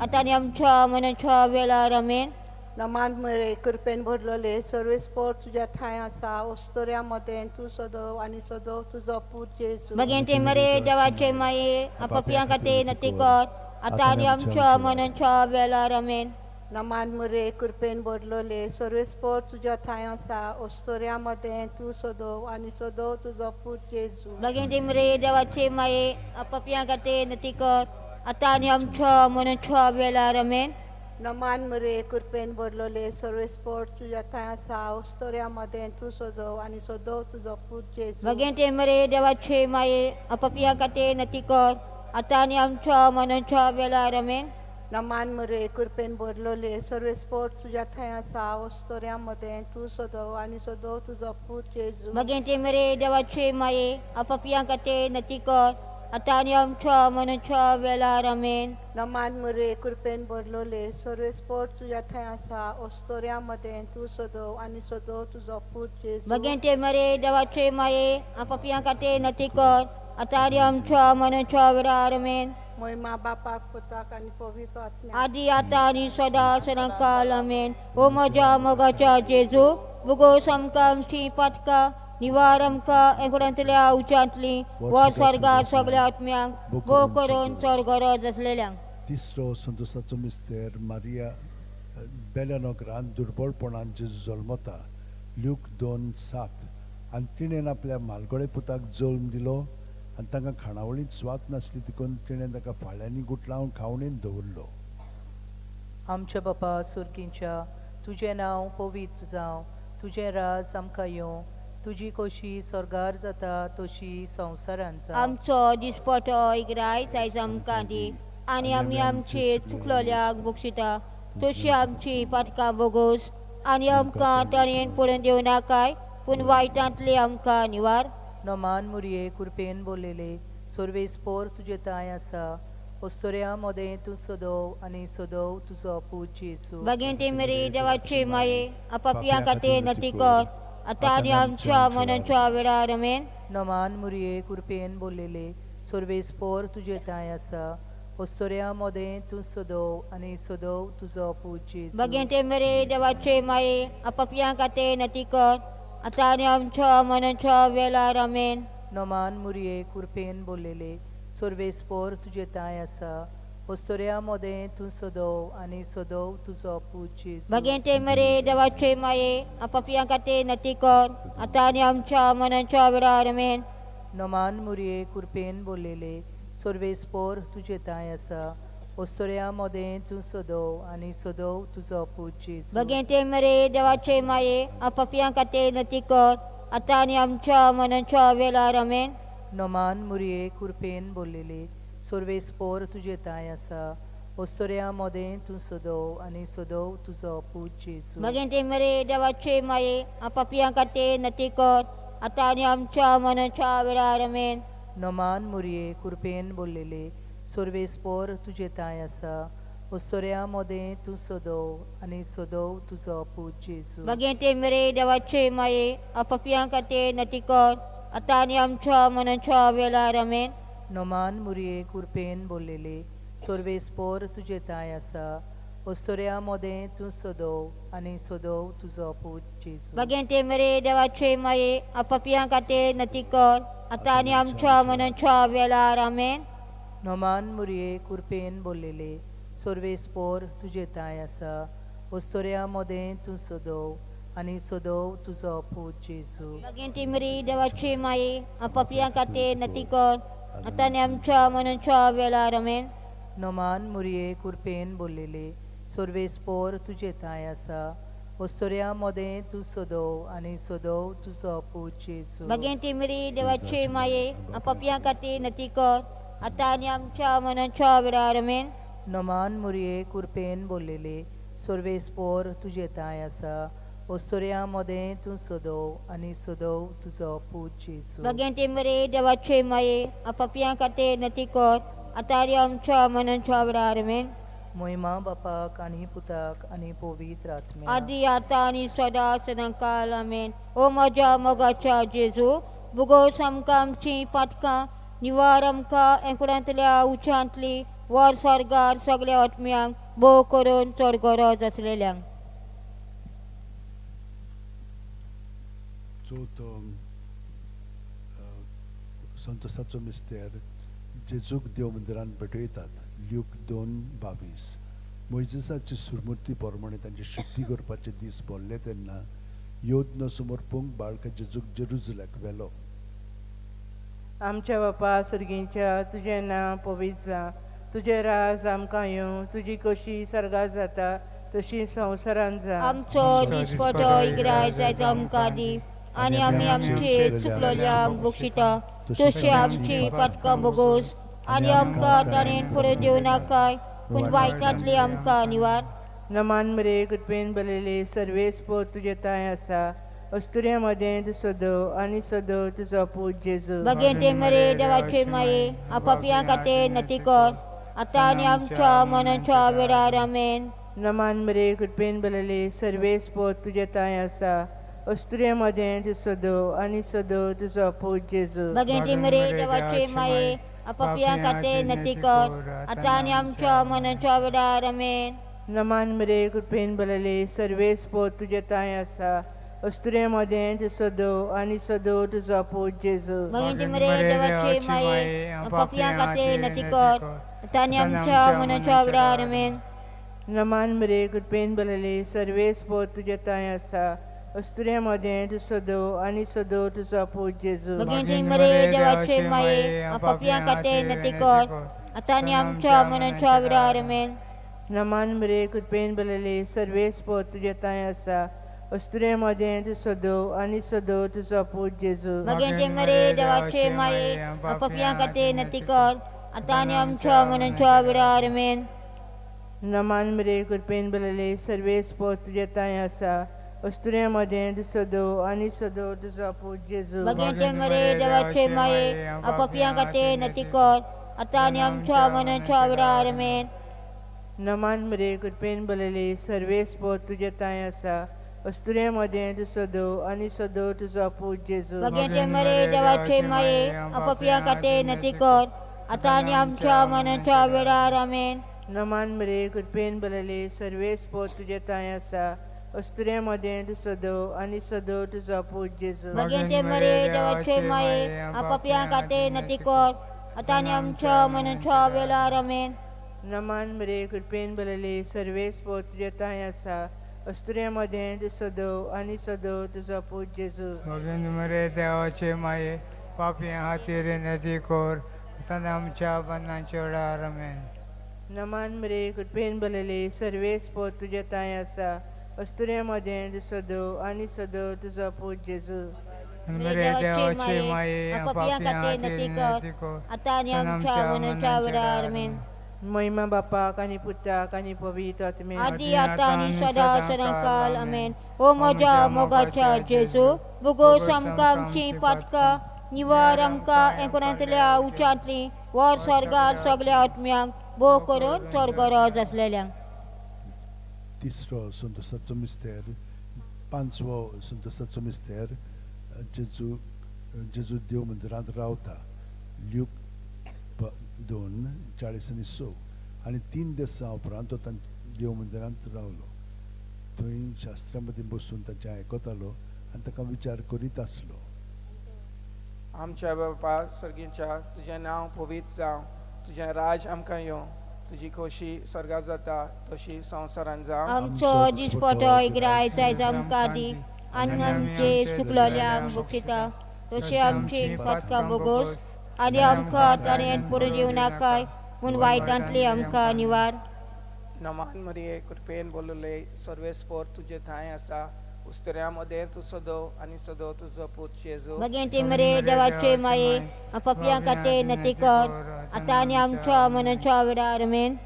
आतां आनी आमच्या मनाच्या वेळार. आमेन. नमान मरे कृपेन भरलोले सर्वेस्पोर तुज्या थंय आसा, वस्तुऱ्या मदें तूं सदो आनी सदो तुजो पूत जेजू. भगेंती मरे देवाचे माये पापयां खातीर नती कर आतां आनी आमच्या मनाच्या वेळार. आमेन. नमान मरे कृपेन भरलोले सर्वेस्पोर तुज्या थंय आसा, वस्तुऱ्या मदें तूं सदो आनी सदो तुजो पूत जेजू. भगेंती मरे देवाचे माये पापयां खातीर नती कर आतां आनी आमच्या मनाच्या वेळार. आमेन. नमान मरे कृपेन भरलोले सर्वेस्पोर तुज्या थंय आसा, वस्तुऱ्या मदें तूं सदो आनी सदो तुजो पूत जेजू. भगेंती मरे देवाचे माये पापयां खातीर नती कर आतां आनी आमच्या मनाच्या वेळार. आमेन. नमान मरे कृपेन भरलोले सर्वेस्पोर तुज्या थंय आसा, वस्तुऱ्या मदें तूं सदो आनी सदो तुजो पूत जेजू. भगेंती मरे देवाचे माये पापयां खातीर नती कर आतां आनी आमच्या मनाच्या वेळार आमेन. नमान मुरे कृपेन भरलोले सर्वेस्पोर तुज्या थंय आसा ओस्तोऱ्या मदें तूं सदो आनी सदो तुजो पूत जेजू. भगेंते मरे देवाचे माये आपापयां खातीर नती कर आतां आनी आमच्या मनाच्या वेळार आमेन. मोहिमा बापाक पुताक आनी पवित्र आत्म्याक आदी आतां आनी सदां सदांकाल आमेन. ओ म्हज्या मोगाच्या जेजू भुगोस आमकां आमची पातकां निवार आमकां एकुणांतल्या उच्चांतली वर स्वर्गार सगळ्या आत्म्यांक भोव करून चड गरज आसलेल्यांक. तिसरो संतोसाचो मिस्तेर मारिया बेल्या नगरान दुर्बळपणान जेजू जल्मता ल्यूक 2:7 आनी तिणें आपल्या म्हालगडे पुताक जल्म दिलो आनी तांकां खाणावळींत स्वाद नासली देखून तिणें ताका फाळ्यांनी गुटलावन खावणेन दवरलो. आमच्या बापा सुर्गींच्या तुजें नांव पवित्र जावं, तुजें राज आमकां येवं, तुजी खोशी स्वर्गार जाता तशी संवसारांत जावं. आमचो दिसपटो इग्रायच आयज आमकां दी आनी आमी आमचे चुकलोल्याक बक्षिता तशी आमची पातकां बोगोस आनी आमकां ताणें पडून दिवं नाकाय पूण वायटांतली आमकां निवार. नमान मुरये कृपेन बोललेले सर्वेस्पोर तुजे तांय आसा ओस्तोऱ्या मदें तूं सदोव आनी सदोव तुजो पूत जेजू. भगेंती मेरी देवाची माये आपापयां खातीर नती कर आतां आनी आमच्या मनाच्या वेळार आमेन. नमान मुरये कृपेन बोललेले सर्वेस्पोर तुजे तांय आसा ओस्तोऱ्या मदें तूं सदोव आनी सदोव तुजो पूत जेजू. भगेंती मेरी देवाचे माये आपापयां खातीर नती कर आतां आनी आमच्या मनाच्या वेळार आमेन. नमान मुरये कृपेन बोललेले सर्वेस्पोर तुजे तांय आसा ओस्तोऱ्या मदें तूं सदोव आनी सदोव तुजो पूत जेजू. भगेंते मरे देवाचे माये आपापयां खातीर नती कर आतां आनी आमच्या मनाच्या वेळार आमेन. नमान मुरये कृपेन बोललेले सर्वेस्पोर तुजे तांय आसा ओस्तोऱ्या मदें तूं सदोव आनी सदोव तुजो पूत जेजू. भगेंते मरे देवाचे माये आपापयां खातीर नती कर आतां आनी आमच्या मनाच्या वेळार आमेन. नमान मुरये कृपेन बोललेले सर्वेस्पोर तुजे तांय आसा ओस्तोऱ्या मदें तूं सदोव आनी सदोव तुजो पूत जेजू. भगेंते मरे देवाचे माये आपापयां खातीर नती कर आतां आनी आमच्या मनाच्या वेळार आमेन. नमान मुरये कृपेन बोललेले सर्वेस्पोर तुजे तांय आसा ओस्तोऱ्या मदें तूं सदोव आनी सदोव तुजो पूत जेजू. भगेंते मरे देवाचे माये आपापयां खातीर नती कर आतां आनी आमच्या मनाच्या वेळार आमेन. नमान मुरये कृपेन बोललेले सर्वेस्पोर तुजे तांय आसा ओस्तोऱ्या मदें तूं सदोव आनी सदोव तुजो पूत जेजू. भगेंते मरे देवाचे माये आपापयां खातीर नती कर आतां आनी आमच्या मनाच्या वेळार आमेन. नमान मुरये कृपेन बोललेले सर्वेस्पोर तुजे तांय आसा ओस्तोऱ्या मदें तूं सदोव आनी सदोव तुजो पूत जेजू. भगेंती मरी देवाचे माये आपापयां खातीर नती कर आतां आनी आमच्या मनाच्या वेळार आमेन. नमान मुरये कृपेन बोललेले सर्वेस्पोर तुजे तांय आसा ओस्तोऱ्या मदें तूं सदोव आनी सदोव तुजो पूत जेजू. भगेंती मरी देवाचे माये आपापयां खातीर नती कर आतां आनी आमच्या मनाच्या वेळार आमेन. नमान मुरये कृपेन बोललेले सर्वेस्पोर तुजे तांय आसा ओस्तोऱ्या मदें तूं सदोव आनी सदोव तुजो पूत जेजू. भगेंती मरे देवाचे माये आपापयां खातीर नती कर आतां आनी आमच्या मनाच्या वेळार आमेन. मोहिमा बापाक आनी पुताक आनी पवित्र आत्म्याक आदी आतां आनी सदां सदांकाल आमेन. ओ म्हज्या मोगाच्या जेजू भुगोस आमकां आमची पातकां निवार आमकां एकुणांतल्या उच्चांतली वर स्वर्गार सगळ्या आत्म्यांक भोव करून चड गरज आसलेल्यांक. चवथो संतोसाचो मिस्तेर जेजूक देव मंदिरान भेटयतात ल्यूक 2:22. मोयजेसाची सुरमूर्ती प्रमाणे तांची शुद्धी करपाचे दीस भरले तेन्ना योद्न समर्पूंक बाळका जेजूक जेरुजल्याक व्हेलो. आमच्या बापा सर्गींच्या तुजें नांव पवित्र जावं, तुजें राज आमकां येवं, तुजी कशी सर्गार जाता तशी संवसारांत जावं. आमचो दिसपटो इग्रायज आयज आमकां दी आनी आमी आमचे चुकलोल्यांक बक्षिता तशी आमची पातकां बोगोस आनी आमकां ताणें फुडें दिवं नाकाय पूण वायटांतली आमकां निवार. नमान मरे कृपेन बरलेले सर्वेस्पोर तुजे तांय आसा अस्तुऱ्यां मदें तूं सदो आनी सदो तुजो पूत जेजू. भगेंते मरे देवाचे माये, आपापया खातीर नती कर, आतां आनी आमच्या मनाच्या वेळार. आमेन. नमान मरे, कृपेन भरलेले, सर्वेस पोत तुजे तांय आसा. अस्तुऱ्यां मदें तूं सदो आनी सदो तुजो पूत जेजू. भगेंते मरे देवाचे माये, आपापया खातीर नती कर, आतां आनी आमच्या मनाच्या वेळार. आमेन. नमान मरे, कृपेन भरलेले, सर्वेस पोत तुजे तांय आसा. अस्तुऱ्यां मदें तूं सदो आनी सदो तुजो पूत जेजू. भगेंते मरे देवाचे माये, आपापया खातीर नती कर, आतां आनी आमच्या मनाच्या वेळार. आमेन. नमान मरे, कृपेन भरलेले, सर्वेस पोत तुजे तांय आसा. अस्तुऱ्यां मदें तूं सदो आनी सदो तुजो पूत जेजू. भगेंते मरे देवाचे माये, आपापया खातीर नती कर, आतां आनी आमच्या मनाच्या वेळार. आमेन. नमान मरे, कृपेन भरलेले, सर्वेस पोत तुजे तांय आसा. अस्तुऱ्यां मदें तूं सदो आनी सदो तुजो पूत जेजू. भगेंते मरे देवाचे माये, आपापया खातीर नती कर, आतां आनी आमच्या मनाच्या वेळार. आमेन. नमान मरे, कृपेन भरलेले, सर्वेस पोत तुजे तांय आसा. अस्तुऱ्यां मदें तूं सदो आनी सदो तुजो पूत जेजू. भगेंते मरे देवाचे माये, आपापया खातीर नती कर, आतां आनी आमच्या मनाच्या वेळार. आमेन. नमान मरे, कृपेन भरलेले, सर्वेस पोत तुजे तांय आसा. अस्तुऱ्यां मदें तूं सदो आनी सदो तुजो पूत जेजू. भगेंते मरे देवाचे माये, आपापया खातीर नती कर, आतां आनी आमच्या मनाच्या वेळार. आमेन. नमान मरे, कृपेन भरलेले, सर्वेस पोत तुजे तांय आसा. अस्तुऱ्यां मदें तूं सदो आनी सदो तुजो पूत जेजू. भगेंते मरे देवाचे माये, आपापया खातीर नती कर, आतां आनी आमच्या मनाच्या वेळार. आमेन. नमान मरे, कृपेन भरलेले, सर्वेस पोत तुजे तांय आसा. अस्तुऱ्यां मदें तूं सदो आनी सदो तुजो पूत जेजू. भगेंत मरे देवाचे माये, पापयां खातीर नदी कर, आतां आमच्या मरणाच्या वेळार. आमेन. नमान मरे, कृपेन भरलेले, सर्वेस पोत तुजे तांय आसा. अस्तुऱ्यां मदें तूं सदो आनी सदो तुजो पूत जेजू. मरे देवाचे माये, आपापया खातीर नती कर, आतां आनी आमच्या मनाच्या वेळार. आमेन. महिमा बापाक आनी पुताक आनी पवित्र आत्म्याक. आदी आतां आनी सदां सदांकाल. आमेन. ओ म्हज्या मोगाच्या जेजू, बोगोस आमकां आमचीं पातकां, निवार आमकां एकुणांतल्या उच्चांतलीं, वर स्वर्गार सगल्या आत्म्यांक, भोव करून चड गरज आसलेल्यांक. तिसरो संतोषाचो मिस्तेर, पांचवो संतोषाचो मिस्तेर, जेजू जेजू देव मंदिरांत रावता. ल्यूक 2:46. आनी 3 दिसां उपरांत तो देव मंदिरांत रावलो. थंय शास्त्रा मदीं बसून तांचें आयकतालो आनी ताका विचार करीत आसलो. आमच्या बापा सर्गीच्या, तुजें नांव पवित्र जावं, तुजें राज आमकां येवं, तुजी खोशी स्वर्गात जाता तशी संवसारान जावं. आमचो दिसपटो इग्राय आयज आमकां दी, आनी आमचे चुकलोल्यांक बक्षिता तशें आमची पातकां बोगोस, आनी आमकां ताणें पडून येवं नाकाय म्हूण वायटांतली आमकां निवार. नमान मरिये, कृपेन बोलले, सर्वेस्पोर तुजे ठांय आसा. उस्तऱ्या मदें तूं सदो आनी सदो तुजो पूत जेजू. भगेंते मरे देवाचे माये, पापयां खातीर नती कर, आतां आनी आमच्या मनाच्या वेळार. आमेन.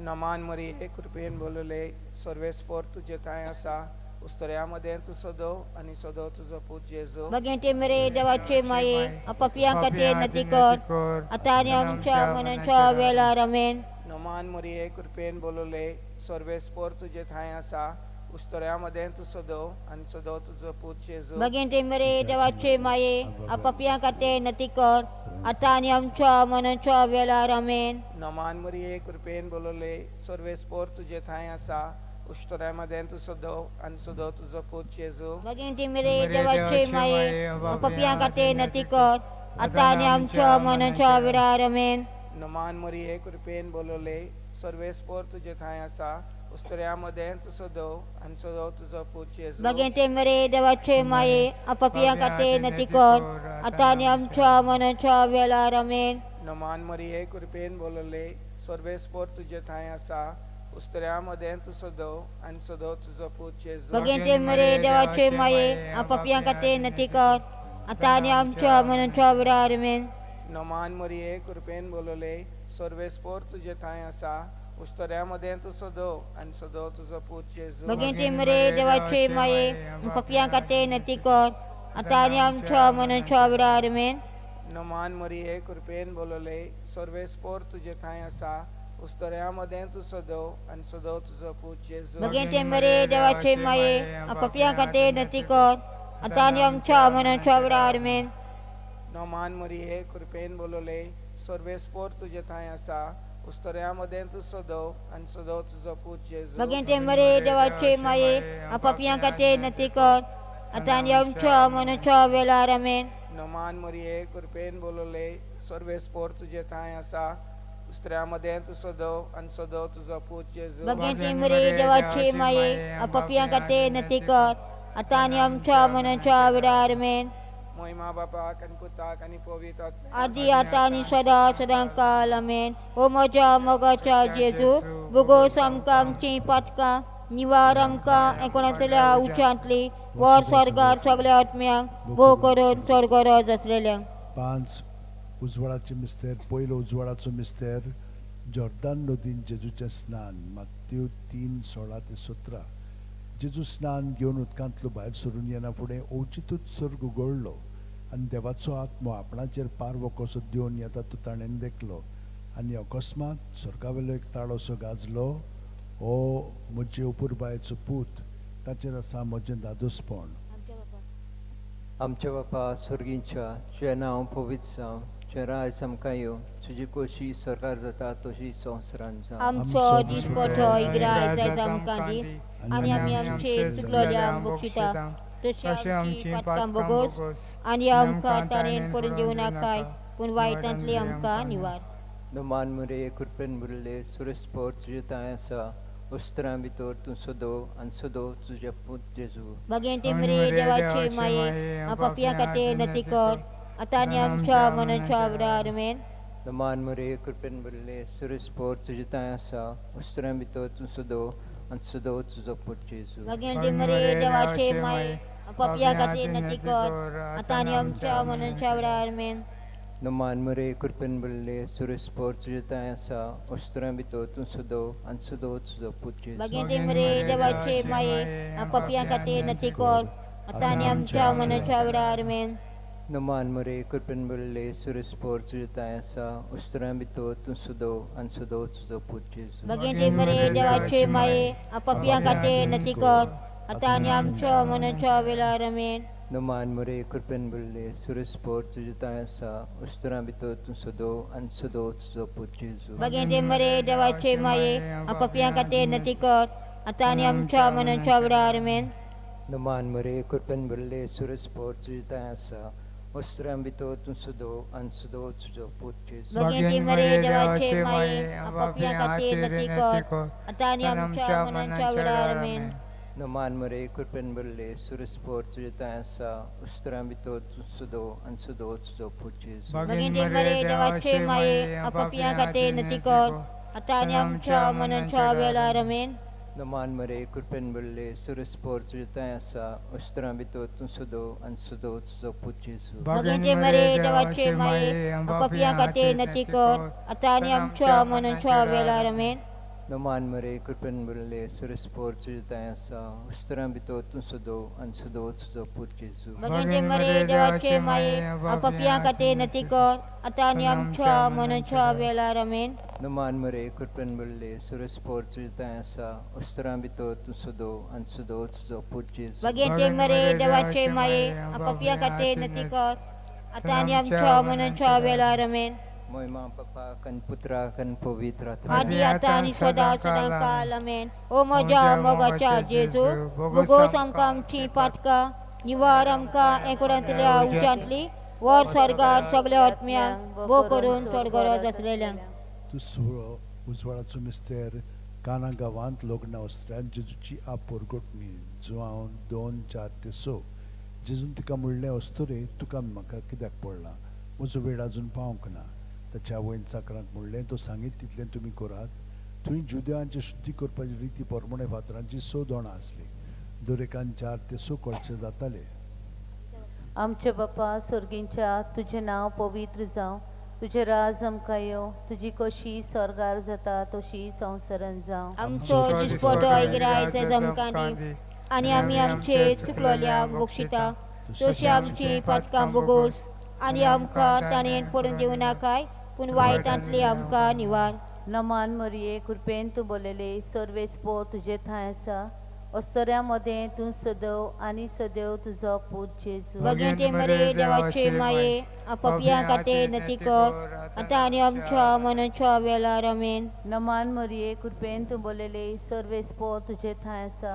नमान मरिये, कृपेन बोलले, सर्वेस्पोर तुजे ठांय आसा. उस्तऱ्या मदें तूं सदो आनी सदो तुजो पूत जेजू. भगेंते मरे देवाचे माये, पापयां खातीर नती कर, आतां आनी आमच्या मनाच्या वेळार. आमेन. नमान मरिये, कृपेन बोलले, सर्वेस्पोर तुजे ठांय आसा. उस्तऱ्या मदें तूं सदो आनी सदो तुजो पूत जेजू. भगेंते मरे देवाचे माये, पापयां खातीर नती कर, आतां आनी आमच्या मनाच्या वेळार. आमेन. नमान मरिये, कृपेन बोलले, सर्वेस्पोर तुजे ठांय आसा. उस्तऱ्या मदें तूं सदो आनी सदो तुजो पूत जेजू. भगेंते मरे देवाचे माये, पापयां खातीर नती कर, आतां आनी आमच्या मनाच्या वेळार. आमेन. नमान मरिये, कृपेन बोलले, सर्वेस्पोर तुजे ठांय आसा. उस्तऱ्या मदें तूं सदो आनी सदो तुजो पूत जेजू. भगेंते मरे देवाचे माये, पापयां खातीर नती कर, आतां आनी आमच्या मनाच्या वेळार. आमेन. नमान मरिये, कृपेन बोलले, सर्वेस्पोर तुजे ठांय आसा. उस्तऱ्या मदें तूं सदो आनी सदो तुजो पूत जेजू. भगेंते मरे देवाचे माये, पापयां खातीर नती कर, आतां आनी आमच्या मनाच्या वेळार. आमेन. नमान मरिये, कृपेन बोलले, सर्वेस्पोर तुजे ठांय आसा. उस्तऱ्या मदें तूं सदो आनी सदो तुजो पूत जेजू. भगिनी मरे देवाचे माये पपयां खातीर नती कर आतां आनी आमच्या मनाच्या वेळार आमेन. नमान मरिये कृपेन बोलले सर्वेस्पोर तुजे ठांय आसा, उस्तऱ्या मदें तूं सदो आनी सदो तुजो पूत जेजू. भगिनी मरे देवाचे माये पपयां खातीर नती कर आतां आनी आमच्या मनाच्या वेळार आमेन. नमान मरिये कृपेन बोलले सर्वेस्पोर तुजे ठांय आसा, उस्तऱ्या मदें तूं सदो आनी सदो तुजो पूत जेजू. भगिनी मरे देवाचे माये पपयां खातीर नती कर आतां आनी आमच्या मनाच्या वेळार आमेन. नमान मरिये कृपेन बोलले सर्वेस्पोर तुजे ठांय आसा, उस्तऱ्या मदें तूं सदो आनी सदो तुजो पूत जेजू. भगिनी मरे देवाचे माये पपयां खातीर नती कर आतां आनी आमच्या मनाच्या वेळार आमेन. महिमा बापाक आनी पुताक आनी पवित्र आत्म्याक, आदी आतां आनी सदां सदां काल आमेन. ओ म्हज्या मोगाच्या जेजू, बोगोस आमकां आमचीं पातकां, निवार आमकां एकोणांतल्या उच्चांतली, वर स्वर्गार सगळ्या आत्म्यांक भोव करून चड गरज आसलेल्यांक. 5 उजवाडाचे मिस्तेर. पयलो उजवाडाचो मिस्तेर जॉर्दान नदीन जेजूचें स्नान. मात्यो 3:16 ते 17. जेजू स्नान घेवन उदकांतलो भायर सरून येना फुडें अवचितूच स्वर्ग उगडलो आनी देवाचो आत्मो आपणाचेर पारवो कसो देवन येता तो ताणें देखलो. आनी अकस्मात स्वर्गावेलो एक ताळोसो गाजलो, हो म्हजे अपुरबायेचो पूत, ताचेर आसा म्हजें दादोसपण. आमच्या बापा स्वर्गींच्या, तुजें नांव पवित्र जावं, तुजें राज आमकां येवं, तुजी खोशी स्वर्गार जाता तशी संवसारांत जावं. आमचो दिसपटो इग्राय जायत आमकां दी आनी आमी आमचे चुकलोल्यांक बक्षिता तशी आमची पातकां बोगोस आनी आमकां ताणें पडून दिवं नाकाय, पूण वायटांतली आमकां निवार. नमान मरे कृपेन भरिल्ले सुरेस्पोर तुजे ठांय आसा, उस्तरां भितर तूं सदो आनी सदो तुजे पूत जेजू. भगिनी मरे देवाचे माये पपयां खातीर नती कर आतां आनी आमच्या मनाच्या वेळार आमेन. नमान मरे कृपेन भरिल्ले सुरेस्पोर तुजे ठांय आसा, उस्तरां भितर तूं सदो आनी सदो तुजो पूत जेजू. भगिनी मरे देवाचे माये पपयां खातीर नती कर आतां आनी आमच्या मनाच्या वेळार आमेन. नमान मरे कृपेन भरिल्ले सुरेस्पोर तुजे ठांय आसा, उस्तरां भितर तूं सदो आनी सदो तुजो पूत जेजू. भगिनी मरे देवाचे माये पपयां खातीर नती कर आतां आनी आमच्या मनाच्या वेळार आमेन. नमान मरे कृपेन भरिल्ले सुरेस्पोर तुजे ठांय आसा, उस्तरां भितर तूं सदो आनी सदो तुजो पूत जेजू. भगिनी मरे देवाचे माये पपयां खातीर नती कर आतां आनी आमच्या मनाच्या वेळार आमेन. नमान मरे कृपेन भरिल्ले सुरेस्पोर तुजे ठांय आसा, उस्तरां भितर तूं सदो आनी सदो तुजो पूत जेजू. भगिनी मरे देवाचे माये पपयां खातीर नती कर आतां आनी आमच्या मनाच्या वेळार आमेन. नमान मरे कृपेन भरिल्ले सुरेस्पोर तुजे ठांय आसा, उस्तरां भितर तूं सदो आनी सदो तुजो पूत जेजू. भगिनी मरे देवाचे माये पपयां खातीर नती कर आतां आनी आमच्या मनाच्या वेळार आमेन. नमान मरे कृपेन भरिल्ले सुरेस्पोर तुजे ठांय आसा, उस्तरां भितर तूं सदो आनी सदो तुजो पूत जेजू. भगिनी मरे देवाचे माये पपयां खातीर नती कर आतां आनी आमच्या मनाच्या वेळार आमेन. नमान मरे कृपेन भरिल्ले सुरेस्पोर तुजे ठांय आसा, उस्तरां भितर तूं सदो आनी सदो तुजो पूत जेजू. भगिनी मरे देवाचे माये पपयां खातीर नती कर आतां आनी आमच्या मनाच्या वेळार आमेन. नमान मरे कृपेन भरिल्ले सुरेस्पोर तुजे ठांय आसा, उस्तरां भितर तूं सदो आनी सदो तुजो पूत जेजू. भगिनी मरे देवाचे माये पपयां खातीर नती कर आतां आनी आमच्या मनाच्या वेळार आमेन. नमान मरे कृपेन भरिल्ले सुरेस्पोर तुजे ठांय आसा, उस्तरां भितर तूं सदो आनी सदो तुजो पूत जेजू. भगिनी मरे देवाचे माये पपयां खातीर नती कर आतां आनी आमच्या मनाच्या वेळार आमेन. महिमा बापाक आनी पुत्राक आनी पवित्र आत्म्याक, आदी आतां आनी सदां सदां काल आमेन. ओ म्हज्या मोगाच्या जेजू, बोगोस आमकां आमचीं पातकां, निवार आमकां एकोडांतल्या उच्चांतली, वर स्वर्गार सगळ्या आत्म्यांक भोव करून चड गरज आसलेल्यांक. दुसरो उजवाडाचो मिस्तेर काना गांवांत लग्न वस्त्रान जेजूची आप पोरगोटणी. जुआंव 2:4 ते 6. जेजून तिका म्हणलें, अस्तुरे, तुका म्हाका कित्याक पडलां? म्हजो वेळ आजून पावंक ना. ताच्या आवयन चाकरांक म्हणलें, तो सांगीत तितलें तुमी करात. थंय जुदेवांचे शुद्धी करपाची रिती पोरमोणे फातरांची 6 दोणां आसली, दरेकान 4 ते 6 कळचे जाताले. आमचे बापा स्वर्गींच्या, तुजें नांव पवित्र जावं, तुजें राज आमकां येवं, तुजी कशी स्वर्गार जाता तशी संवसारांत जावं. आमचो दिसपटो आयज आमकां दी आनी आमी आमचे चुकलोल्यांक बक्षिता तशी आमची पातकां बोगोस आनी आमकां ताणें पडून दिवं नाकाय पूण वायटांतली आमकां निवार. नमान मरिये, कृपेन तूं बोलयले, सर्वेस्पो तुजे थंय आसा, अस्तऱ्या मदें तूं सदैव आनी सदैव तुजो पूत जेजू. भगिनी मरे देवाचे माये, पापयां खातीर नती कर आतां आनी आमच्या मनाच्या वेळार. आमेन. नमान मरिये, कृपेन तूं बोलयले, सर्वेस्पो तुजे थंय आसा,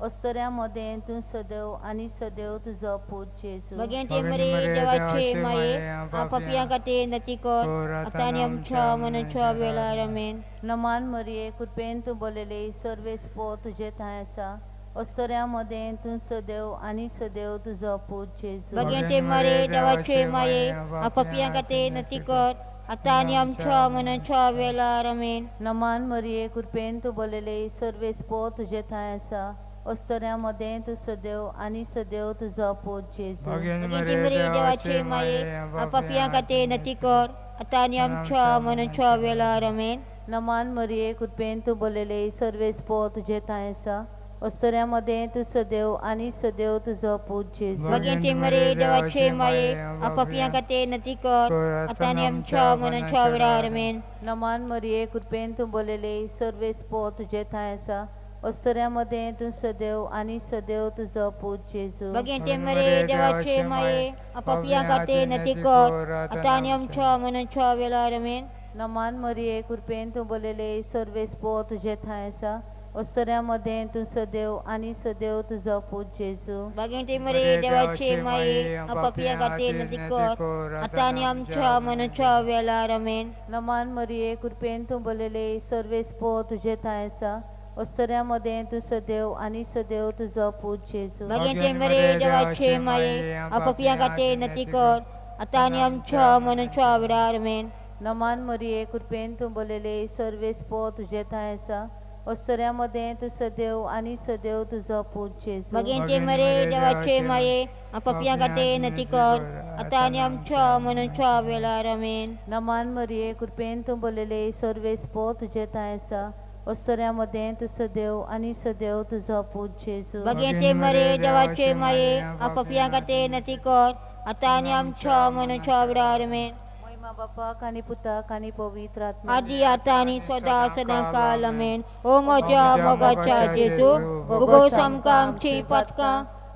अस्तऱ्या मदें तूं सदैव आनी सदैव तुजो पूत जेजू. भगिनी मरे देवाचे माये, पापयां खातीर नती कर आतां आनी आमच्या मनाच्या वेळार. आमेन. नमान मरिये, कृपेन तूं बोलयले, सर्वेस्पो तुजे थंय आसा, अस्तऱ्या मदें तूं सदैव आनी सदैव तुजो पूत जेजू. भगिनी मरे देवाचे माये, पापयां खातीर नती कर आतां आनी आमच्या मनाच्या वेळार. आमेन. नमान मरिये, कृपेन तूं बोलयले, सर्वेस्पो तुजे थंय आसा, अस्तऱ्या मदें तूं सदैव आनी सदैव तुजो पूत जेजू. भगिनी मरे देवाचे माये, पापयां खातीर नती कर आतां आनी आमच्या मनाच्या वेळार. आमेन. नमान मरिये, कृपेन तूं बोलयले, सर्वेस्पो तुजे थंय आसा, अस्तऱ्या मदें तूं सदैव आनी सदैव तुजो पूत जेजू. भगिनी मरे देवाचे माये, पापयां खातीर नती कर आतां आनी आमच्या मनाच्या वेळार. आमेन. नमान मरिये, कृपेन तूं बोलयले, सर्वेस्पो तुजे थंय आसा, अस्तऱ्या मदें तूं सदैव आनी सदैव तुजो पूत जेजू. भगिनी मरे देवाचे माये, पापयां खातीर नती कर आतां आनी आमच्या मनाच्या वेळार. आमेन. नमान मरिये, कृपेन तूं बोलयले, सर्वेस्पो तुजे थंय आसा, अस्तऱ्या मदें तूं सदैव आनी सदैव तुजो पूत जेजू. भगिनी मरे देवाचे माये, पापयां खातीर नती कर आतां आनी आमच्या मनाच्या वेळार. आमेन. नमान मरिये, कृपेन तूं बोलयले, सर्वेस्पो तुजे थंय आसा, अस्तऱ्या मदें तूं सदैव आनी सदैव तुजो पूत जेजू. भगिनी मरे देवाचे माये, पापयां खातीर नती कर आतां आनी आमच्या मनाच्या वेळार. आमेन. नमान मरिये, कृपेन तूं बोलयले, सर्वेस्पो तुजे थंय आसा, अस्तऱ्या मदें तूं सदैव आनी सदैव तुजो पूत जेजू. भगिनी मरे देवाचे माये, पापयां खातीर नती कर आतां आनी आमच्या मनाच्या वेळार. आमेन. नमान मरिये, कृपेन तूं बोलयले, सर्वेस्पो तुजे थंय आसा, अस्तऱ्या मदें तूं सदैव आनी सदैव तुजो पूत जेजू. भगिनी मरे देवाचे माये, पापयां खातीर नती कर आतां आनी आमच्या मनाच्या वेळार. आमेन. महिमा बापाक आनी पुताक आनी पवित्र आत्म्याक, आदी आतां आनी सदां सदां काल. आमेन. ओ म्हज्या मोगाच्या जेजू, बोगोस आमकां आमची पातकां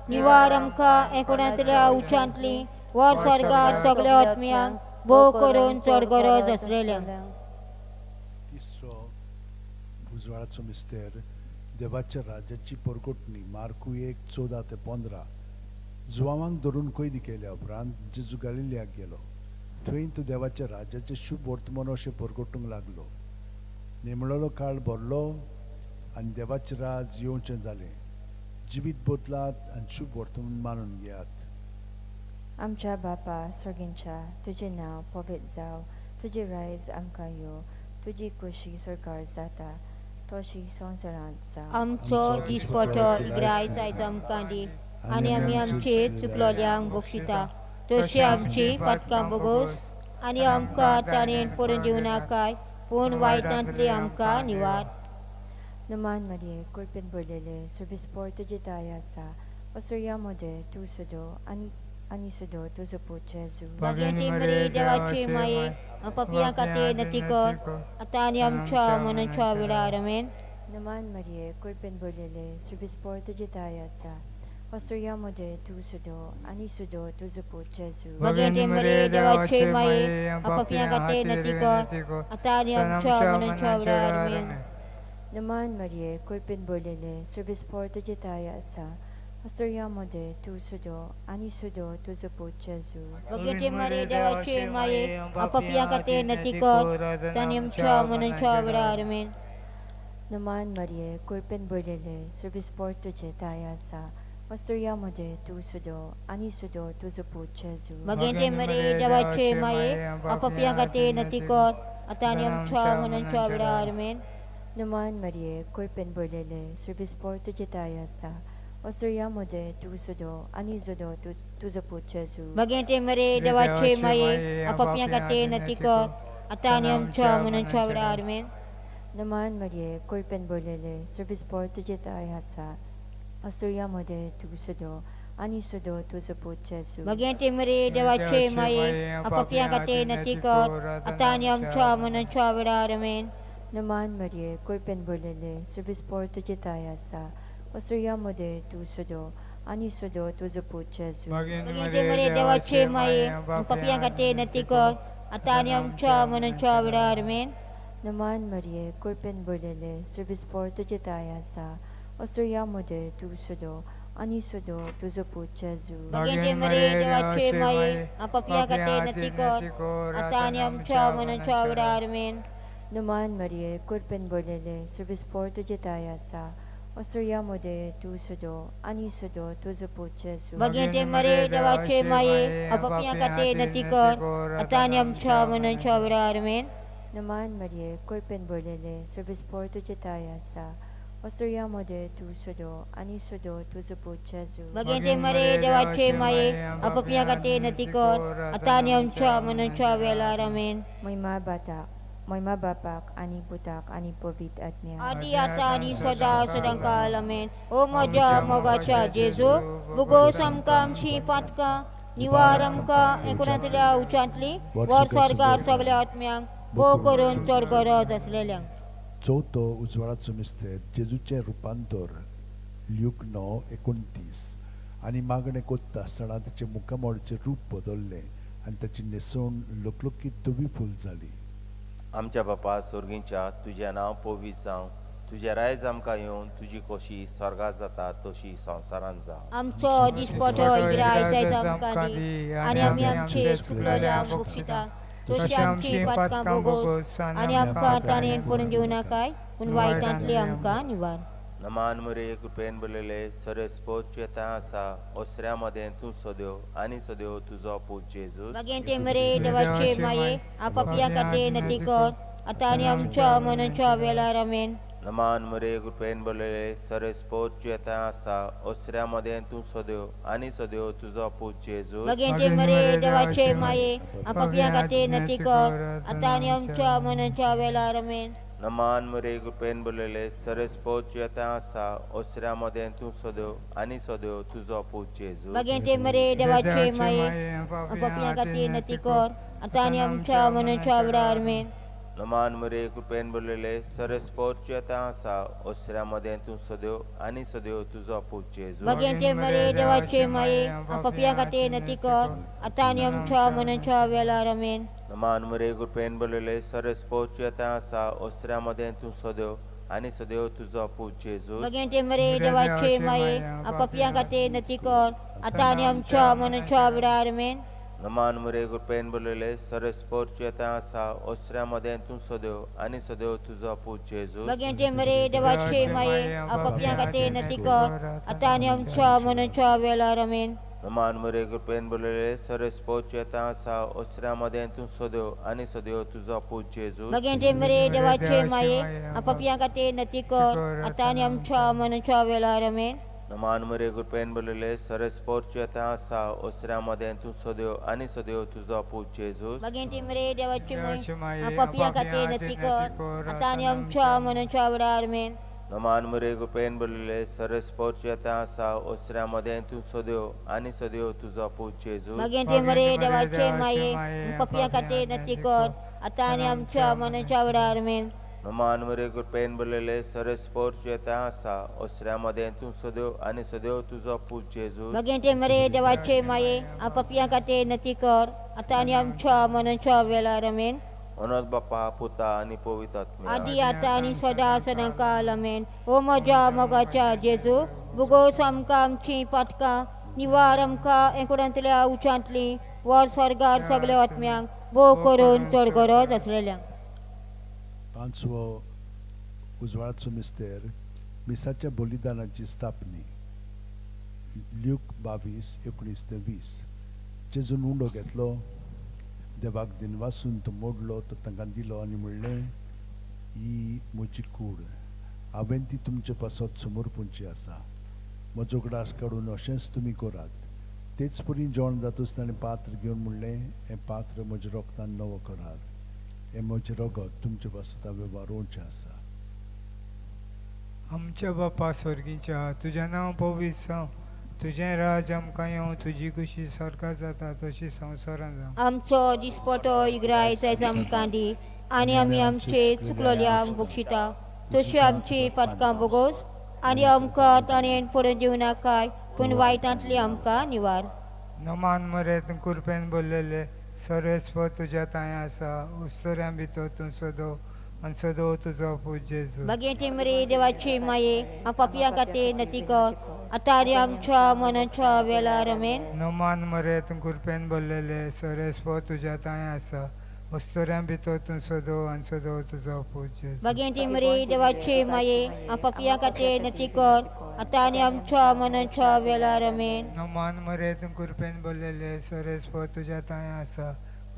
निवार आमकां एकोणांतल्या उच्चांतली वर स्वर्गार सगल्या आत्म्यांक भोव करून चड गरज आसलेल्यांक. तिसरो उजवाडाचो मिस्तेर, देवाच्या राज्याची परकोटणी. मार्कू 1:14 ते 15. जुवांक धरून कैदी केल्या उपरांत जेजू गालिलियाक गेलो. थंय तो देवाच्या राज्याचें शुभ वर्तमान अशें परगटूंक लागलो. नेमळलो काळ भरलो आनी देवाचें राज येवचें जालें. जिवीत बदलात आनी शुभ वर्तमान मानून घेयात. आमच्या बापा सर्गींच्या, तुजें नांव पवित्र जावं, तुजें रायज आमकां येवं, तुजी खोशी स्वर्गार जाता तशी संवसारांत जावं. आमचो दिसपटो इग्रायज आयज आमकां दी आनी आमी आमचे चुकलोल्यांक बक्षिता तशी आमची पातकां बोगोस आनी आमकां ताणें पडून दिवं नाकाय पूण वायटांतली आमकां निवार. नमान मरिये, कृपेन भरलेले, सर्वेस्पोर तुजे ताय आसा, अस्तऱ्या मदें तूं सदो आनी सदो तुजो पूत जेजू. भगिनी मरे देवाचे माये, पापयां खातीर नती कर आतां आनी आमच्या मनाच्या वेळार. आमेन. नमान मरिये, कृपेन भरलेले, सर्वेस्पोर तुजे ताय आसा, अस्तऱ्या मदें तूं सदो आनी सदो तुजो पूत जेजू. भगिनी मरे देवाचे माये, पापयां खातीर नती कर आतां आनी आमच्या मनाच्या वेळार. आमेन. नमान मरिये, कृपेन भरलेले, सर्वेस्पोर तुजे ताय आसा, अस्तऱ्या मदें तूं सदो आनी सदो तुजो पूत जेजू. भगिनी मरे देवाचे माये, पापयां खातीर नती कर आतां आनी आमच्या मनाच्या वेळार. आमेन. नमान मरिये, कृपेन भरलेले, सर्वेस्पोर तुजे ताय आसा, अस्तऱ्या मदें तूं सदो आनी सदो तुजो पूत जेजू. भगिनी मरे देवाचे माये, पापयां खातीर नती कर आतां आनी आमच्या मनाच्या वेळार. आमेन. नमान मरिये, कृपेन भरलेले, सर्वेस्पोर तुजे ताय आसा, ओसर्या मदें तूं सदो आनी सदो तुजो पूत जेजू. भगेंते मरे देवाचे माये आपापल्या खातीर नती कर आतां आनी आमच्या मनाच्या वेळार आमेन. नमान मरिये कृपेन भरलेले सर्वेस्पर तुजे ताय आसा ओसर्या मदें तूं सदो आनी सदो तुजो पूत जेजू. भगेंते मरे देवाचे माये आपापल्या खातीर नती कर आतां आनी आमच्या मनाच्या वेळार आमेन. नमान मरिये कृपेन भरलेले सर्वेस्पर तुजे ताय आसा ओसर्या मदें तूं सदो आनी सदो तुजो पूत जेजू. भगेंते मरे देवाचे माये आपापल्या खातीर नती कर आतां आनी आमच्या मनाच्या वेळार आमेन. नमान मरिये कृपेन भरलेले सर्वेस्पर तुजे ताय आसा ओसर्या मदें तूं सदो आनी सदो तुजो पूत जेजू. भगेंते मरे देवाचे माये आपापल्या खातीर नती कर आतां आनी आमच्या मनाच्या वेळार आमेन. नमान मरिये कृपेन भरलेले सर्वेस्पर तुजे ताय आसा ओसर्या मदें तूं सदो आनी सदो तुजो पूत जेजू. भगेंते मरे देवाचे माये आपापल्या खातीर नती कर आतां आनी आमच्या मनाच्या वेळार आमेन. नमान मरिये कृपेन भरलेले सर्वेस्पर तुजे ताय आसा ओसर्या मदें तूं सदो आनी सदो तुजो पूत जेजू. भगेंते मरे देवाचे माये आपापल्या खातीर नती कर आतां आनी आमच्या मनाच्या वेळार आमेन. महिमा बाता महिमा बापाक आनी पुताक आनी पवित्र आत्म्याक आदी आतां आनी सदां सदां काल आमेन. ओ म्हज्या मोगाच्या जेजू बुगोस आमकां आमची पातकां निवार आमकां एकुणांतल्या उच्चांतली वर स्वर्गार सगल्या आत्म्यांक भोव करून चड गरज आसलेल्यांक. चवथो उजवाडाचो मिस्तेर जेजूचें रुपांतर ल्यूक 9:29. आनी मागणें कोत्ता आसतना ताचें मुखामळाचें रूप बदल्लें आनी ताची न्हेसवण लकलकीत धवी फूल जाली. आमच्या बापा सोर्गींच्या तुजें नांव पवित्र जावं, तुजें रायज आमकां येवन, तुजी खोशी स्वर्गात जाता तशी संवसारांत जावं. आमचो दिसपटो इग्राय जायत आमकां दी आनी आमी आमचे चुकलेल्यांक बक्षिता तशी आमची पातकां भोगोस आनी आमकां ताणें पडून दिवं नाकाय पूण वायटांतली आमकां निवार. नमान मरे कृपेन भरलेले सर्वेस्पर तुजें आसा ओसऱ्या मदें तूं सद्यो आनी सद्यो तुजो पूत जेजू. भगेंते मरे देवाचे माये आपापल्या खातीर नती कर आतां आनी आमच्या मनाच्या वेळार आमेन. नमान मरे कृपेन भरलेले सर्वेस्पर तुजें आसा ओसऱ्या मदें तूं सद्यो आनी सद्यो तुजो पूत जेजू. भगेंते मरे देवाचे माये आपापल्या खातीर नती कर आतां आनी आमच्या मनाच्या वेळार आमेन. नमान मरे कृपेन भरलेले सर्वेस्पर तुजें आसा ओसऱ्या मदें तूं सद्यो आनी सद्यो तुजो पूत जेजू. भगेंते मरे देवाचे माये आपापल्या खातीर नती कर आतां आनी आमच्या मनाच्या वेळार आमेन. नमान मरे कृपेन भरलेले सर्वेस्पर तुजें आसा ओसऱ्या मदें तूं सद्यो आनी सद्यो तुजो पूत जेजू. भगेंते मरे देवाचे माये आपापल्या खातीर नती कर आतां आनी आमच्या मनाच्या वेळार आमेन. नमान मरे कृपेन भरलेले सर्वेस्पर तुजें आसा ओसऱ्या मदें तूं सद्यो आनी सद्यो तुजो पूत जेजू. भगेंते मरे देवाचे माये आपापल्या खातीर नती कर आतां आनी आमच्या मनाच्या वेळार आमेन. नमान मरे कृपेन भरलेले सर्वेस्पर तुजें आसा ओसऱ्या मदें तूं सद्यो आनी सद्यो तुजो पूत जेजू. भगेंते मरे देवाचे माये आपापल्या खातीर नती कर आतां आनी आमच्या मनाच्या वेळार आमेन. नमान मरे कृपेन भरलेले सर्वेस्पर तुजें आसा ओसऱ्या मदें तूं सद्यो आनी सद्यो तुजो पूत जेजू. भगेंते मरे देवाचे माये आपापल्या खातीर नती कर आतां आनी आमच्या मनाच्या वेळार आमेन. नमान मरे कृपेन भरलेले सर्वेस्पर तुजें आसा ओसऱ्या मदें तूं सद्यो आनी सद्यो तुजो पूत जेजू. भगेंते मरे देवाचे माये आपापल्या खातीर नती कर आतां आनी आमच्या मनाच्या वेळार आमेन. नमान मरे कृपेन भरलेले सर्वेस्पर तुजें आसा ओसऱ्या मदें तूं सद्यो आनी सद्यो तुजो पूत जेजू. भगेंते मरे देवाचे माये आपापल्या खातीर नती कर आतां आनी आमच्या मनाच्या वेळार आमेन. नमान मरे कृपेन भरलेले सर्वेस्पर तुजें आसा ओसऱ्या मदें तूं सद्यो आनी सद्यो तुजो पूत जेजू. भगेंते मरे देवाचे माये आपापल्या खातीर नती कर आतां आनी आमच्या मनाच्या वेळार आमेन. अनंत बापा पुता आनी पवित्र आत्म्या आदी आतां आनी सदां सदां काल आमेन. ओ म्हज्या मोगाच्या जेजू बुगोस आमकां आमची पातकां निवार आमकां एकुणांतल्या उच्चांतली वर स्वर्गार सगल्या आत्म्यांक भोव करून चड गरज आसलेल्यांक. पांचवो उजवाडाचो मिस्तेर मिसाच्या बलिदानाची स्थापनी ल्यूक 22:19-20. जेजून उंडो घेतलो, देवाक दिनवासून तो मोडलो, तो तांकां दिलो आनी म्हणलें, ही म्हजी कूड, हांवें ती तुमचे पासत समर्पूंची आसा. म्हजो उगडास काडून अशेंच तुमी करात. तेच परी जेवण जातूच ताणें पात्र घेवन म्हणलें, हें पात्र म्हज्या रोगतान नवो करार, हें म्हजें रगत तुमचे पासत हांवें वारोवचें आसा. आमच्या बापा स्वर्गीच्या, तुजें नांव पवित्र जावं, तुजें राज आमकां येवं, तुजी खुशी स्वर्गात जाता तशी संवसारांत जावं. आमचो दिसपटो इग्राय जायत आमकां दी आनी आमी आमचे चुकलोल्यांक बक्षिता तशी आमची पातकां बोगोस आनी आमकां ताणें पडून दिवं नाकाय पूण वायटांतली आमकां निवार. नमान मरे तूं कुरपेन बोल्लेले सर्वेस्पर तुज्या तांय आसा, उत्सऱ्यां भितर तूं सदो आनी सदो तुजो पूत जेजू. बागेंती मरे देवाची माये पापया खातीर नती कर आतां आनी आमच्या मनाच्या वेळार. आमेन. नमान मरे तूं कुरपेन बोल्लेले सर्वेस्पर तुज्या तांय आसा, उत्सऱ्यां भितर तूं सदो आनी सदो तुजो पूत जेजू. बागेंती मरे देवाची माये पापया खातीर नती कर आतां आनी आमच्या मनाच्या वेळार. आमेन. नमान मरे तूं कुरपेन बोल्लेले सर्वेस्पर तुज्या तांय आसा,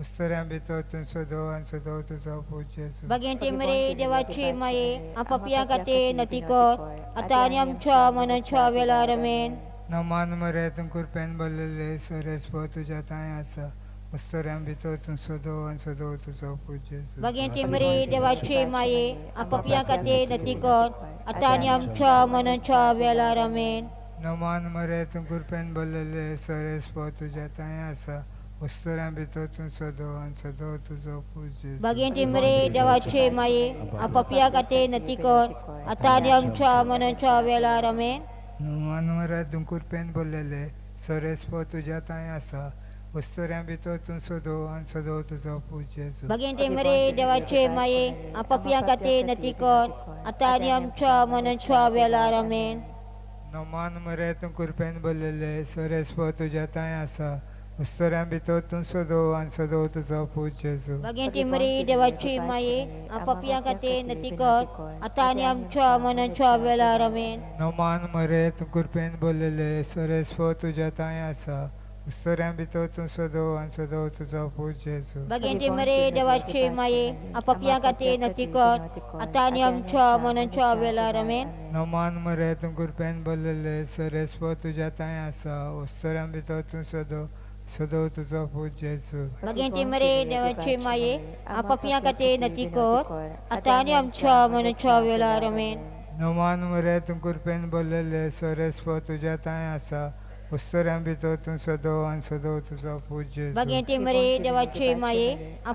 उत्सऱ्यां भितर तूं सदो आनी सदो तुजो पूत जेजू. बागेंती मरे देवाची माये पापया खातीर नती कर आतां आनी आमच्या मनाच्या वेळार. आमेन. नमान मरे तूं कुरपेन बोल्लेले सर्वेस्पर तुज्या तांय आसा, उत्सऱ्यां भितर तूं सदो आनी सदो तुजो पूत जेजू. बागेंती मरे देवाची माये पापया खातीर नती कर आतां आनी आमच्या मनाच्या वेळार. आमेन. नमान मरे तूं कुरपेन बोल्लेले सर्वेस्पर तुज्या तांय आसा, उत्सऱ्यां भितर तूं सदो आनी सदो तुजो पूत जेजू. बागेंती मरे देवाचे माये पापया खातीर नती कर आतां आनी आमच्या मनाच्या वेळार. आमेन. नमान मरे तूं कुरपेन बोल्लेले सर्वेस्पर तुज्या तांय आसा, उत्सऱ्यां भितर तूं सदो आनी सदो तुजो पूत जेजू. बागेंती मरे देवाचे माये पापया खातीर नती कर आतां आनी आमच्या मनाच्या वेळार. आमेन. नमान मरे तूं कुरपेन बोल्लेले सर्वेस्पर तुज्या तांय आसा, उत्सऱ्यां भितर तूं सदो आनी सदो तुजो पूत जेजू. बागेंती मरे देवाची माये पापया खातीर नती कर आतां आनी आमच्या मनाच्या वेळार. आमेन. नमान मरे तूं कुरपेन बोल्लेले सर्वेस्पर तुज्या तांय आसा, उत्सऱ्यां भितर तूं सदो आनी सदो तुजो पूत जेजू. बागेंती मरे देवाची माये पापया खातीर नती कर आतां आनी आमच्या मनाच्या वेळार. आमेन. नमान मरे तूं कुरपेन बोल्लेले सर्वेस्पर तुज्या तांय आसा, उत्सऱ्यां भितर तूं सदो सदो तुजो पूत जेजू. बागेंती मरे देवाची माये पापया खातीर नती कर आतां आनी आमच्या मनाच्या वेळार. आमेन. नमान मरे तूं कुरपेन बोल्लेले सर्वेस्पर तुज्या तांय आसा, उत्सऱ्यां भितर तूं सदो आनी सदो तुजो पूत जेजू. बागेंती मरे देवाची माये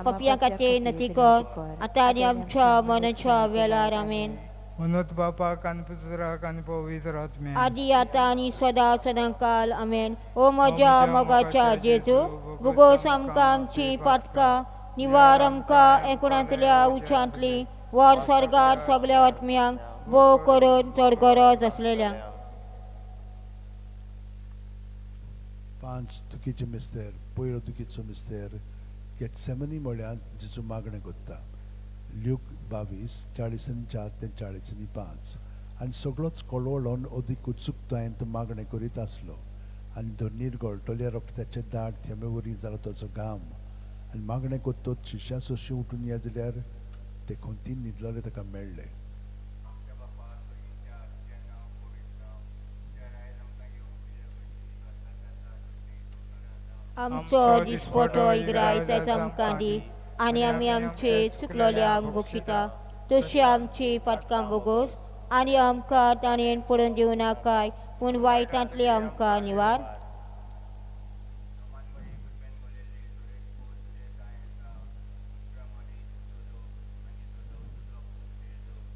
पापया खातीर नती कर आतां आनी आमच्या मनाच्या वेळार. आमेन. म्हणून बापाक आनी पुत्राक आनी पवित्र आत्म्याक आदी आतां आनी सदा सदांकाल. आमेन. ओ म्हज्या मोगाच्या जेजू, भुगोस आमकां आमची पातकां, निवार आमकां एकूणांतल्या उच्चांतली, वर स्वर्गार सगल्या आत्म्यांक भोव करून चड गरज आसलेल्यांक. 5 दुखीचे मिस्तेर. पयलो दुखीचो मिस्तेर गेटसेमनी म्हळ्यार जेजू मागणें करता. ल्यूक 22:44 ते 45. आनी सगळोच कळवळोन अदीक उत्सुकतायेन तो मागणें करीत आसलो आनी धरणीर गळटल्या रक्ताचे दाट थेंबे वरी जालो ताचो घाम. आनी मागणें करतच शिश्या सोशी उठून येत जाल्यार ते खंतीन न्हिदलेले ताका मेळ्ळे. आमचो दिसपटो इग्राय जायत आमकां दी आनी आमी आमचे चुकलोल्यांक बक्षिता तशी आमची पातकां बोगोस आनी आमकां ताणें पडून दिवं नाकाय पूण वायटांतली आमकां निवार.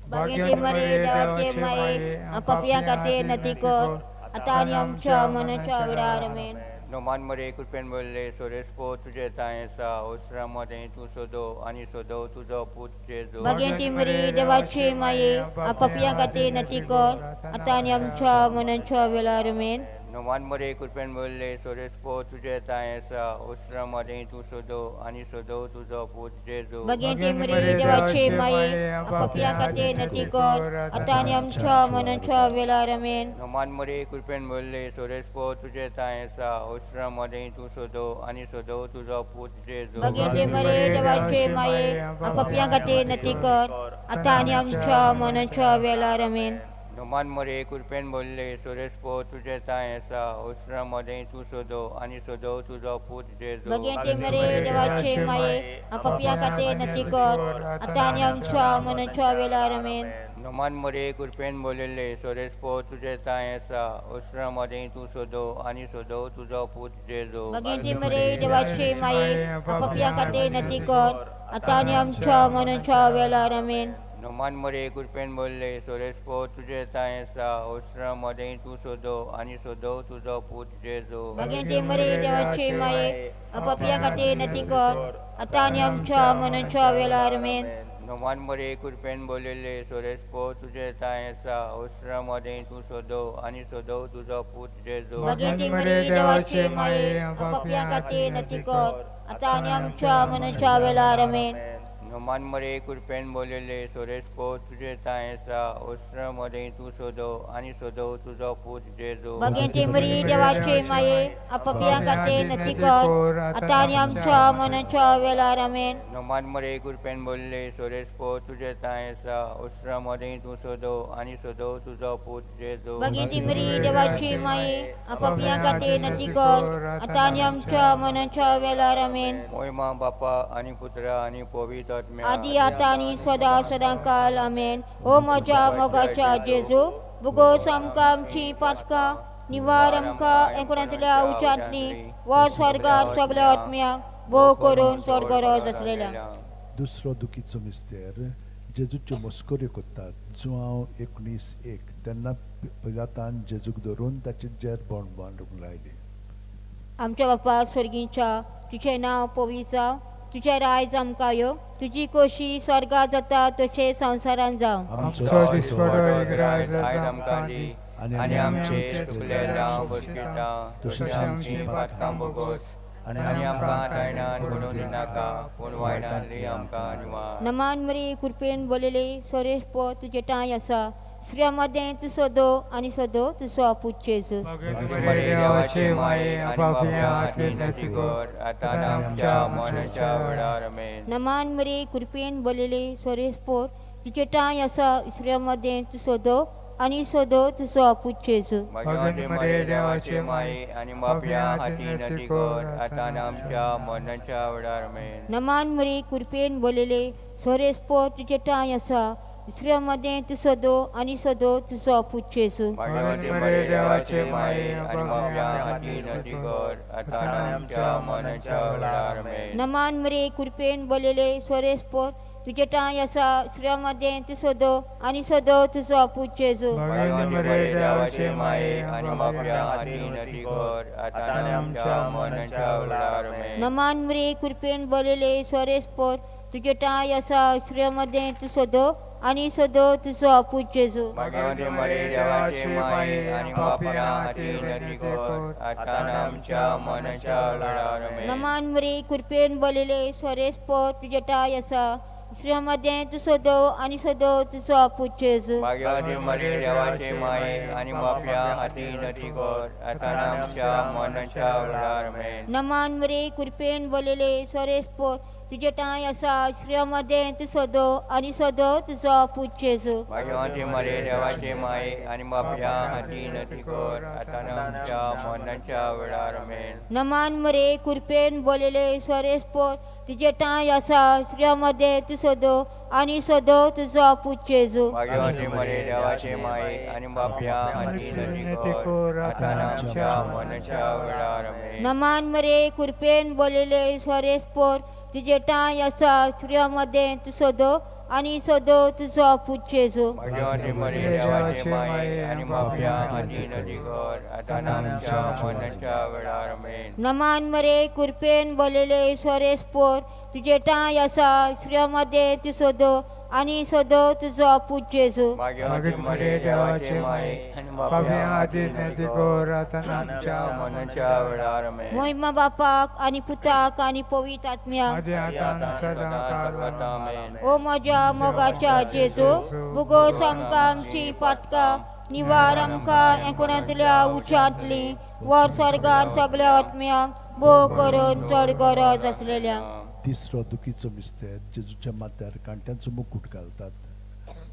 बागेंती मरे देवाचे माये पापया खातीर नती कर आतां आनी आमच्या मनाच्या वेळार. आमेन. नमान मरे कृपेन बोल्ले सोरेस्पो तुजे तांय आसा, उत्सऱ्यां मदें तूं सदो आनी सदो तुजो पूत जेजू. बागेंती मरे देवाचे माये पापया खातीर नती कर आतां आनी आमच्या मनाच्या वेळार. आमेन. नमान मरे कृपेन बोल्ले सोरेस्पो तुजे तांय आसा, उत्सऱ्यां मदें तूं सदो आनी सदो तुजो पूत जेजू. बागेंती मरे देवाचे माये पापया खातीर नती कर आतां आनी आमच्या मनाच्या वेळार. आमेन. नमान मरे कृपेन बोल्ले सोरेस्पो तुजे तांय आसा, उत्सऱ्यां मदें तूं सदो आनी सदो तुजो पूत जेजू. बागेंती मरे देवाचे माये पापया खातीर नती कर आतां आनी आमच्या मनाच्या वेळार. आमेन. नमान मरे कृपेन बोल्ले सुरेश पो तुजे तांय आसा उसरा मदें तूं सोदो आनी सोदो तुजो पूत जेजू. भगेंती मरे देवाचे माये पापया खातीर नती कर आतां आनी आमच्या मनाच्या वेळार आमेन. नमान मरे कृपेन बोलिल्ले सोरेश पो तुजे तांय आसा उसरा मदें तूं सोदो आनी सोदो तुजो पूत जेजू. भगेंती मरे देवाचे माये पापया खातीर नती कर आतां आनी आमच्या मनाच्या वेळार आमेन. नमान मरे कृपेन बोल्ले सोरेश पो तुजे तांय आसा उसरा मदें तूं सोदो आनी सोदो तुजो पूत जेजू. भगेंती मरे देवाचे माये पापया खातीर नती कर आतां आनी आमच्या मनाच्या वेळार आमेन. नमान मरे कृपेन बोलिल्ले सोरेश पो तुजे तांय आसा उसरा मदें तूं सोदो आनी सोदो तुजो पूत जेजू. भगेंती मरे देवाचे माये पापया खातीर नती कर आतां आनी आमच्या मनाच्या वेळार आमेन. नमान मरे कृपेन बोलिल्ले सोरेश पो तुजे तांय आसा उसरा मदें तूं सोदो आनी सोदो तुजो पूत जेजू. भगेंती मरी देवाचे माये पापया खातीर नती कर आतां आनी आमच्या मनाच्या वेळार आमेन. नमान मरे कृपेन बोल्ले सोरेश पो तुजे तांय आसा उसरा मदें तूं सोदो आनी सोदो तुजो पूत जेजू. भगेंती मरी देवाचे माये पापया खातीर नती कर आतां आनी आमच्या मनाच्या वेळार आमेन. मोयमा बापा आनी पुत्रा आनी पवित्र आदी आतां आनी सदां सदां काल आमेन. ओ म्हज्या मोगाच्या जेजू बुगोस आमकां आमची पातकां निवार आमकां एकूणांतल्या उच्चांतली वर स्वर्गार सगळ्या आत्म्यांक भोव करून चड गरज आसलेल्या. दुसरो दुखीचो मिस्तेर जेजूच्यो मस्कऱ्यो करतात. जुआंव 19:1. तेन्ना पिलातान जेजूक धरून ताचे जेर बोंड बांदूंक लायले. आमच्या बापा स्वर्गीच्या तुजें नांव पवित्र जावं, तुजें रायज आमकां यो, तुजी कोशी स्वर्गा जाता तशें संवसारान जावं. आमचो दिसवडो एक आयज आमकां दी आनी आमचे चुकलेल्या बसकिता तशीच आमची पातकां बोगोस आनी आमकां तायणान पडून दिनाका पूण वायणांतली आमकां निवार. नमान मरी कृपेन बोलिले सोरेश पो तुजे ठांय आसा स्त्रियां मदें तूं सदो आनी सदो तुजो पूत जेजू. देवाचे माये आनी पापया हातीन नती कर आतां आमच्या मरणाच्या वेळार आमेन. नमान मरी कृपेन बोलिले सोरेश पो तुजे ठांय आसा स्त्रियां मदें तूं सदो आनी सदो तुजो पूत जेजू. देवाचे माये आनी पापया हातीन नती कर आतां आमच्या मरणाच्या वेळार आमेन. नमान मरी कृपेन बोलिले सोरेश पो तुजे ठांय आसा स्त्रियां मदें तूं सदो आनी सदो तुजो पूत जेजू. देवाचे माये आनी पापया हातीन नती कर आतां आमच्या मरणाच्या वेळार आमेन. नमान मरी कृपेन बोलिले सोरेश पो तुजे ठांय आसा स्त्रियां मदें तूं सदो आनी सदो तुजो पूत जेजू. देवाचे माये आनी पापया हातीन नती कर आतां आमच्या मरणाच्या वेळार आमेन. नमान मरी कृपेन बोलिले सोरेश पो तुजे ठांय आसा स्त्रियां मदें तूं सदो आनी सदो तुजो पूत जेजू. देवाचे माये आनी पापया हातीन नती कर आतां आमच्या मरणाच्या वेळार आमेन. नमान मरी कृपेन बोलिले सोरेश पो तुजे ठांय आसा स्त्रियां मदें तूं सदो आनी सदो तुजो पूत जेजू. देवाचे माये आनी पापया हातीन नती कर आतां आमच्या मरणाच्या वेळार आमेन. नमान मरी कृपेन बोलिले सोरेश पो तुजे ठांय आसा स्त्रियां मदें तूं सदो आनी सदो तुजो पूत जेजू. देवाचे माये आनी पापया हातीन नती कर आतां आमच्या मरणाच्या वेळार आमेन. नमान मरे कृपेन बोलिले सोरेश पो तुजे ठांय आसा स्त्रियां मदें तूं सदो आनी सदो तुजो पूत जेजू. देवाचे माये आनी पापया हातीन नती कर आतां आमच्या मरणाच्या वेळार आमेन. नमान मरे कृपेन बोलिले सोरेश पो तुजे ठांय आसा स्त्रियां मदें तूं सदो आनी सदो तुजो पूत जेजू. देवाचे माये आनी पापया हातीन नती कर आतां आमच्या मरणाच्या वेळार आमेन. नमान मरे कृपेन बोलिले सोरेश पो तुजे ठांय आसा स्त्रियां मदें तूं सदो आनी सदो तुजो पूत जेजू. देवाचे माये आनी पापया हातीन नती कर आतां आमच्या मरणाच्या वेळार आमेन. मोहिमा बापाक आनी पुताक आनी पवित्र आत्म्याक. ओ म्हज्या मोगाच्या जेजू बुगोस आमकां आमची पातकां निवार आमकां एकूणांतल्या उच्चांतली वर स्वर्गार सगळ्या आत्म्यांक भोव करून चड गरज आसलेल्या. तिसरो दुखीचो मिस्तेर जेजूच्या माथ्यार कांट्यांचो मुकूट घालतात.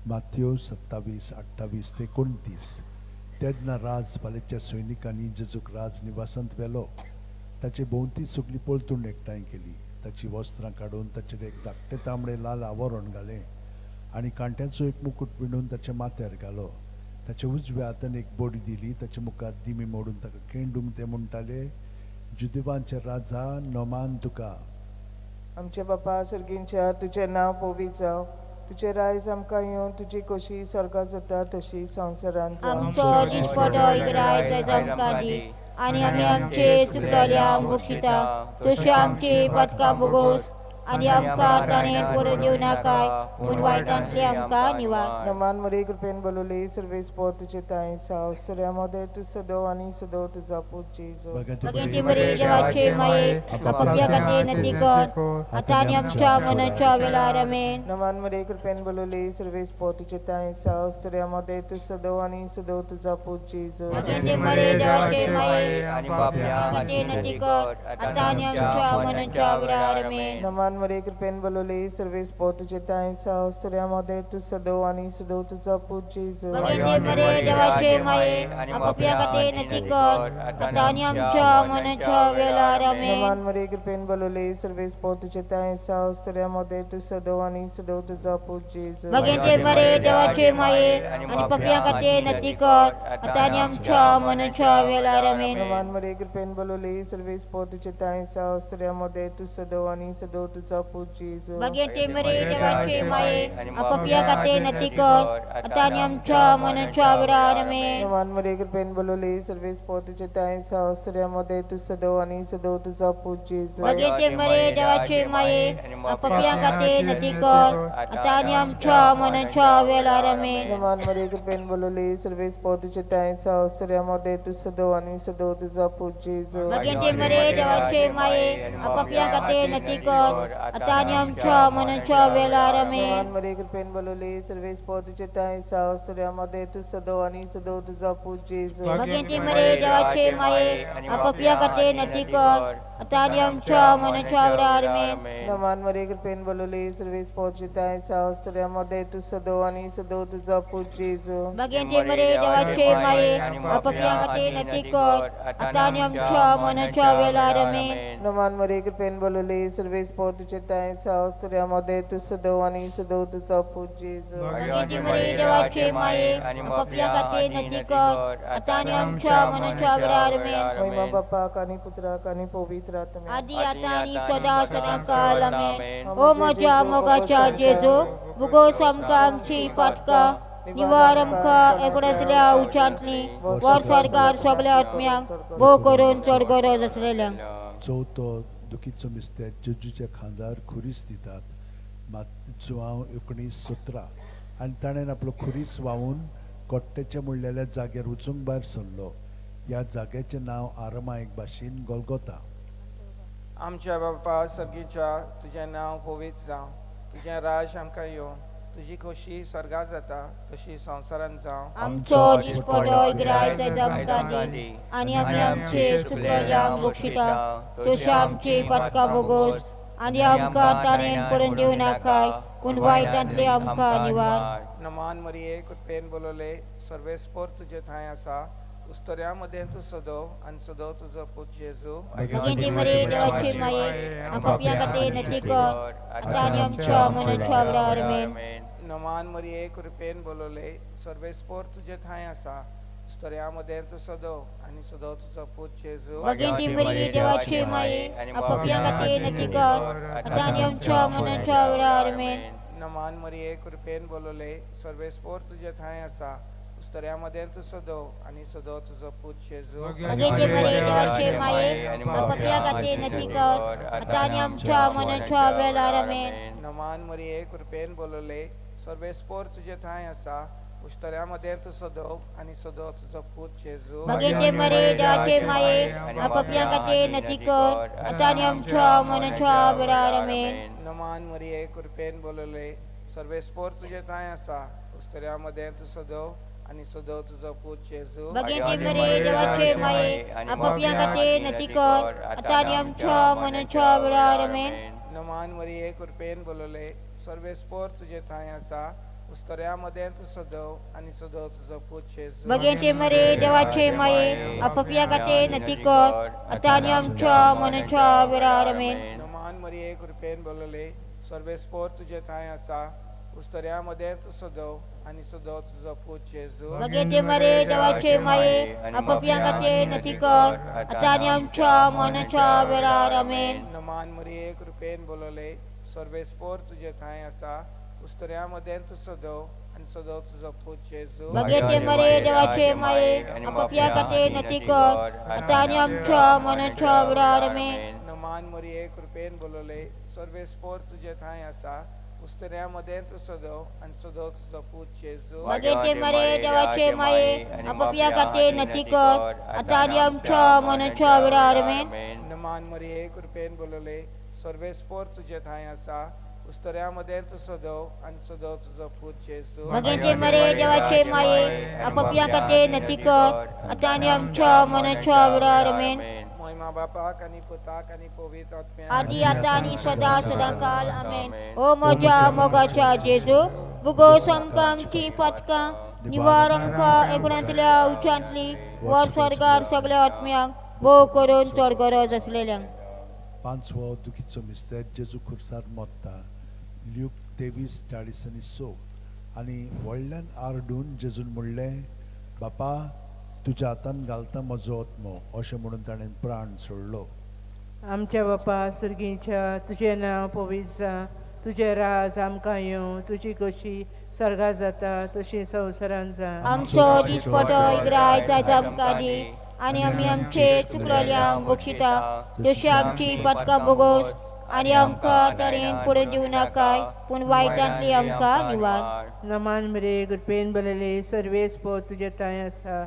मात्यो 27, 28 ते 29. तेन्ना राजपालेच्या सैनिकांनी जेजूक राजनिवासांत व्हेलो. ताचे भोंवती सगळी पलतूण एकठांय केली. ताची वस्त्रां काडून ताचेर एक धाकटें तांबडें लाल आवरण घालें आनी कांट्यांचो एक मुकूट विणून ताच्या माथ्यार घालो. ताच्या उजव्या हातान एक बडी दिली. ताच्या मुखार दिमी मोडून ताका केंडूंक ते म्हणटाले, जुदेवांचे राजा नमान तुका. आमचे बापा सर्गींच्या, तुजें नांव पवित्र जावं, तुजें रायज आमकां येवं, तुजी खोशी स्वर्गात जाता तशी संवसारांत जावं. आमचो दिसपटो एक रायज आमकां दी आनी आमी आमचे चुकलेल्यांक बक्षिता तशी आमची पातकां भोगोस आनी आमकां ताणें पडून दिवं नाकाय, पूण वायटांतली आमकां निवार. नमान मरे कृपेन बोलवले सर्वेस पोर तुजे तांय साव स्तऱ्या मदें तूं सदो आनी सदो तुजो पूत जेजू. भगवंती मरे देवाचे माये आपापल्या खातीर नती कर आतां आनी आमच्या मनाच्या वेळार. आमेन. नमान मरे कृपेन बोलवले सर्वेस पोर तुजे तांय साव स्तऱ्या मदें तूं सदो आनी सदो तुजो पूत जेजू. भगवंती मरे देवाचे माये आपापल्या खातीर नती कर आतां आनी आमच्या मनाच्या वेळार. आमेन. नमान मरे कृपेन बोलवले सर्वेस पोर तुजे तांय साव स्तऱ्या मदें तूं सदो आनी सदो तुजो पूत जेजू. भगवंती मरे देवाचे माये आपापल्या खातीर नती कर आतां आनी आमच्या मनाच्या वेळार. आमेन. नमान मरे कृपेन बोलवले सर्वेस पोर तुजे तांय साव स्तऱ्या मदें तूं सदो आनी सदो तुजो पूत जेजू. भगवंती मरे देवाचे माये आपापल्या खातीर नती कर आतां आनी आमच्या मनाच्या वेळार. आमेन. नमान मरे कृपेन बोलवले सर्वेस पोर तुजे तांय साव स्तऱ्या मदें तूं सदो आनी सदो तुजो पूत जेजू. भगवंती मरे देवाचे माये आपापल्या खातीर नती कर आतां आनी आमच्या मनाच्या वेळार. आमेन. नमान मरे कृपेन बोलवले सर्वेस पोर तुजे तांय साव स्तऱ्या मदें तूं सदो आनी सदो तुजो पूत जेजू. भगवंती मरे देवाचे माये आपापल्या खातीर नती कर आतां आनी आमच्या मनाच्या वेळार. आमेन. नमान मरे कृपेन बोलवले सर्वेस पोर तुजे तांय साव स्तऱ्या मदें तूं सदो आनी सदो तुजो पूत जेजू. भगवंती मरे देवाचे माये आपापल्या खातीर नती कर आतां आनी आमच्या मनाच्या वेळार. आमेन. नमान मरे कृपेन बोलवले सर्वेस पोर तुजे तांय साव स्तऱ्या मदें तूं सदो आनी सदो तुजो पूत जेजू. भगवंती मरे देवाचे माये आपापल्या खातीर नती कर आतां आनी आमच्या मनाच्या वेळार. आमेन. नमान मरे कृपेन बोलवले सर्वेस पोर तुजे तांय साव स्तऱ्या मदें तूं सदो आनी सदो तुजो पूत जेजू. भगवंती मरे देवाचे माये आपापल्या खातीर नती कर आतां आनी आमच्या मनाच्या वेळार. आमेन. नमान मरे कृपेन बोलवले सर्वेस पोर तुजे तांय साव स्तऱ्या मदें तूं सदो आनी सदो तुजो पूत जेजू. भगवंती मरे देवाचे माये आपापल्या खातीर नती कर आतां आनी आमच्या मनाच्या वेळार. आमेन. महिमा बापाक आनी पुत्राक आनी पवित्र आत्म्याक आदी आतां आनी सदा सदा काल. आमेन. ओ म्हज्या मोगाच्या जेजू, भुगोस आमकां आमची पातकां, निवार आमकां एकुणांतल्या उच्चांतली वर सरकार सगळ्या आत्म्यांक भोव करून चड गरज आसलेल्यांक. चवथो दुखीचो मिस्तेर जेजूच्या खांदार खुरीस दितात. जुआंव 19:17. आनी ताणें आपलो खुरीस व्हांवून कोट्टेच्या म्हणलेल्या जाग्यार वचूंक भायर सरलो. ह्या जाग्याचें नांव आरमायक भाशेन गोलगोता. आमच्या बापा सर्गीच्या, तुजें नांव पवित्र जावं, तुजें राज आमकां येवं, तुजी खोशी स्वर्गात जाता तशी संवसारांत जावं. आमचो दिसपटो एक रायज आमकां दी आनी आमी आमचे चुकलेल्यांक बक्षिता तशी आमची पातकां भोगोस आनी आमकां ताणें पडून दिवं नाकाय, पूण वायटांतली आमकां निवार. नमान मरिये कृपेन बोलवले सर्वेस पोर तुजे थंय आसा, उस्तऱ्या मदें तूं सदो आनी सदो तुजो पूत जेजू. भगवंती मरे देवाचे माये आपापल्या खातीर नती कर आतां आनी आमच्या मनाच्या वेळार. आमेन. नमान मरिये कृपेन बोलवले सर्वेस पोर तुजे थंय आसा, उस्तऱ्या मदें तूं सदो आनी सदो तुजो पूत जेजू. भगवंती मरे देवाचे माये आपापल्या खातीर नती कर आतां आनी आमच्या मनाच्या वेळार. आमेन. नमान मरिये कृपेन बोलवले सर्वेस पोर तुजे थंय आसा, उस्तऱ्या मदें तूं सदो आनी सदो तुजो पूत जेजू. भगवंती मरे देवाचे माये आपापल्या खातीर नती कर आतां आनी आमच्या मनाच्या वेळार. आमेन. नमान मरिये कृपेन बोलवले सर्वेस पोर तुजे थंय आसा, उस्तऱ्या मदें तूं सदो आनी सदो तुजो पूत जेजू. भगवंती मरे देवाचे माये आपापल्या खातीर नती कर आतां आनी आमच्या मनाच्या वेळार. आमेन. नमान मरिये कृपेन बोलवले सर्वेस पोर तुजे थंय आसा, उस्तऱ्या मदें तूं सदो आनी सदो तुजो पूत जेजू. भगवंती मरे देवाचे माये आपापल्या खातीर नती कर आतां आनी आमच्या मनाच्या वेळार. आमेन. नमान मरिये कृपेन बोलवले सर्वेस पोर तुजे थंय आसा, उस्तऱ्या मदें तूं सदव आनी सदव तुजो पूत जेजू. बगेंचे मरे देवाचे माये आपापल्या खातीर नती कर आतां आनी आमच्या मनाच्या वेळार आमेन. नमान मरिये कृपेन बोलले, सर्वेस्पोर तुजे ठांय आसा, उस्तऱ्या मदें तूं सदव आनी सदव तुजो पूत जेजू. बगेंचे मरे देवाचे माये आपापल्या खातीर नती कर आतां आनी आमच्या मनाच्या वेळार आमेन. नमान मरिये कृपेन बोलले, सर्वेस्पोर तुजे ठांय आसा, उस्तऱ्या मदें तूं सदव आनी सदव तुजो पूत जेजू. बगेंचे मरे देवाचे माये आपापल्या खातीर नती कर आतां आनी आमच्या मनाच्या वेळार आमेन. नमान मरिये कृपेन बोलले, सर्वेस्पोर तुजे ठांय आसा, उस्तऱ्या मदें तूं सदव आनी सदव तुजो पूत जेजू. बगेंचे मरे देवाचे माये आपापल्या खातीर नती कर आतां आनी आमच्या मनाच्या वेळार आमेन. नमान मरिये कृपेन बोलले, सर्वेस्पोर तुजे ठांय आसा, उस्तऱ्या मदें तूं सदव आनी सदव तुजो पूत जेजू. बगेंचे मरे देवाचे माये आपापल्या खातीर नती कर आतां आनी आमच्या मनाच्या वेळार आमेन. महिमा बापाक आनी पुताक आनी पवित्र आत्म्याक, आदी आतां आनी सदां सदां काल आमेन. ओ म्हज्या मोगाच्या जेजू, बुगोस आमकां आमचीं पातकां, निवार आमकां एकणांतल्या उच्चांतली वर स्वर्गार सगल्या आत्म्यांक भोव करून चड गरज आसलेल्यांक. पांचवो दुखीचो मिस्तेर जेजू खुर्सार मोत्ता. ल्यूक 23:46. आनी व्हडल्यान आरडून जेजून म्हणलें, बापा तुज्या हातान घालता म्हजो आत्मो, अशें म्हणून ताणें प्राण सोडलो. आमच्या बापा सर्गीच्या, तुजें नांव पवित्र जावं, तुजें राज आमकां येवं, तुजी कशी स्वर्गात जाता तशी संवसारांत जावं. आमचो दिसपटो इग्राय जायत आमकां दी आनी आमी आमचे चुकलोल्यांक बक्षिता तशी आमची पातकां बोगोस आनी आमकां तरेन पडून दिवं नाकाय, पूण वायटांतली आमकां निवार. नमान मरे कृपेन बलले, सर्वेस्पोर तुजे ठांय आसा,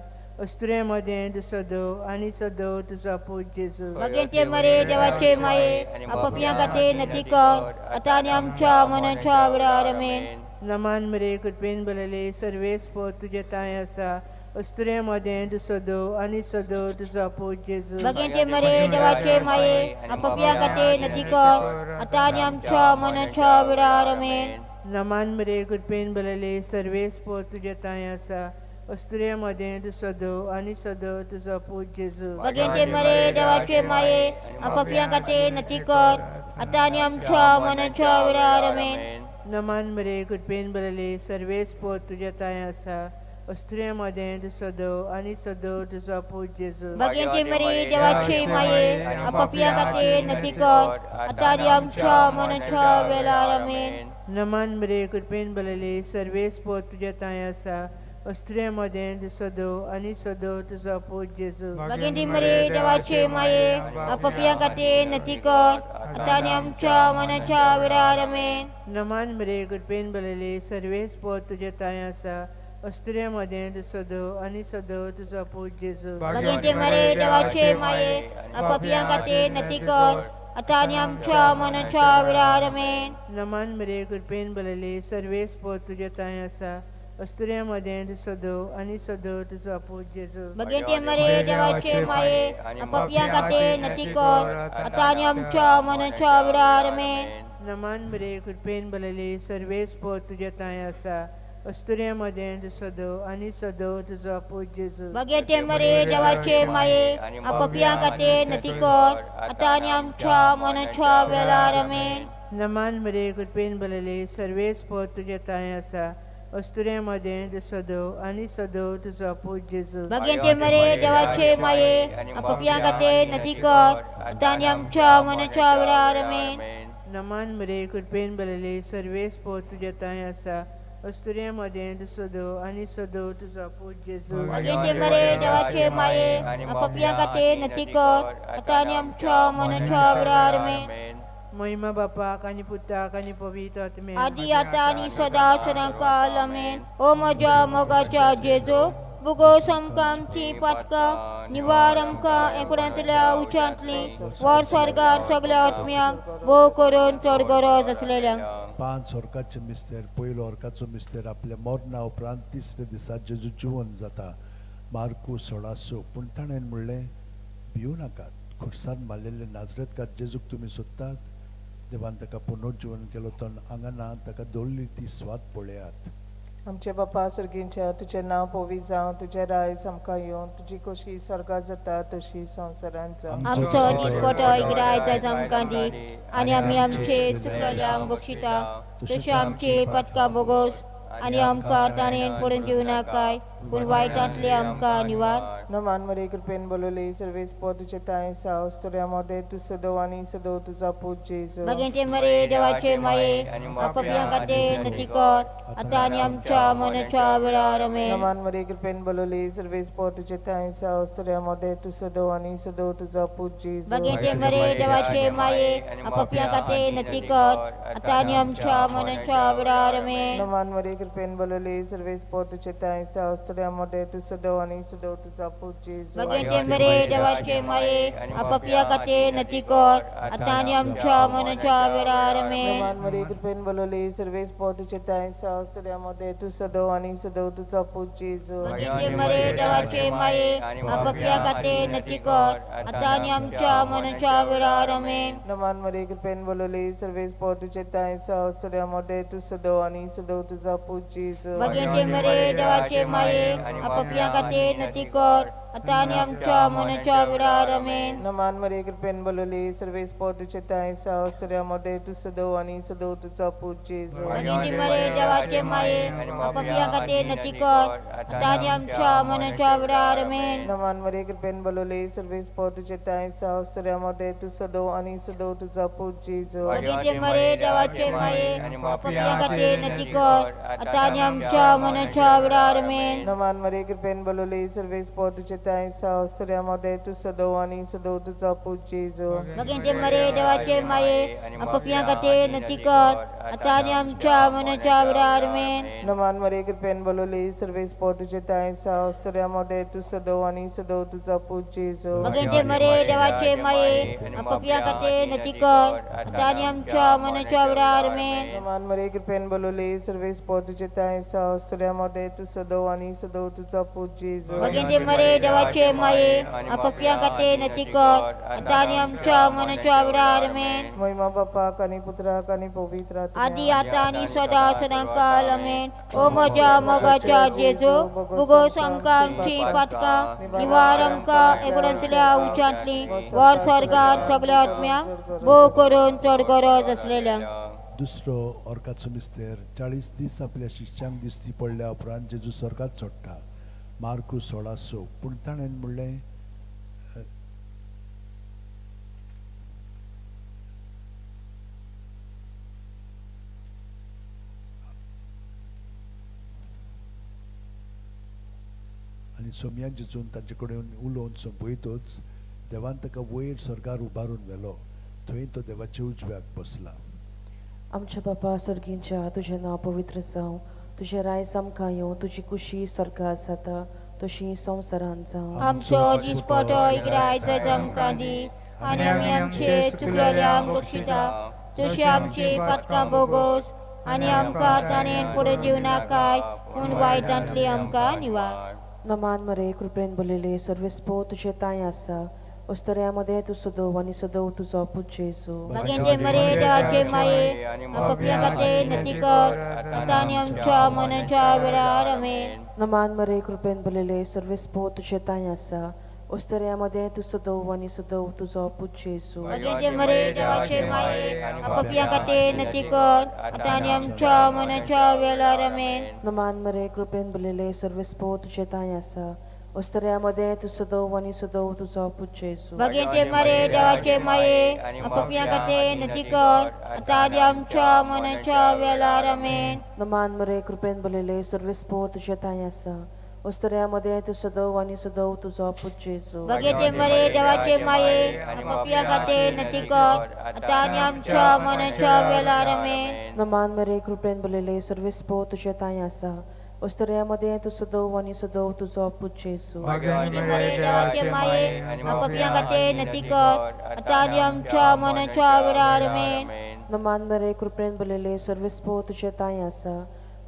अस्तुरे मदें तूं सदव आनी सदव तुजो पूत जेजू. बगेंचे मरे देवाचे माये आपापल्या खातीर नती कर आतां आनी आमच्या मनाच्या वेळार आमेन. नमान मरे कृपेन बलले, सर्वेस्पोर तुजे ठांय आसा, अस्तुरे मदें तूं सदव आनी सदव तुजो पूत जेजू. बगेंचे मरे देवाचे माये आपापल्या खातीर नती कर आतां आनी आमच्या मनाच्या वेळार आमेन. नमान मरे कृपेन बलले, सर्वेस्पोर तुजे ठांय आसा, अस्तुरे मदें तूं सदव आनी सदव तुजो पूत जेजू. बगेंचे मरे देवाचे माये आपापल्या खातीर नती कर आतां आनी आमच्या मनाच्या वेळार आमेन. नमान मरे कृपेन बलले, सर्वेस्पोर तुजे ठांय आसा, अस्तुरे मदें तूं सदव आनी सदव तुजो पूत जेजू. बगेंचे मरे देवाचे माये आपापल्या खातीर नती कर आतां आनी आमच्या मनाच्या वेळार आमेन. नमान मरे कृपेन बलले, सर्वेस्पोर तुजे ठांय आसा, अस्तुरे मदें तूं सदव आनी सदव तुजो पूत जेजू. बगेंचे मरे देवाचे माये आपापल्या खातीर नती कर आतां आनी आमच्या मनाच्या वेळार आमेन. नमान मरे कृपेन बलले, सर्वेस्पोर तुजे ठांय आसा, अस्तुरे मदें तूं सदव आनी सदव तुजो पूत जेजू. बगेंचे मरे देवाचे माये आपापल्या खातीर नती कर आतां आनी आमच्या मनाच्या वेळार आमेन. नमान मरे कृपेन बलले, सर्वेस्पोर तुजे ठांय आसा, अस्तुरे मदें तूं सदव आनी सदव तुजो पूत जेजू. बगेंचे मरे देवाचे माये आपापल्या खातीर नती कर आतां आनी आमच्या मनाच्या वेळार आमेन. नमान मरे कृपेन बलले, सर्वेस्पोर तुजे ठांय आसा, अस्तुरे मदें तूं सदव आनी सदव तुजो पूत जेजू. बगेंचे मरे देवाचे माये आपापल्या खातीर नती कर आतां आनी आमच्या मनाच्या वेळार आमेन. नमान मरे कृपेन बलले, सर्वेस्पोर तुजे ठांय आसा, अस्तुरे मदें तूं सदव आनी सदव तुजो पूत जेजू. बगेंचे मरे देवाचे माये आपापल्या खातीर नती कर आतां आनी आमच्या मनाच्या वेळार आमेन. नमान मरे कृपेन बलले, सर्वेस्पोर तुजे ठांय आसा, अस्तुरे मदें तूं सदव आनी सदव तुजो पूत जेजू. बगेंचे मरे देवाचे माये आपापल्या खातीर नती कर आतां आनी आमच्या मनाच्या वेळार आमेन. महिमा बापाक आनी पुताक आनी पवित्र आत्म्याक, आदी आतां आनी सदां सदां काल आमेन. ओ म्हज्या मोगाच्या जेजू, बुगोस आमकां आमचीं पातकां, निवार आमकां एकणांतल्या उच्चांतली वर स्वर्गार सगल्या आत्म्यांक भोव करून चड गरज आसलेल्यांक. 5 ऑर्काचे मिस्तेर. पयलो ऑर्काचो मिस्तेर आपल्या मरणा उपरांत तिसऱ्या दिसा जेजू जिवन जाता. मार्कू 16:6. पूण ताणें म्हणलें, भिवू नाकात, खुर्सान मारलेले नाजरेतकार जेजूक तुमी सोदतात. देवान ताका पुनर्जिवन केलो, तो हांगा ना, ताका दवरली ती स्वाद पळयात. आमचे बापा सर्गींच्या तुजें नांव पवित्र जावं, तुजें रायज आमकां येवं, तुजी खोशी स्वर्गात जाता तशी संवसारांत जावं. आमचो दिसपटो इकरा आयज आमकां दी आनी आमी आमचे चुकलेल्यांक बक्षिता तशी आमची पातकां बोगोस आनी आमकां ताणें पडून दिवं नाकाय पूण वायटांतले आमकां निवार. नमान मरे कृपेन बोलवले सर्वेस पो तुजे तांय साव स्तोर्या मोदे तूं सदो आनी सदो तुजो पूत जेजू. भगेंचे मरे देवाचे माये आपापल्या खातीर नती कर आतां आनी आमच्या मनाच्या वेळार. आमेन. नमान मरे कृपेन बोलवले सर्वेस पो तुजे तांय साव स्तोर्या मोदे तूं सदो आनी सदो तुजो पूत जेजू. भगेंचे मरे देवाचे माये आपापल्या खातीर नती कर आतां आनी आमच्या मनाच्या वेळार. आमेन. नमान मरे कृपेन बोलवले सर्वेस पो तुजे तांय साव स्तोर्या मोदे तूं सदो आनी सदो तुजो पूत जेजू. भगेंचे मरे देवाचे माये आपापल्या खातीर नती कर आतां आनी आमच्या मनाच्या वेळार. आमेन. नमान मरे कृपेन बोलवले सर्वेस पो तुजे तांय साव स्तोर्या मोदे तूं सदो आनी सदो तुजो पूत जेजू. भगेंचे मरे देवाचे माये आपापल्या खातीर नती कर आतां आनी आमच्या मनाच्या वेळार. आमेन. नमान मरे कृपेन बोलवले सर्वेस पो तुजे तांय साव स्तोर्या मोदे तूं सदो आनी सदो तुजो पूत जेजू. भगेंचे मरे देवाचे माये आपापल्या खातीर नती कर आतां आनी आमच्या मनाच्या वेळार. आमेन. नमान मरे कृपेन बोलवले सर्वेस पो तुजे तांय साव स्तोर्या मोदे तूं सदो आनी सदो तुजो पूत जेजू. भगेंचे मरे देवाचे माये आपापल्या खातीर नती कर आतां आनी आमच्या मनाच्या वेळार. आमेन. नमान मरे कृपेन बोलवले सर्वेस पो तुजे तांय साव स्तोर्या मोदे तूं सदो आनी सदो तुजो पूत जेजू. भगेंचे मरे देवाचे माये आपापल्या खातीर नती कर आतां आनी आमच्या मनाच्या वेळार. आमेन. नमान मरे कृपेन बोलवले सर्वेस पो तुजे तांय साव स्तोर्या मोदे तूं सदो आनी सदो तुजो पूत जेजू. भगेंचे मरे देवाचे माये आपापल्या खातीर नती कर आतां आनी आमच्या मनाच्या वेळार. आमेन. नमान मरे कृपेन बोलवले सर्वेस पो तुजे तांय साव स्तोर्या मोदे तूं सदो आनी सदो तुजो पूत जेजू. भगेंचे मरे देवाचे माये आपापल्या खातीर नती कर आतां आनी आमच्या मनाच्या वेळार. आमेन. नमान मरे कृपेन बोलवले सर्वेस पो तुजे तांय साव स्तोर्या मोदे तूं सदो आनी सदो तुजो पूत जेजू. भगेंचे मरे देवाचे माये आपापल्या खातीर नती कर आतां आनी आमच्या मनाच्या वेळार. आमेन. महिमा बापाक आनी पुत्राक आनी पवित्र आत्म्याक आदी आतां आनी सदां सदांकाल. आमेन. ओ म्हज्या मोगाच्या जेजू बोगोस आमकां आमची पातकां निवार आमकां एकुणांतल्या उच्चांतली वर स्वर्गार सगळ्या आत्म्यांक भोव करून चड गरज आसलेल्यांक. दुसरो ऑर्काचो मिस्तेर 40 दीस आपल्या शिष्यांक दिश्टी पडल्या उपरांत जेजू स्वर्गात चडटा. मार्कू 16:6. पूण ताणें म्हणलें आनी सोमयान जेजून तांचे कडेन उलोवन सोंपयतच देवान ताका वयर स्वर्गार उबारून व्हेलो. थंय तो देवाच्या उजव्याक बसला. आमच्या बापा सर्गींच्या तुजें नांव पवित्र जावं, तुजें रायज आमकां येवं, तुजी कुशी स्वर्गात जाता तशी संवसारांत जावं. आमचो दिसपटो इकरा आयज आमकां दी आनी आमी आमचे चुकलेल्यांक बक्षिता तशी आमची पातकां बोगोस आनी आमकां ताणें पडून दिवं नाकाय पूण वायटांतली आमकां निवार. नमान मरे कृपेन बोलयले सर्वेस पो तुजें तांय आसा अस्तोर्या मदें तूं सदो आनी सदो तुजो पूत जेजू. भगेंचे मरे देवाचे माये आपापल्या खातीर नती कर आतां आनी आमच्या मनाच्या वेळार. आमेन. नमान मरे कृपेन बोलयले सर्वेस पो तुजें तांय आसा अस्तोर्या मदें तूं सदो आनी सदो तुजो पूत जेजू. भगेंचे मरे देवाचे माये आपापल्या खातीर नती कर आतां आनी आमच्या मनाच्या वेळार. आमेन. नमान मरे कृपेन बोलयले सर्वेस पो तुजें तांय आसा अस्तोर्या मदें तूं सदो आनी सदो तुजो पूत जेजू. भगेंचे मरे देवाचे माये आपापल्या खातीर नती कर आतां आनी आमच्या मनाच्या वेळार. आमेन. नमान मरे कृपेन बोलयले सर्वेस पो तुजें तांय आसा अस्तोर्या मदें तूं सदो आनी सदो तुजो पूत जेजू. भगेंचे मरे देवाचे माये आपापल्या खातीर नती कर आतां आनी आमच्या मनाच्या वेळार. आमेन. नमान मरे कृपेन बोलयले सर्वेस पो तुजें तांय आसा अस्तोर्या मदें तूं सदो आनी सदो तुजो पूत जेजू. भगेंचे मरे देवाचे माये आपापल्या खातीर नती कर आतां आनी आमच्या मनाच्या वेळार. आमेन. नमान मरे कृपेन बोलयले सर्वेस पो तुजें तांय आसा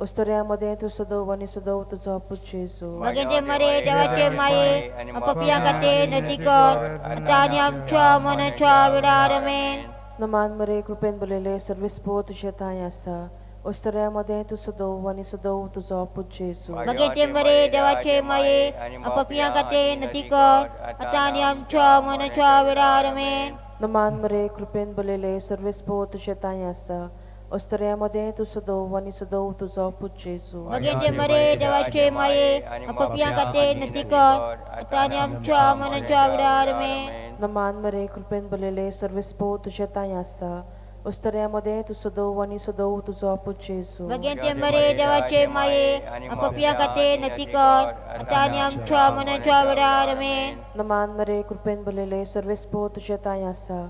अस्तोर्या मदें तूं सदो आनी सदो तुजो पूत जेजू. भगेंचे मरे देवाचे माये आपापल्या खातीर नती कर आतां आनी आमच्या मनाच्या वेळार. आमेन. नमान मरे कृपेन बोलयले सर्वेस पो तुजें तांय आसा अस्तुऱ्यां मदें तूं सदोव आनी सदोव तुजो पूत जेजू. भगेचे मरे देवाचे माये पापयां खातीर नती कर आतां आनी आमच्या मनाच्या वेळार. आमेन. नमान मरे, कृपेन भरलेले, सर्वेस्पोर तुजें तांय आसा. अस्तुऱ्यां मदें तूं सदोव आनी सदोव तुजो पूत जेजू. भगेचे मरे देवाचे माये पापयां खातीर नती कर आतां आनी आमच्या मनाच्या वेळार. आमेन. नमान मरे, कृपेन भरलेले, सर्वेस्पोर तुजें तांय आसा. अस्तुऱ्यां मदें तूं सदोव आनी सदोव तुजो पूत जेजू. भगेचे मरे देवाचे माये पापयां खातीर नती कर आतां आनी आमच्या मनाच्या वेळार. आमेन. नमान मरे, कृपेन भरलेले, सर्वेस्पोर तुजें तांय आसा.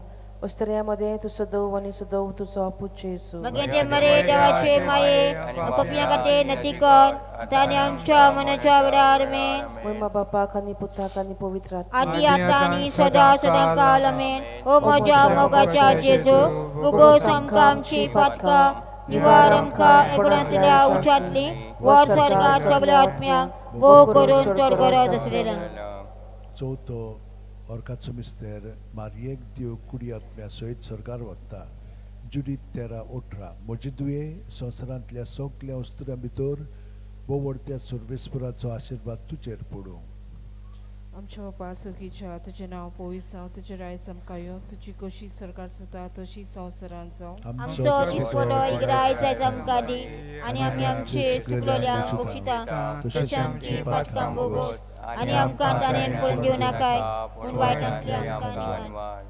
अस्तुऱ्यां मदें तूं सदोव आनी सदोव तुजो पूत जेजू. भगेचे मरे देवाचे माये पापयां खातीर नती कर आतां आनी आमच्या मनाच्या वेळार. आमेन. महिमा बापाक आनी पुताक आनी पवित्र आत्म्याक. आदी आतां आनी सदां सदां काल. आमेन. ओ म्हज्या मोगाच्या जेजू, भोगोस आमकां आमची पातकां, निवार आमकां एकडांतल्या उच्चांतली, वर स्वर्गार सगळ्या आत्म्यांक भोव करून चड गरज आसलेल्या. चवथो ओरकाचो मिस्तेर मारयेक देव कुडी आत्म्या सयत स्वर्गार वता. जुडीत 13:18. म्हजे दुये संवसारांतल्या सगल्या अस्तुऱ्यां भितर बोवडत्या सर्वेस्पराचो आशिर्वाद तुजेर पडूं. आमच्या बापा सुखीच्या, तुजें नांव पवित्र जावं, तुजें रायज आमकां येवं, तुजी कशी सरकार जाता तशी संवसारांत जावं. आमचो दिसपटो इग्राय जायत आमकां दी आनी आमी आमचे चुकलोल्यांक बक्षिता तशें आमची पातकां भोगोस आनी आमकां ताणें पळोवन दिवं नाकाय, पूण वायटांतली आमकां निवार.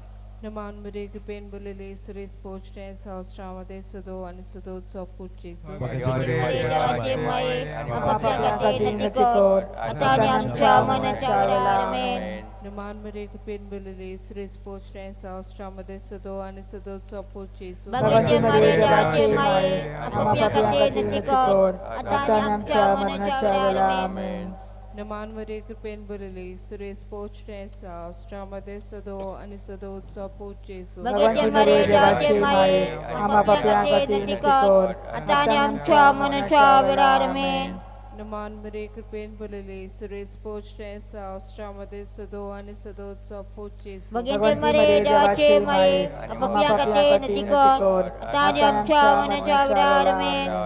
नमान मरे, कृपेन भरलेले, सुरेश पोचणे सहस्रामध्ये सदो आणि सदोचो पूत जेजू. देवाचे माये पापयां खातीर नती कर आतां आनी आमच्या मनाच्या वेळार. आमेन. नमान मरे, कृपेन भरलेले, सुरेश पोचणे सहस्रामध्ये सदो आणि सदोचो पूत जेजू. भगवते मरे देवाचे माये पापयां खातीर नती कर आतां आनी आमच्या मनाच्या वेळार. आमेन. नमान मरे, कृपेन भरलेले, सुरेश पोचणे सहस्रामध्ये सदो आणि सदोचो पूत जेजू. भगवते मरे देवाचे माये पापयां खातीर नती कर आतां आनी आमच्या मनाच्या वेळार. आमेन. नमान मरे, कृपेन भरलेले, सुरेश पोचणे सहस्रामध्ये सदो आणि सदोचो पूत जेजू. भगवते मरे देवाचे माये पापयां खातीर नती कर आतां आनी आमच्या मनाच्या वेळार. आमेन.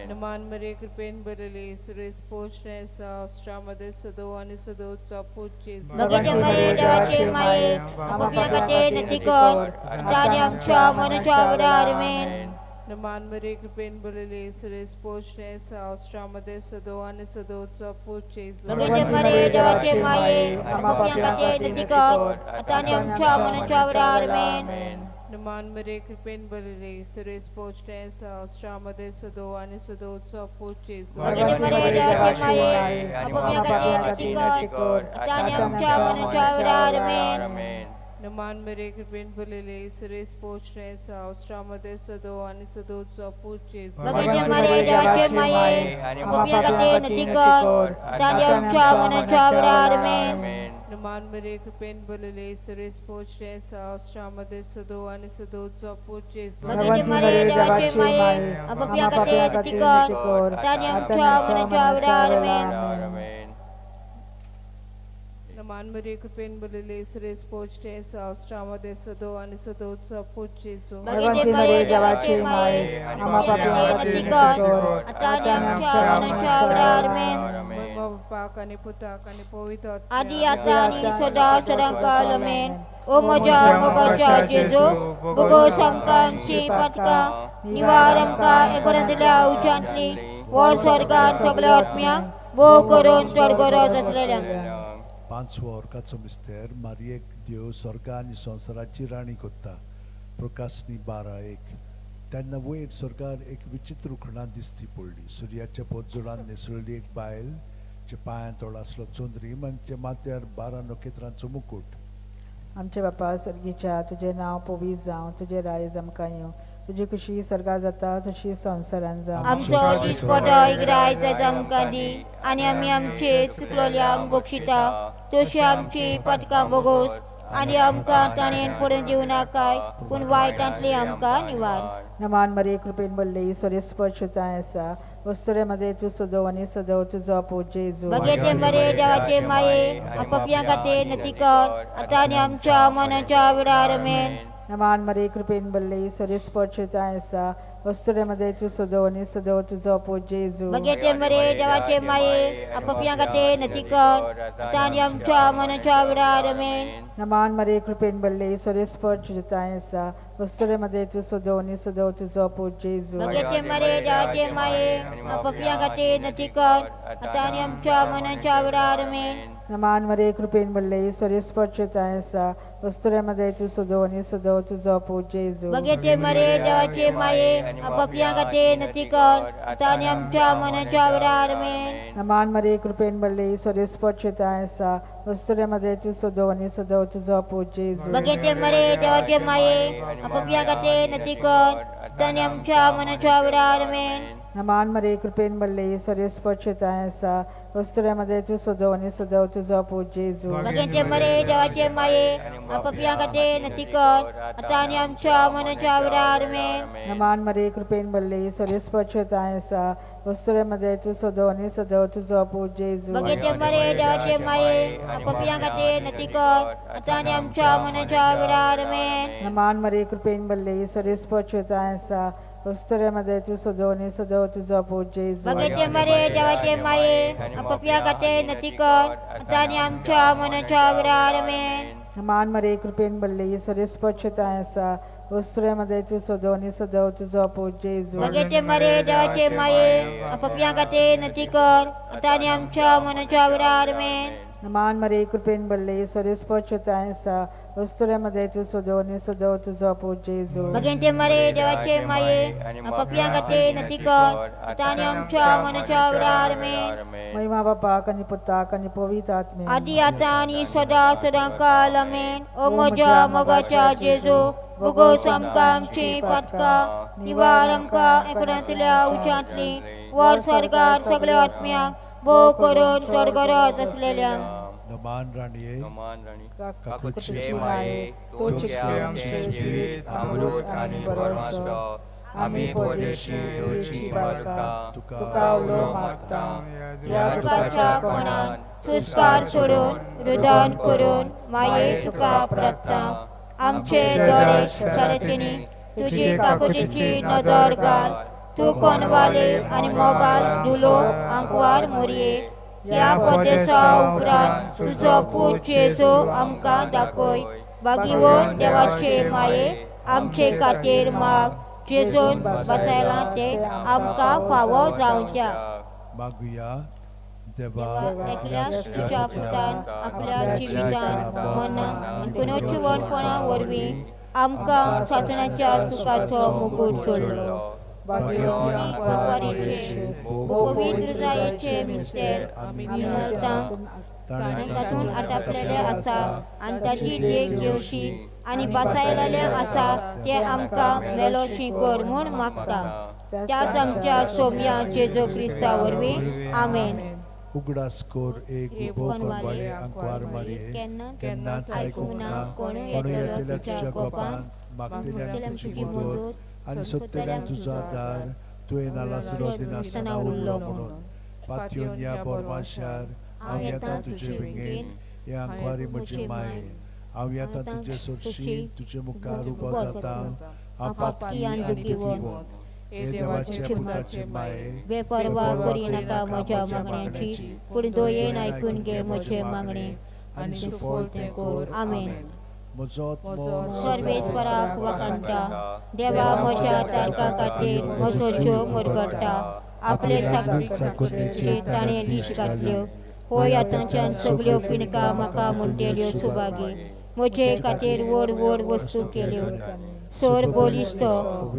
नमान मरे, कृपेन भरलेले, सुरेश पोचणे सहस्रामध्ये सदो आणि सदोचो पूत जेजू. भगवते मरे देवाचे माये पापयां खातीर नती कर आतां आनी आमच्या मनाच्या वेळार. आमेन. नमान मरे, कृपेन भरलेले, सुरेश पोचणे सहस्रामध्ये सदो आणि सदोचो पूत जेजू. भगवते मरे देवाचे माये पापयां खातीर नती कर आतां आनी आमच्या मनाच्या वेळार. आमेन. नमान मरे, कृपेन भरलेले, सुरेश पोचणे सहस्रामध्ये सदो आणि सदोचो पूत जेजू. भगवते मरे देवाचे माये पापयां खातीर नती कर आतां आनी आमच्या मनाच्या वेळार. आमेन. नमान मरे, कृपेन भरलेले, सुरेश पोचणे सहस्रामध्ये सदो आणि सदोचो पूत जेजू. भगवते मरे देवाचे माये पापयां खातीर नती कर आतां आनी आमच्या मनाच्या वेळार. आमेन. नमान मरे, कृपेन भरलेले, सुरेश पोचणे सहस्रामध्ये सदो आणि सदोचो पूत जेजू. भगवते मरे देवाचे माये पापयां खातीर नती कर आतां आनी आमच्या मनाच्या वेळार. आमेन. नमान मरे, कृपेन भरलेले, सुरेश पोचणे सहस्रामध्ये सदो आणि सदोचो पूत जेजू. भगवते मरे देवाचे माये पापयां खातीर नती कर आतां आनी आमच्या मनाच्या वेळार. आमेन. महिमा बापाक आनी पुताक आनी पवित्र आत्म्याक. आदी आतां आनी सदां सदां काल. आमेन. ओ म्हज्या मोगाच्या जेजू, भोगोस आमकां आमची पातकां, निवार आमकां एकडांतल्या उच्चांतली, वर स्वर्गार सगळ्या आत्म्यांक भोव करून चड गरज आसलेल्यांक. पांचवो ओरकाचो मिस्तेर मारयेक देव स्वर्गा आनी संवसाराची राणी कोत्ता. प्रकाशनी 12:1. तेन्ना वयर स्वर्गार एक विचित्र खुणा दिसती पडली. सुर्याच्या पोटजुळान न्हेसळिल्ली एक बायल, जे पांयांत तोळ आसलो चंद्रीम आनी जे माथ्यार 12 नखेत्रांचो मुकूट. आमचे बापा स्वर्गीच्या, तुजें नांव पवित्र जावं, तुजें रायज आमकां येवं, तुजी खुशी स्वर्गार जाता तशी संवसारांत जावं. आमचो दिसपटो इग्राय जायत आमकां दी आनी आमी आमचे चुकलोल्यांक बक्षिता तशी आमची पातकां भोगोस आनी आमकां ताणें पडून दिवं नाकाय, पूण वायटांतली आमकां निवार. नमान मरे, कृपेन भरले, ईश्वर तांय आसा. वस्तुरे मध्ये तूं सदोव आनी सदोव तुजो पूत जेजू. भगेचे मरे देवाचे माये पापयां खातीर नती कर आतां आनी आमच्या मनाच्या वेळार. आमेन. नमान मरे कृपेन बल्ले सरेस्पर ताय आसा वस्तुरे तूं सदो आनी सदो तुजो पूत जेजू. बगेचे मरे देवाचे माये आपपियां खातीर नती कर आतां आनी आमच्या मनाच्या वेळार. आमेन. नमान मरे कृपेन बल्ले सरेस्पर ताय आसा वस्तुरे तूं सदो आनी सदो तुजो पूत जेजू. बगेचे मरे देवाचे माये आपपियां खातीर नती कर आतां आनी आमच्या मनाच्या वेळार. आमेन. नमान मरे कृपेन बल्ले सरेस्पर ताय आसा वस्तुरे तूं सदो आनी सदो तुजो पूत जेजू. बगेचे मरे देवाचे माये आपपियां खातीर नती कर आतां आनी आमच्या मनाच्या वेळार. आमेन. नमान मरे कृपेन बल्ले सरेस्पर ताय आसा वस्तुरे तूं सदो आनी सदो तुजो पूत जेजू. बगेचे मरे देवाचे माये आपपियां खातीर नती कर आतां आनी आमच्या मनाच्या वेळार. आमेन. नमान मरे कृपेन बल्ले सरेस्पर ताय आसा वस्तुरे तूं सदो आनी सदो तुजो पूत जेजू. बगेचे मरे देवाचे माये आपपियां खातीर नती कर आतां आनी आमच्या मनाच्या वेळार. आमेन. नमान मरे कृपेन बल्ले सरेस्पर ताय आसा वस्तुरे तूं सदो आनी सदो तुजो पूत जेजू. बगेचे मरे देवाचे माये आपपियां खातीर नती कर आतां आनी आमच्या मनाच्या वेळार. आमेन. नमान मरे कृपेन बल्ले सरेस्पर ताय आसा वस्तुरे तूं सदो आनी सदो तुजो पूत जेजू. बगेचे मरे देवाचे माये आपपियां खातीर नती कर आतां आनी आमच्या मनाच्या वेळार. आमेन. नमान मरे कृपेन बल्ले सरेस्पर ताय आसा वस्तुरे तूं सदो आनी सदो तुजो पूत जेजू. बगेचे मरे देवाचे माये आपपियां खातीर नती कर आतां आनी आमच्या मनाच्या वेळार. आमेन. नमान मरे कृपेन बल्ले सरेस्पर ताय आसा वस्तुरे तूं सदो आनी सदो तुजो पूत जेजू. बगेचे मरे देवाचे माये आपपियां खातीर नती कर आतां आनी आमच्या मनाच्या वेळार. आमेन. महिमा बापाक आनी पुताक आनी पवित्र आत्म्याक आदी आतां आनी सदां सदां काल. आमेन. ओ म्हज्या मोगाच्या जेजू बोगोस आमकां आमची पातकां निवार आमकां एकडांतल्या उच्यांतली वर स्वर्गार सगळ्या आत्म्यांक भोव करून चड गरज आसलेल्यांक. नमान राणये काकुचे माये तुझे आमचे जिवीत अमृत आनी परमाचो आमी परदेशी येवची बालका तुका उलो मागता ह्या दुखाच्या कोणान सुस्कार सोडून रुदन करून माये तुका प्रार्थना. आमचे दोळे शारतिनी तुजी काकुटीची नदर घाल तूं कोनवाले आनी मोगाल दुलो आंकवार मोरये ह्या परदेसा उपरांत तुजो पूत जेजू आमकां दाखय. बागीवन देवाचे माये आमचे खातीर माग जेजून बसायलां तें आमकां फावो जावच्या. मागुया. देवा एकल्याच तुज्या पुतान आपल्या जिवितान मनान आनी पुनर्जिवणपणा वरवीं आमकां सासणाच्या सुखाचो मुकूट सोडलो. पवित्र जायेचे मिस्तेर आमी तातूंत आटापलेले आसा आनी ताची देख घेवची आनी बसायलेले आसा ते आमकां मेलोशी कर म्हूण मागता. त्याच आमच्या सोम्या जेजू क्रिस्ता वरवीं. आमेन. उगडास कोर एक उबो कोनवाले आंकवार मारये केन्नाच आयकूंक ना कोणूय येतल्या तुज्या गोपान मागतल्यांक तुजी मदत आनी सोदतल्यांक तुजो आदार तुवें नालासरो दिनासतना उरलो म्हणून पातयोन ह्या बोरमाशार हांव येता तुजे विंगेन हे आंकवारी म्हजे माये हांव येता तुजे सोरशी तुजे मुखार उबो जाता हांव पातकी आनी दुखीवंत. हे देवाचे पुताचे माये बेपर्वा करिनाका म्हज्या मागण्यांची पूण दयेन आयकून घे म्हजें मागणें आनी सुफळ तें कर. आमेन. म्हजो सर्वेस्पराक वखाणटा देवा म्हज्या तारका खातीर म्हजो जीव मुरगट्टा. आपले चाकरेचेर ताणें लीश घातल्यो. होय आतांच्यान सगल्यो पिणकां म्हाका म्हणटेल्यो सुभागी. म्हजे खातीर व्हड व्हड वस्तू केल्यो. सर बलिश्त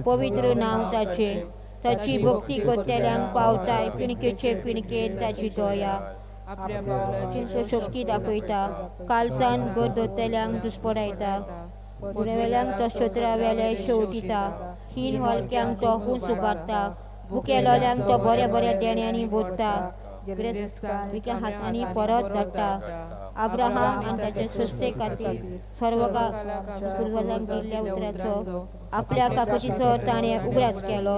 पवित्र नांव ताचें. ताची भक्ती करतल्यांक पावताय पिणकेचे पिणकेन ताची दया. तो शक्ती दाखयता. कालसान घर दवरतल्यांक दुस्पडायता. पुरवेल्यांक तो शत्रा वेले शेवटिता. हीन वालक्यांक तो हूस उबारता. भुकेलोल्यांक तो बऱ्या बऱ्या देण्यांनी बोधता. गिरेस्तांक विक्या हातांनी परत धाडटा. अब्राहम आनी ताचे संस्थे खातीर सर्वकाळ पुर्वजांक दिल्ल्या उतराचो आपल्या काकुतीचो ताणें उगडास केलो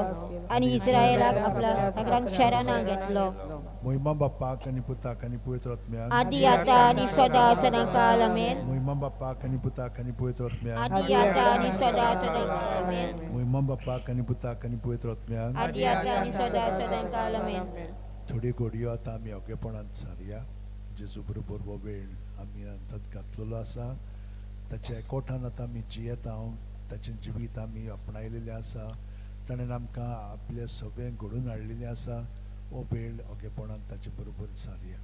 आनी इस्रायलाक आपल्या सगळ्यांक शरणां घेतलो. मोहिमा बाप्पाक आनी पुताक आनी पवित्र आत्म्याक आदी आतां आनी सदां सदांकाळ आमेन. मोहिमा बाप्पाक आनी पुताक आनी पवित्र आत्म्याक आदी आतां आनी सदां सदांकाळ आमेन. मोहिमा बाप्पाक आनी पुताक आनी पवित्र आत्म्याक आदी आतां आनी सदां सदांकाळ आमेन. थोडी घडयो आतां आमी योग्यपणान सारया. जेजू बरोबर हो वेळ आमी अंतात घातलेलो आसा. ताच्या एकोठान आतां आमी जियेता, ताचें जिवीत आमी आपणायलेलें आसा. ताणें आमकां आपलें सगळें घडोवन हाडलेलें आसा. हो वेळ ओगेपणान ताचे बरोबर सारया.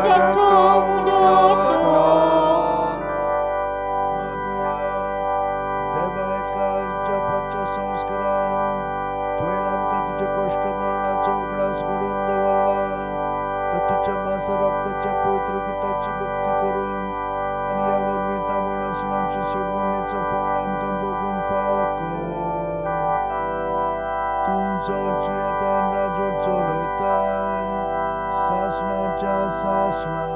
ताचो उलो तो. देवा एका जपाच्या संस्कारान तुवें आमकां तुज्या कश्ट मरणाचो उगडास घडोवन दवरला तर तुज्या मासा रक्ताच्या पवित्र गुटाची भक्ती करून आनी ह्या वरवीं तांबड आसणाची सोडवणेचो फळ आमकां भोगूंक फावो कर. तूं जो जियेतान राजवट चलयताय सासणाच्या सासणां.